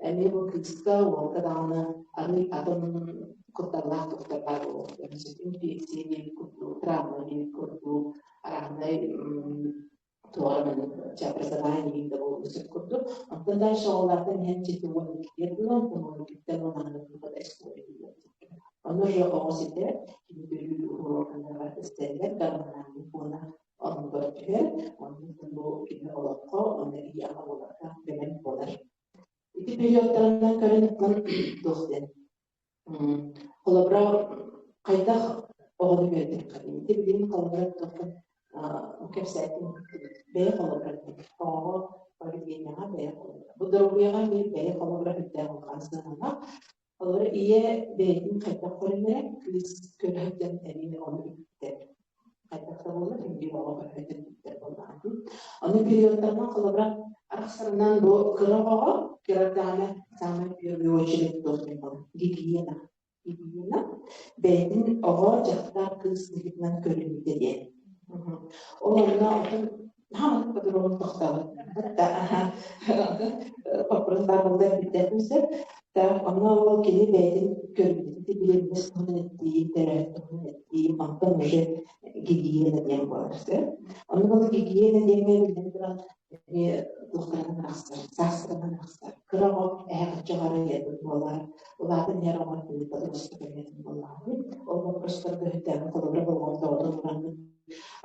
эмиэ бу кыыска, уолга даҕаны арыый атын кутталлаах туохтар баар буолуохтарын сөп. Инфекция диэбит курдук, травма диэбит курдук, араһынай туох эрэ маннык образование да буолуон сөп курдук. Онтон дальше оҕолортон иһэн чити 12 дылы, онтон 12-тэн 10 история Онно уже оҕо ситэр, кини төрүүр уруокалара истэллэр, гормональный фона оннугар түһэр, оннук бу кини олоххо уонна ийэ аҕа буоларга бэлэм буолар. Ити периодтарынан көрөн туох диэн холобура хайдах оҕону үөрэтиэххиний? Ити билигин холобура туохтан кэпсээтим бэйэ холобура оҕоҕо поведениеҕа бэйэ холобура. Бу доруобуйаҕа эмиэ бэйэ холобура үрдээх улахан сыаналаах. Холобура ийэ бэйэтин хайдах көрүнэрэ кыыс көрө сылдьан эмиэ ону үктэр. Хайдах да буоллар биир оҕо көрө үктэр буоллаҕа. Ону периодтарынан холобура арахсарынан бу кыра оҕоҕо кыра даҕаны самый первый очередь туох диэн буолар гигиена. Гигиена бэйэтин оҕо, дьахтар, кыыс быһыытынан көрүнүүтэ диэн. Ол онно отон наһаа по-другому тохтообут. Вопрос баар буолла билбэтим сөп. Так, онно ол кини бэйэтин көрбүтүн билиннэс туһунан эттиим, төрөөбүт туһунан эттиим, онтон уже гигиена диэн буолар сөп. Онно ол гигиена диэҥҥэ биллэн туран эмиэ туохтарынан арахсар, саастарынан арахсар. Кыра оҕо эһэҕиччэ барыйатын буолар, улаатан иһэр оҕо подросток эмиэтин буоллаҕына, ол вопростарга өйдөөҕү холобура болҕомтоҕутун ураммыт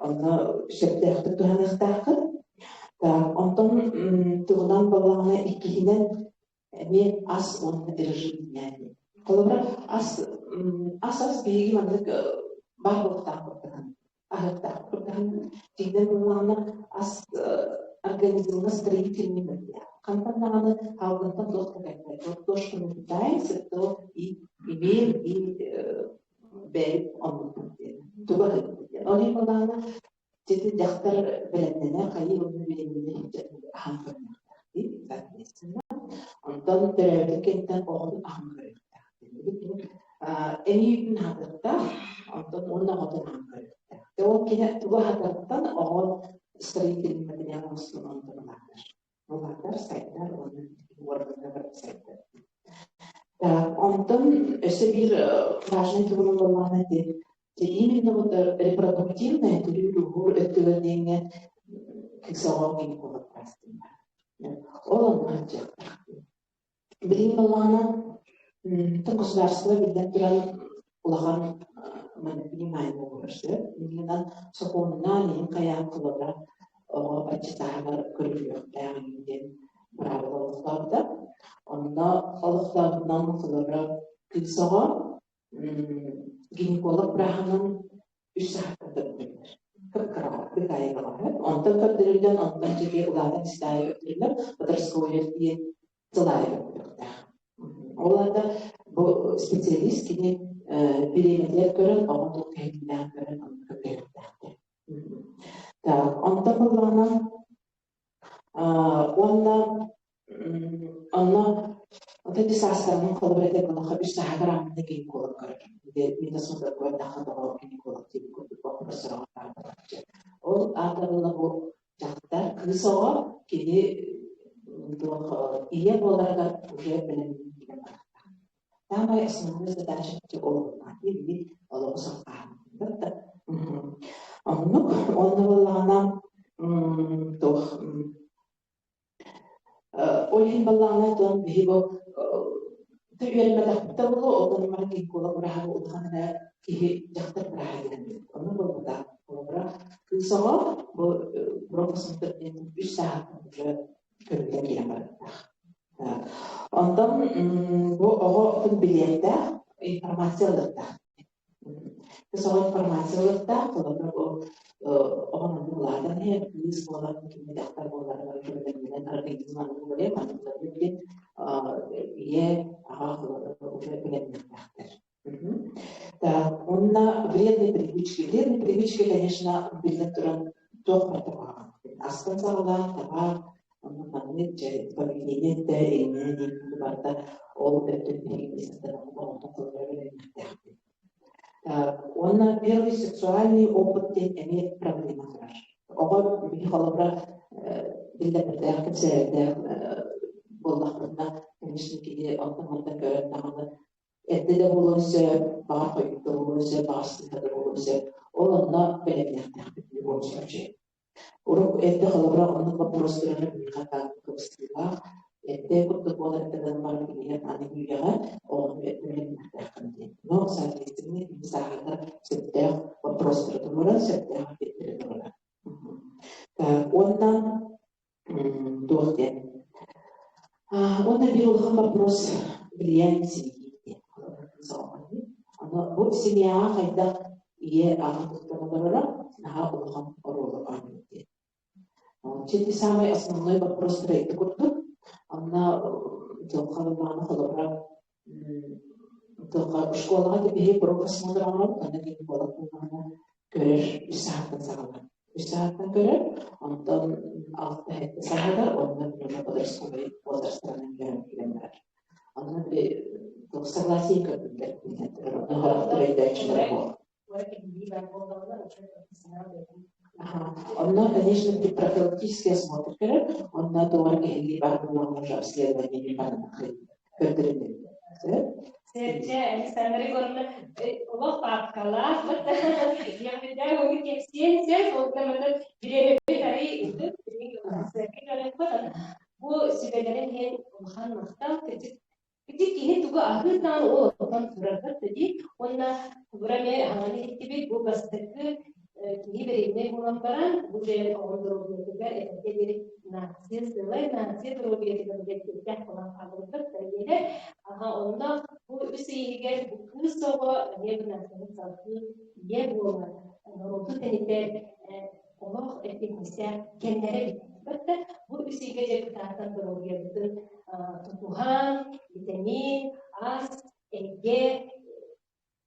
онно сөптөөхтүк туһаныахтааххыт. Так, онтон туһунан буоллаҕына иккиһинэн эмиэ ас уонна режим диэн. Холобура, ас ас ас биһиги маннык баар буолуохтаах аһыктаах курдаһан дьиҥинэн буоллаҕына ас организмҥа строительный материал. Хантан даҕаны хаалгынтан туох да кэлбэт. Вот то, что мы питаемся, то и имеем и бэйэбит оннукпут диэн. Тугу аһыыбыт диэн. Ол иһин буоллаҕына дьити дьахтар бэлэмнэнэр хайыы уонна бэлэмнэнэр аһаан көрүнүөхтээх. Соответственно, онтон төрөөбүтүн кэнниттэн оҕотун аһын көрүөхтээх. Эмиий аһатыахтаах, онтон уонна оҕотун аһын көрүөхтээх. Ол кини тугу аһатарыттан оҕо строительный материал оҥостон онтон улаатар. Улаатар, сайдар уонна уорганнар барыта сайдар. Онтон өссө биир важный туһунан буоллаҕына ити именно вот репродуктивная төрүүр-ууһуур өттүгэр диэҥҥэ кыыс оҕо гинеколог баастыыллар. Ол онно сылдьыахтаах. Билигин буоллаҕына государство биллэн туран улахан внимание буолар сөп. Иннинэн сокуонунан иһин хайаан холобура оҕо баччатааҕар көрүллүөхтээх диэн быраабыла олохтообута. Онно олохтообутунан холобура кыыс оҕо гинеколог бырааһынан үс саһарга көрдөрүллэр. Кып-кыраҕа, быыкаайыгаҕа. Онтон көрдөрүллэн, онтон дьиэ улаатан истаайы көрдөрүллэр, подростковый диэн сыл аайы көрдөрүөхтээх. Ол аата бу специалист кини бириэмэтигэр көрөн, оҕо туох кэһэтиилээҕин көрөн онно көрдөрүөхтээхтэр. Так, онтон буоллаҕына уонна онно оттон ити саастарынан холобур этэр буоллахха үс сааһыгар ааммына гинеколог көрөр. Медосмотр көрдөххө тоҕо гинеколог диэбит курдук боппуруос сороҕор баар буолааччы. Ол аата буолла бу дьахтар кыыс оҕо кини туох ийэ буоларыгар уже бэлэмнэнэн кэлэн барыахтаах. Самая основная задача ол били олоҕу салҕааһын. Оннук уонна буоллаҕына туох ол иһин буоллаҕына тон биһи бу үөрэммэтэхпит да буолуо оттон мара гинеколог бырааһа улахан эрэ киһи дьахтар бырааһа диэн онно буолбатах. Холобура кыыс оҕо бу профосмотр диэн үс сааһыттан уже көрүллэн киирэн барыахтаах. Онтон бу оҕо билиэхтээх, информация ылыахтаах. Кыыс оҕо информация ылыахтаах, холобура бу оҕо манна улаатан иһэр, кыыс буолан, кини дьахтар буоларыгар көмөлөһүнэн организм маннык уларыйар, маннык уларыйар диэн ийэ, аҕа уже бэлэмниэхтээхтэр. Так, уонна вредные привычки. Вредные привычки, конечно, биллэн туран, туох барыта куһаҕан. Астан саҕалаан, табаах, онно маннык дьэ поведение да, иҥнэ диэн барыта ол өттүн биһиги сыстарабыт оҕотун холобура бэлэмниэхтээхпит. Уонна первый сексуальный опыт диэн эмиэ проблема турар. Оҕо биһи холобура биллэрбиттээх, кэпсээбиттээх буоллахпытына, конечно, кини онтон-мантан көрөн даҕаны Эрдэ да буолуон сөп, баҕар хойут да буолуон сөп, баҕар сыыһа да буолуон сөп. Ол онно бэлэмниэхтээхпит в любом случае. Урут эрдэ холобура оннук боппуруостарыны биһиэхэ кыбыстыылаах, эрдэ курдук буолар гынан баран билигин аны үйэҕэ оҕону бэлэмниэхтээххин диэн. Но соответственно кини сааһыгар сөптөөх вопростары туруорар, сөптөөх ответтэри туруорар. Уонна туох диэн Уонна биир улахан вопрос влияние семьи диэн. Аны бу семьяҕа хайдах ийэ аҕа туттан олороро наһаа улахан оруолу оонньуур диэн. Ити самый основной вопрос ити курдук. Онно дьылҕа былаана холобура школаҕа да биһи профосмотр оҥоробут, онно гинеколог буоллаҕына көрөр үс саһартан саҕаланар. Үс саһартан көрөр, онтон алта сэттэ саһыгар уонна билиҥҥи подростковай возрастарынан көрөн киирэн барар. Онно били согласие көрбүттэр биллэн турар, онно сорохтор өйдөөччүлэр буолар. Онно, конечно, профилактический осмотр көрөр, онно туора киһилии баар буоллаҕына уже обследование барыны көрдөрүллэр. Сэрчэ, Александра Егоровна, олох папкалаах, Яхвида угу кепсиэн сөп, ол бириэмэбит арый ытык, бу сүбэлэрин иһин улахан махтал, кырдьык Ити киһи тугу аһыыр-таан ол оттон тураргар дии уонна тугура эмиэ аҥаны иһиттибит бу бастакы киһи бэриэннэй буолан баран бу дьайан оҕо доруобуйатыгар этэргэ диэри нация сыалай нация доруобуйатыгар диэн буолан хаалбыттар диэтэ аха онно бу үс ый иһигэр бу кыыс оҕо эмиэ бу нацияны салгыы ийэ буолар норуоту тэнитэр олох эппиэтинэстээх кэмнэрэ бит. Бу үс ыйга дьэ кытаатан доруобуйабытын тутуһан, витамин, ас, эйгэ,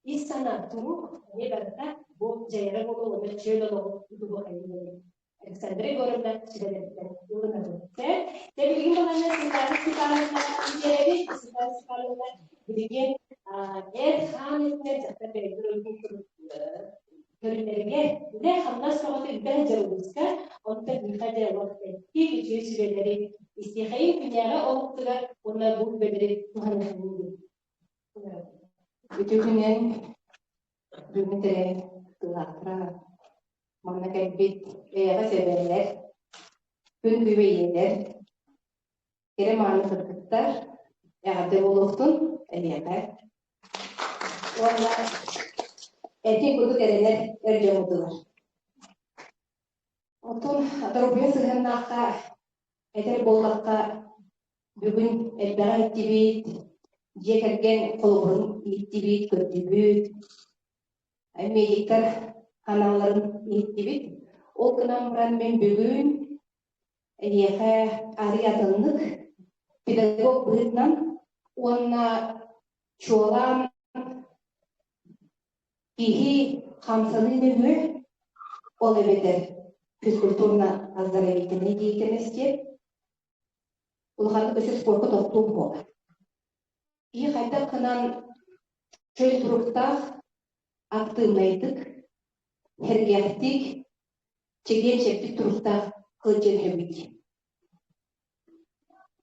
ис санаа турук эмиэ барыта бу дьайара буолуо уонна чөл олоҕу тутуһу хайыыларын. Александра Егоровна сүбэлэриттэн ылынабын. Дьэ, билигин баланна Светлана Степановна биэрэбит. Светлана Степановна билигин эр хаан өттүнэн дьахтар бэйэтин көрүнэригэр үлэ хамнас тоҕото үбэ дьарылыска онтон миэхэ дьэ олох тэттик үчүгэй сүбэлэри истиэхэйин күнээҕи олуктугар уонна бу үбэлэри туһаныаххын диэн. Үтүө күнүн бүгүн тэрээһин кыттыылаахтара манна кэлбит эйэҕэс эбээлэр, күн күбэй ийэлэр, кэрэ мааны кыргыттар, эҕэрдэ буолуохтун эһиэхэ. Уонна этии курдук эрэнэр эр дьоммутугар. Оттон доруобуйа сыһыаннаахха этэр буоллахха, бүгүн элбэҕи иһиттибит, дьиэ кэргэн холобурун иһиттибит, көрдүбүт, медиктэр аналларын иһиттибит. Ол гынан баран мин бүгүн эйиэхэ арый атыннык педагог быһыытынан уонна чуолаан Киһи хамсаныы нөҥүө, ол эбэтэр физкультурно-оздоровительнай деятельности, улаханнык өссө спорка тохтуум буолар. Киһи хайдах гынан чөл туруктаах, актыыбынайдык, сэргэхтик, чэгиэн-чэбдик туруктаах сылдьан иһэбит.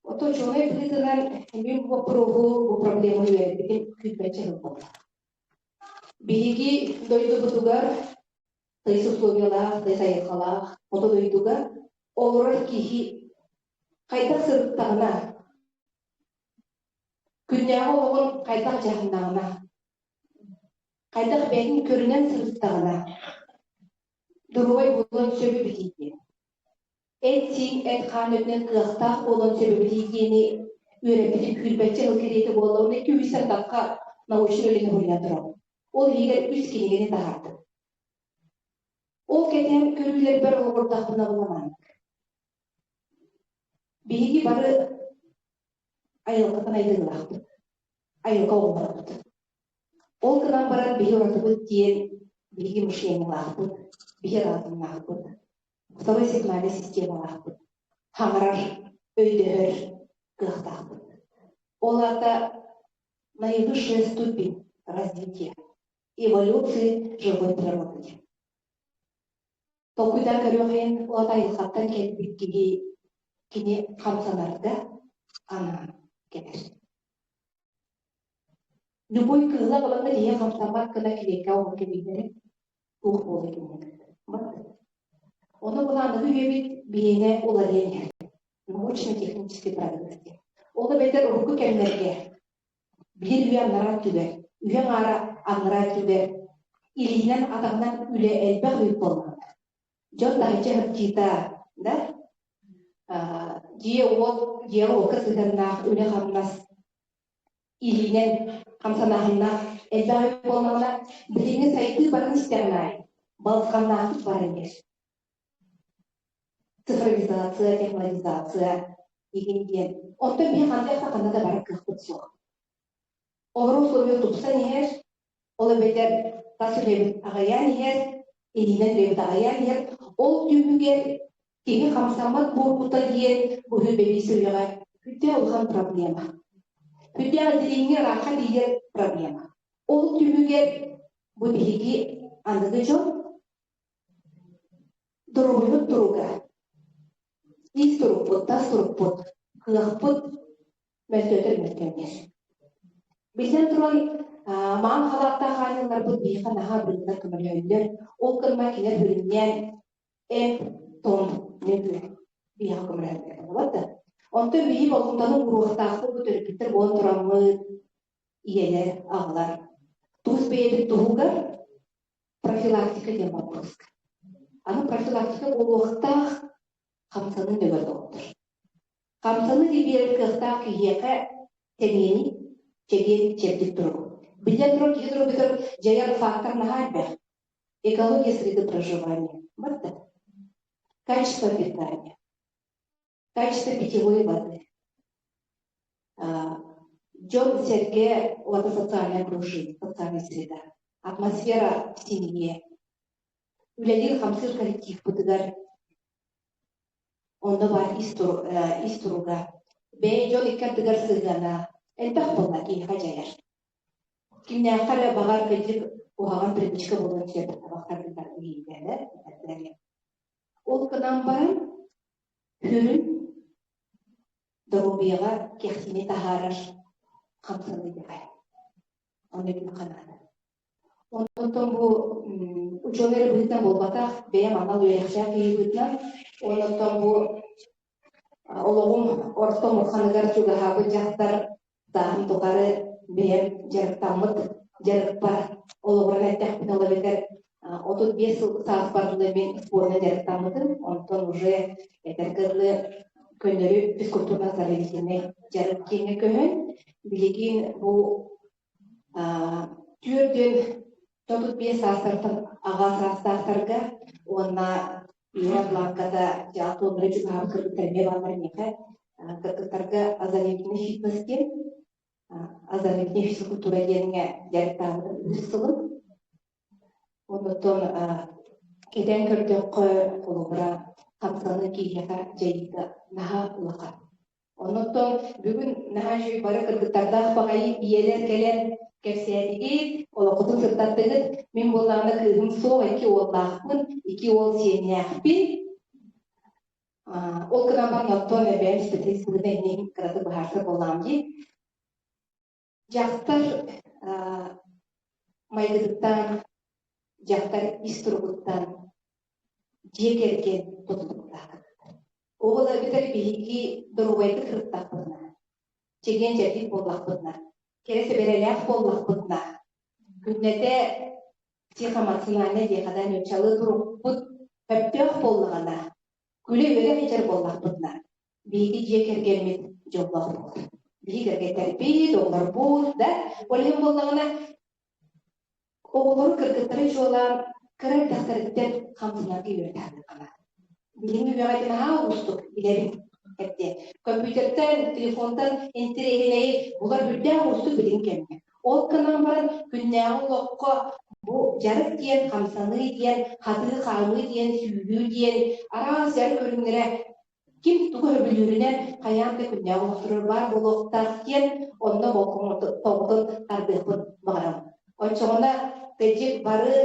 Ото учуонай быһыытынан мин бу боппуруоһу, бу проблеманы үөрэппитим күүппэччэ сыл буолла. Биһиги дойдубутугар тыйыс условиялаах, тыйыс айылҕалаах хоту дойдуга олорор киһи хайдах сырыттаҕына, күннээҕи олоҕун хайдах дьаһаннаҕына, хайдах бэйэтин көрүнэн сырыттаҕына, доруобай буолуон сөбү битиитиэ. Эт-сиин, эт-хаан өттүнэн кыахтаах буолуон сөбү битиитиэни үөрэппитим күүрбэччэ сыл кэриэтэ буолла уонна үс сантахха научнай үлэни суруйан турабын. Ол иһигэр үс кинигэни таһаардым. Ол кэтээн көрүүлэрбэр олоҕурдахпына буламанык. Биһиги бары айылҕаттан айдыылаахпыт, айылҕа оҕолоробут. Ол гынан баран биһи уратыбыт диэн биһиги мышлениелаахпыт, биһи разумнаахпыт, второй сигнальнай системалаахпыт, хаҥарар, өйдөһөр кыахтаахпыт. Ол аата наивысшая ступень развития, эволюции живой природы. Толкуйдаан көрүөхэйин ол айылҕаттан кэлбит киһи кини хамсанарга анаан кэлэр. Любой кыыла баланна киһи хамсаммат гына килиэккэ оҥорон кэбиһэллэрэ туох буола кинилэр. Ону былааныгы үйэбит биһиэнэ уларыйан иһэр. Научно-технический прогресс диэн. Ол эбэтэр урукку кэмнэргэ биир үйэ анараа өттүгэр, үйэ аҥаара анараа өттүгэр илиинэн атаҕынан үлэ элбэх үп буоллаҕына, дьон таһыччы сылдьыыта да дьиэ-уот, дьиэҕэ-уокка сыһыаннаах үлэ-хамнас илиинэн хамсанааһыннаах элбэх үп буоллаҕына, билиҥҥи сайдыы баран истэҕин аайы балысханнаахтык баран иһэр. Цифровизация, технологизация игин диэн. Оттон биһи ханнык да ханна да барар кыахпыт суох. Олорор условия тупсан иһэр, ол эбэтэр тас үлэбит аҕыйаан иһэр, илиинэн үлэбит аҕыйаан иһэр. Ол түмүгэр киһи хамсаммат буолбута диэн быһыы бэлиис үйэҕэ сүрдээх улахан проблема. Сүрдээх дириҥҥэ ыраахха тиийэр проблема. Ол түмүгэр бу биһиги аныгы дьон Доруобуйабыт туруга, ис турукпут, тас турукпут, кыахпыт мөлтөөтөр мөлтөөннөр. Биллэн туран, маан халааттаах хаанньалларбыт биһиэхэ наһаа быыннар көмөлөһөллөр. Ол гынна кинилэр сүрүннээн эмп-том нөҥүө биһиэхэ көмөлөһөллөр буолар да. Онтон биһи болҕомтону ууруохтаахпыт бу төрөппүттэр буолан тураммыт, ийэлэр, аҕалар тус бэйэбит туһугар профилактика диэн боппуруоска. Аны профилактика буолуохтаах хамсаныы нөҥүө доҕоттор. Хамсаныы биэрэр кыахтаах киһиэхэ сэниэни, чэгиэн, чэбдик туругу. Биллэн турар, киһи туругугар дьайар фактор наһаа элбэх. Экология среды проживания. Барда. Качество питания. Качество питьевой воды. Дьон-сэргэ уонна социальное окружение, социальная среда, атмосфера в семье, үлэлиир-хамсыыр коллективпытыгар. Онно баар ис туруга, бэйэ дьон икки ардыгар сыһыана элбэх буолла киһиэхэ дьайар. Кимнээххэ эрэ баҕар кырдьык куһаҕан привычка буолуон сөп табахтаргытар иһиитэлэр Ол гынан баран сүрүн доруобуйаҕа кэхтиини таһаарар хамсаныы итэҕэл. Ону этиэххэ наада. Онтон бу учуонай эрэ быһыытынан буолбатах, бэйэм анал үөрэхтээх киһи быһыытынан, онтон бу олоҕум орто мурханыгар чугаһаабыт дьахтар сааһым тухары бэйэм дьарыктаммыт дьарыкпар олоҕуран эттэхпинэ, ол эбэтэр 35 сыл сааспар дылы мин спорынан дьарыктаммытым, онтон уже этэргэ дылы көннөрү физкультурно-оздоровительнай дьарык киэҥҥэ көһөн, билигин бу түөртүөн 35 саастартан аҕа саастаахтарга уонна Ира Планката дьаатуоннары чугаһаабыт кыргыттар эмиэ бааллар миэхэ кыргыттарга оздоровительный фитнес диэн оздоровительный физкультура диэҥҥэ дьарыктаабытым үһүс сылым. Онтон кэтээн көрдөххө, холобура, хамсаныы киһиэхэ дьайыыта наһаа улахан. Оннуттан бүгүн наһаа үчүгэй бары кыргыттардаах баҕайы ийэлэр кэлэн кэпсээтигит, олоххутун сырдаттыгыт. Мин буоллаҕына кыыһым суох, икки уоллаахпын, икки уол сиэннээхпин. Ол гынан баран оттон эбээм специалист иннин кыратык быһаарсар буоллаҕым дии. Дьахтар майгытыттан, дьахтар ис туругуттан дьиэ кэргэн тутулуктаах. Ол эбэтэр биһиги доруобайдык сырыттахпытына, чэгиэн-чэбдик буоллахпытына, кэрэ сэбэрэлээх буоллахпытына, күннэтэ психоэмоциональнай диэхэ нууччалыы турукпут сөптөөх буоллаҕына, күлэ-үөрэ сылдьар буоллахпытына, биһиги дьиэ кэргэммит дьоллоох буолар. Биһиги кэргэттэрбит, оҕолорбут да, ол иһин буоллаҕына, оҕолору кыргыттары чуолаан кыра эрдэхтэриттэн хамсанарга үөрэтэ Билиҥҥи үйэҕэ ити наһаа уустук, билэбин эрдэ. Компьютертан, телефонтан интэриэһинэйи булар үрдээх уустук билиҥҥи кэмҥэ. Ол гынан баран күннээҕи олоххо бу дьарык диэн, хамсаныы диэн, хатыы хаамыы диэн, сүүрүү диэн араас дьарык көрүҥнэрэ ким тугу сөбүлүүрүнэн хайаан да күннээҕи олохторугар баар буолуохтаах диэн онно болҕомтотун тардыахпын баҕарабын. Оччоҕуна кырдьык бары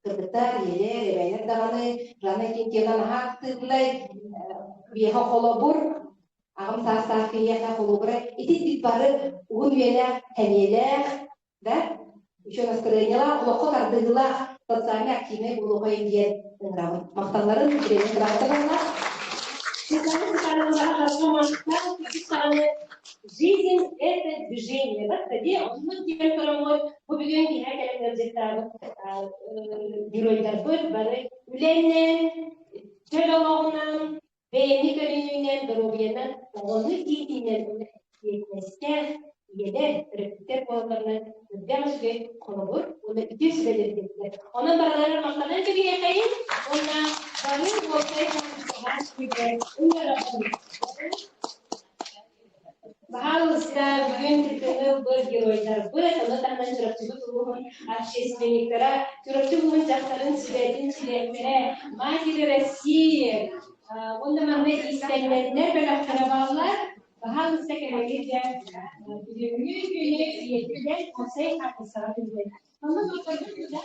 кыргыттар, ийэлэр, эбээлэр даҕаны Жанна Кентьевна наһаа актыыбынай, биэхэ холобур, аҕам саастаах киһиэхэ холобура итинник бары уһун үйэлээх, сэниэлээх, да, еще настроениелаах, олоххо тардыһыылаах, социально активнай буолуохай диэн ыҥырабын. Махталларын бириэмэ быраатталарына. Жизнь – это движение. Баттади, оннук диэн көрөммүт, бу бүгүн киһи кэлэн ыалдьыттаабыт геройдарбыт бары үлэнэн, чөл олоҕунан, Бэйэни көрүнүүнэн, доруобуйанан, оҕону иитиинэн уонна эппиэтинэстээх ийэлэр, төрөппүттэр буолалларынан үрдээх үчүгэй холобур уонна үтүө сүбэлэри биэрдилэр. Онон барыларыгар махтанан кэбиһиэхэйин уонна бары уопсай Баһаалыста, бүгүн кыттыыны ылбыт геройдарбыт, ону таһынан Чурапчыбыт улууһун общественниктара, Чурапчы улууһун дьахтарын сүбэтин чилиэннэрэ, Матери России уонна манна иистэнньэннэр бөлөхтөрө бааллар. Баһаалыста кэлэҥҥит дьэ бүгүҥҥү күнү үйэтитэн уопсай хаартыскаҕа түһүллэн. Онно туттарбыт да?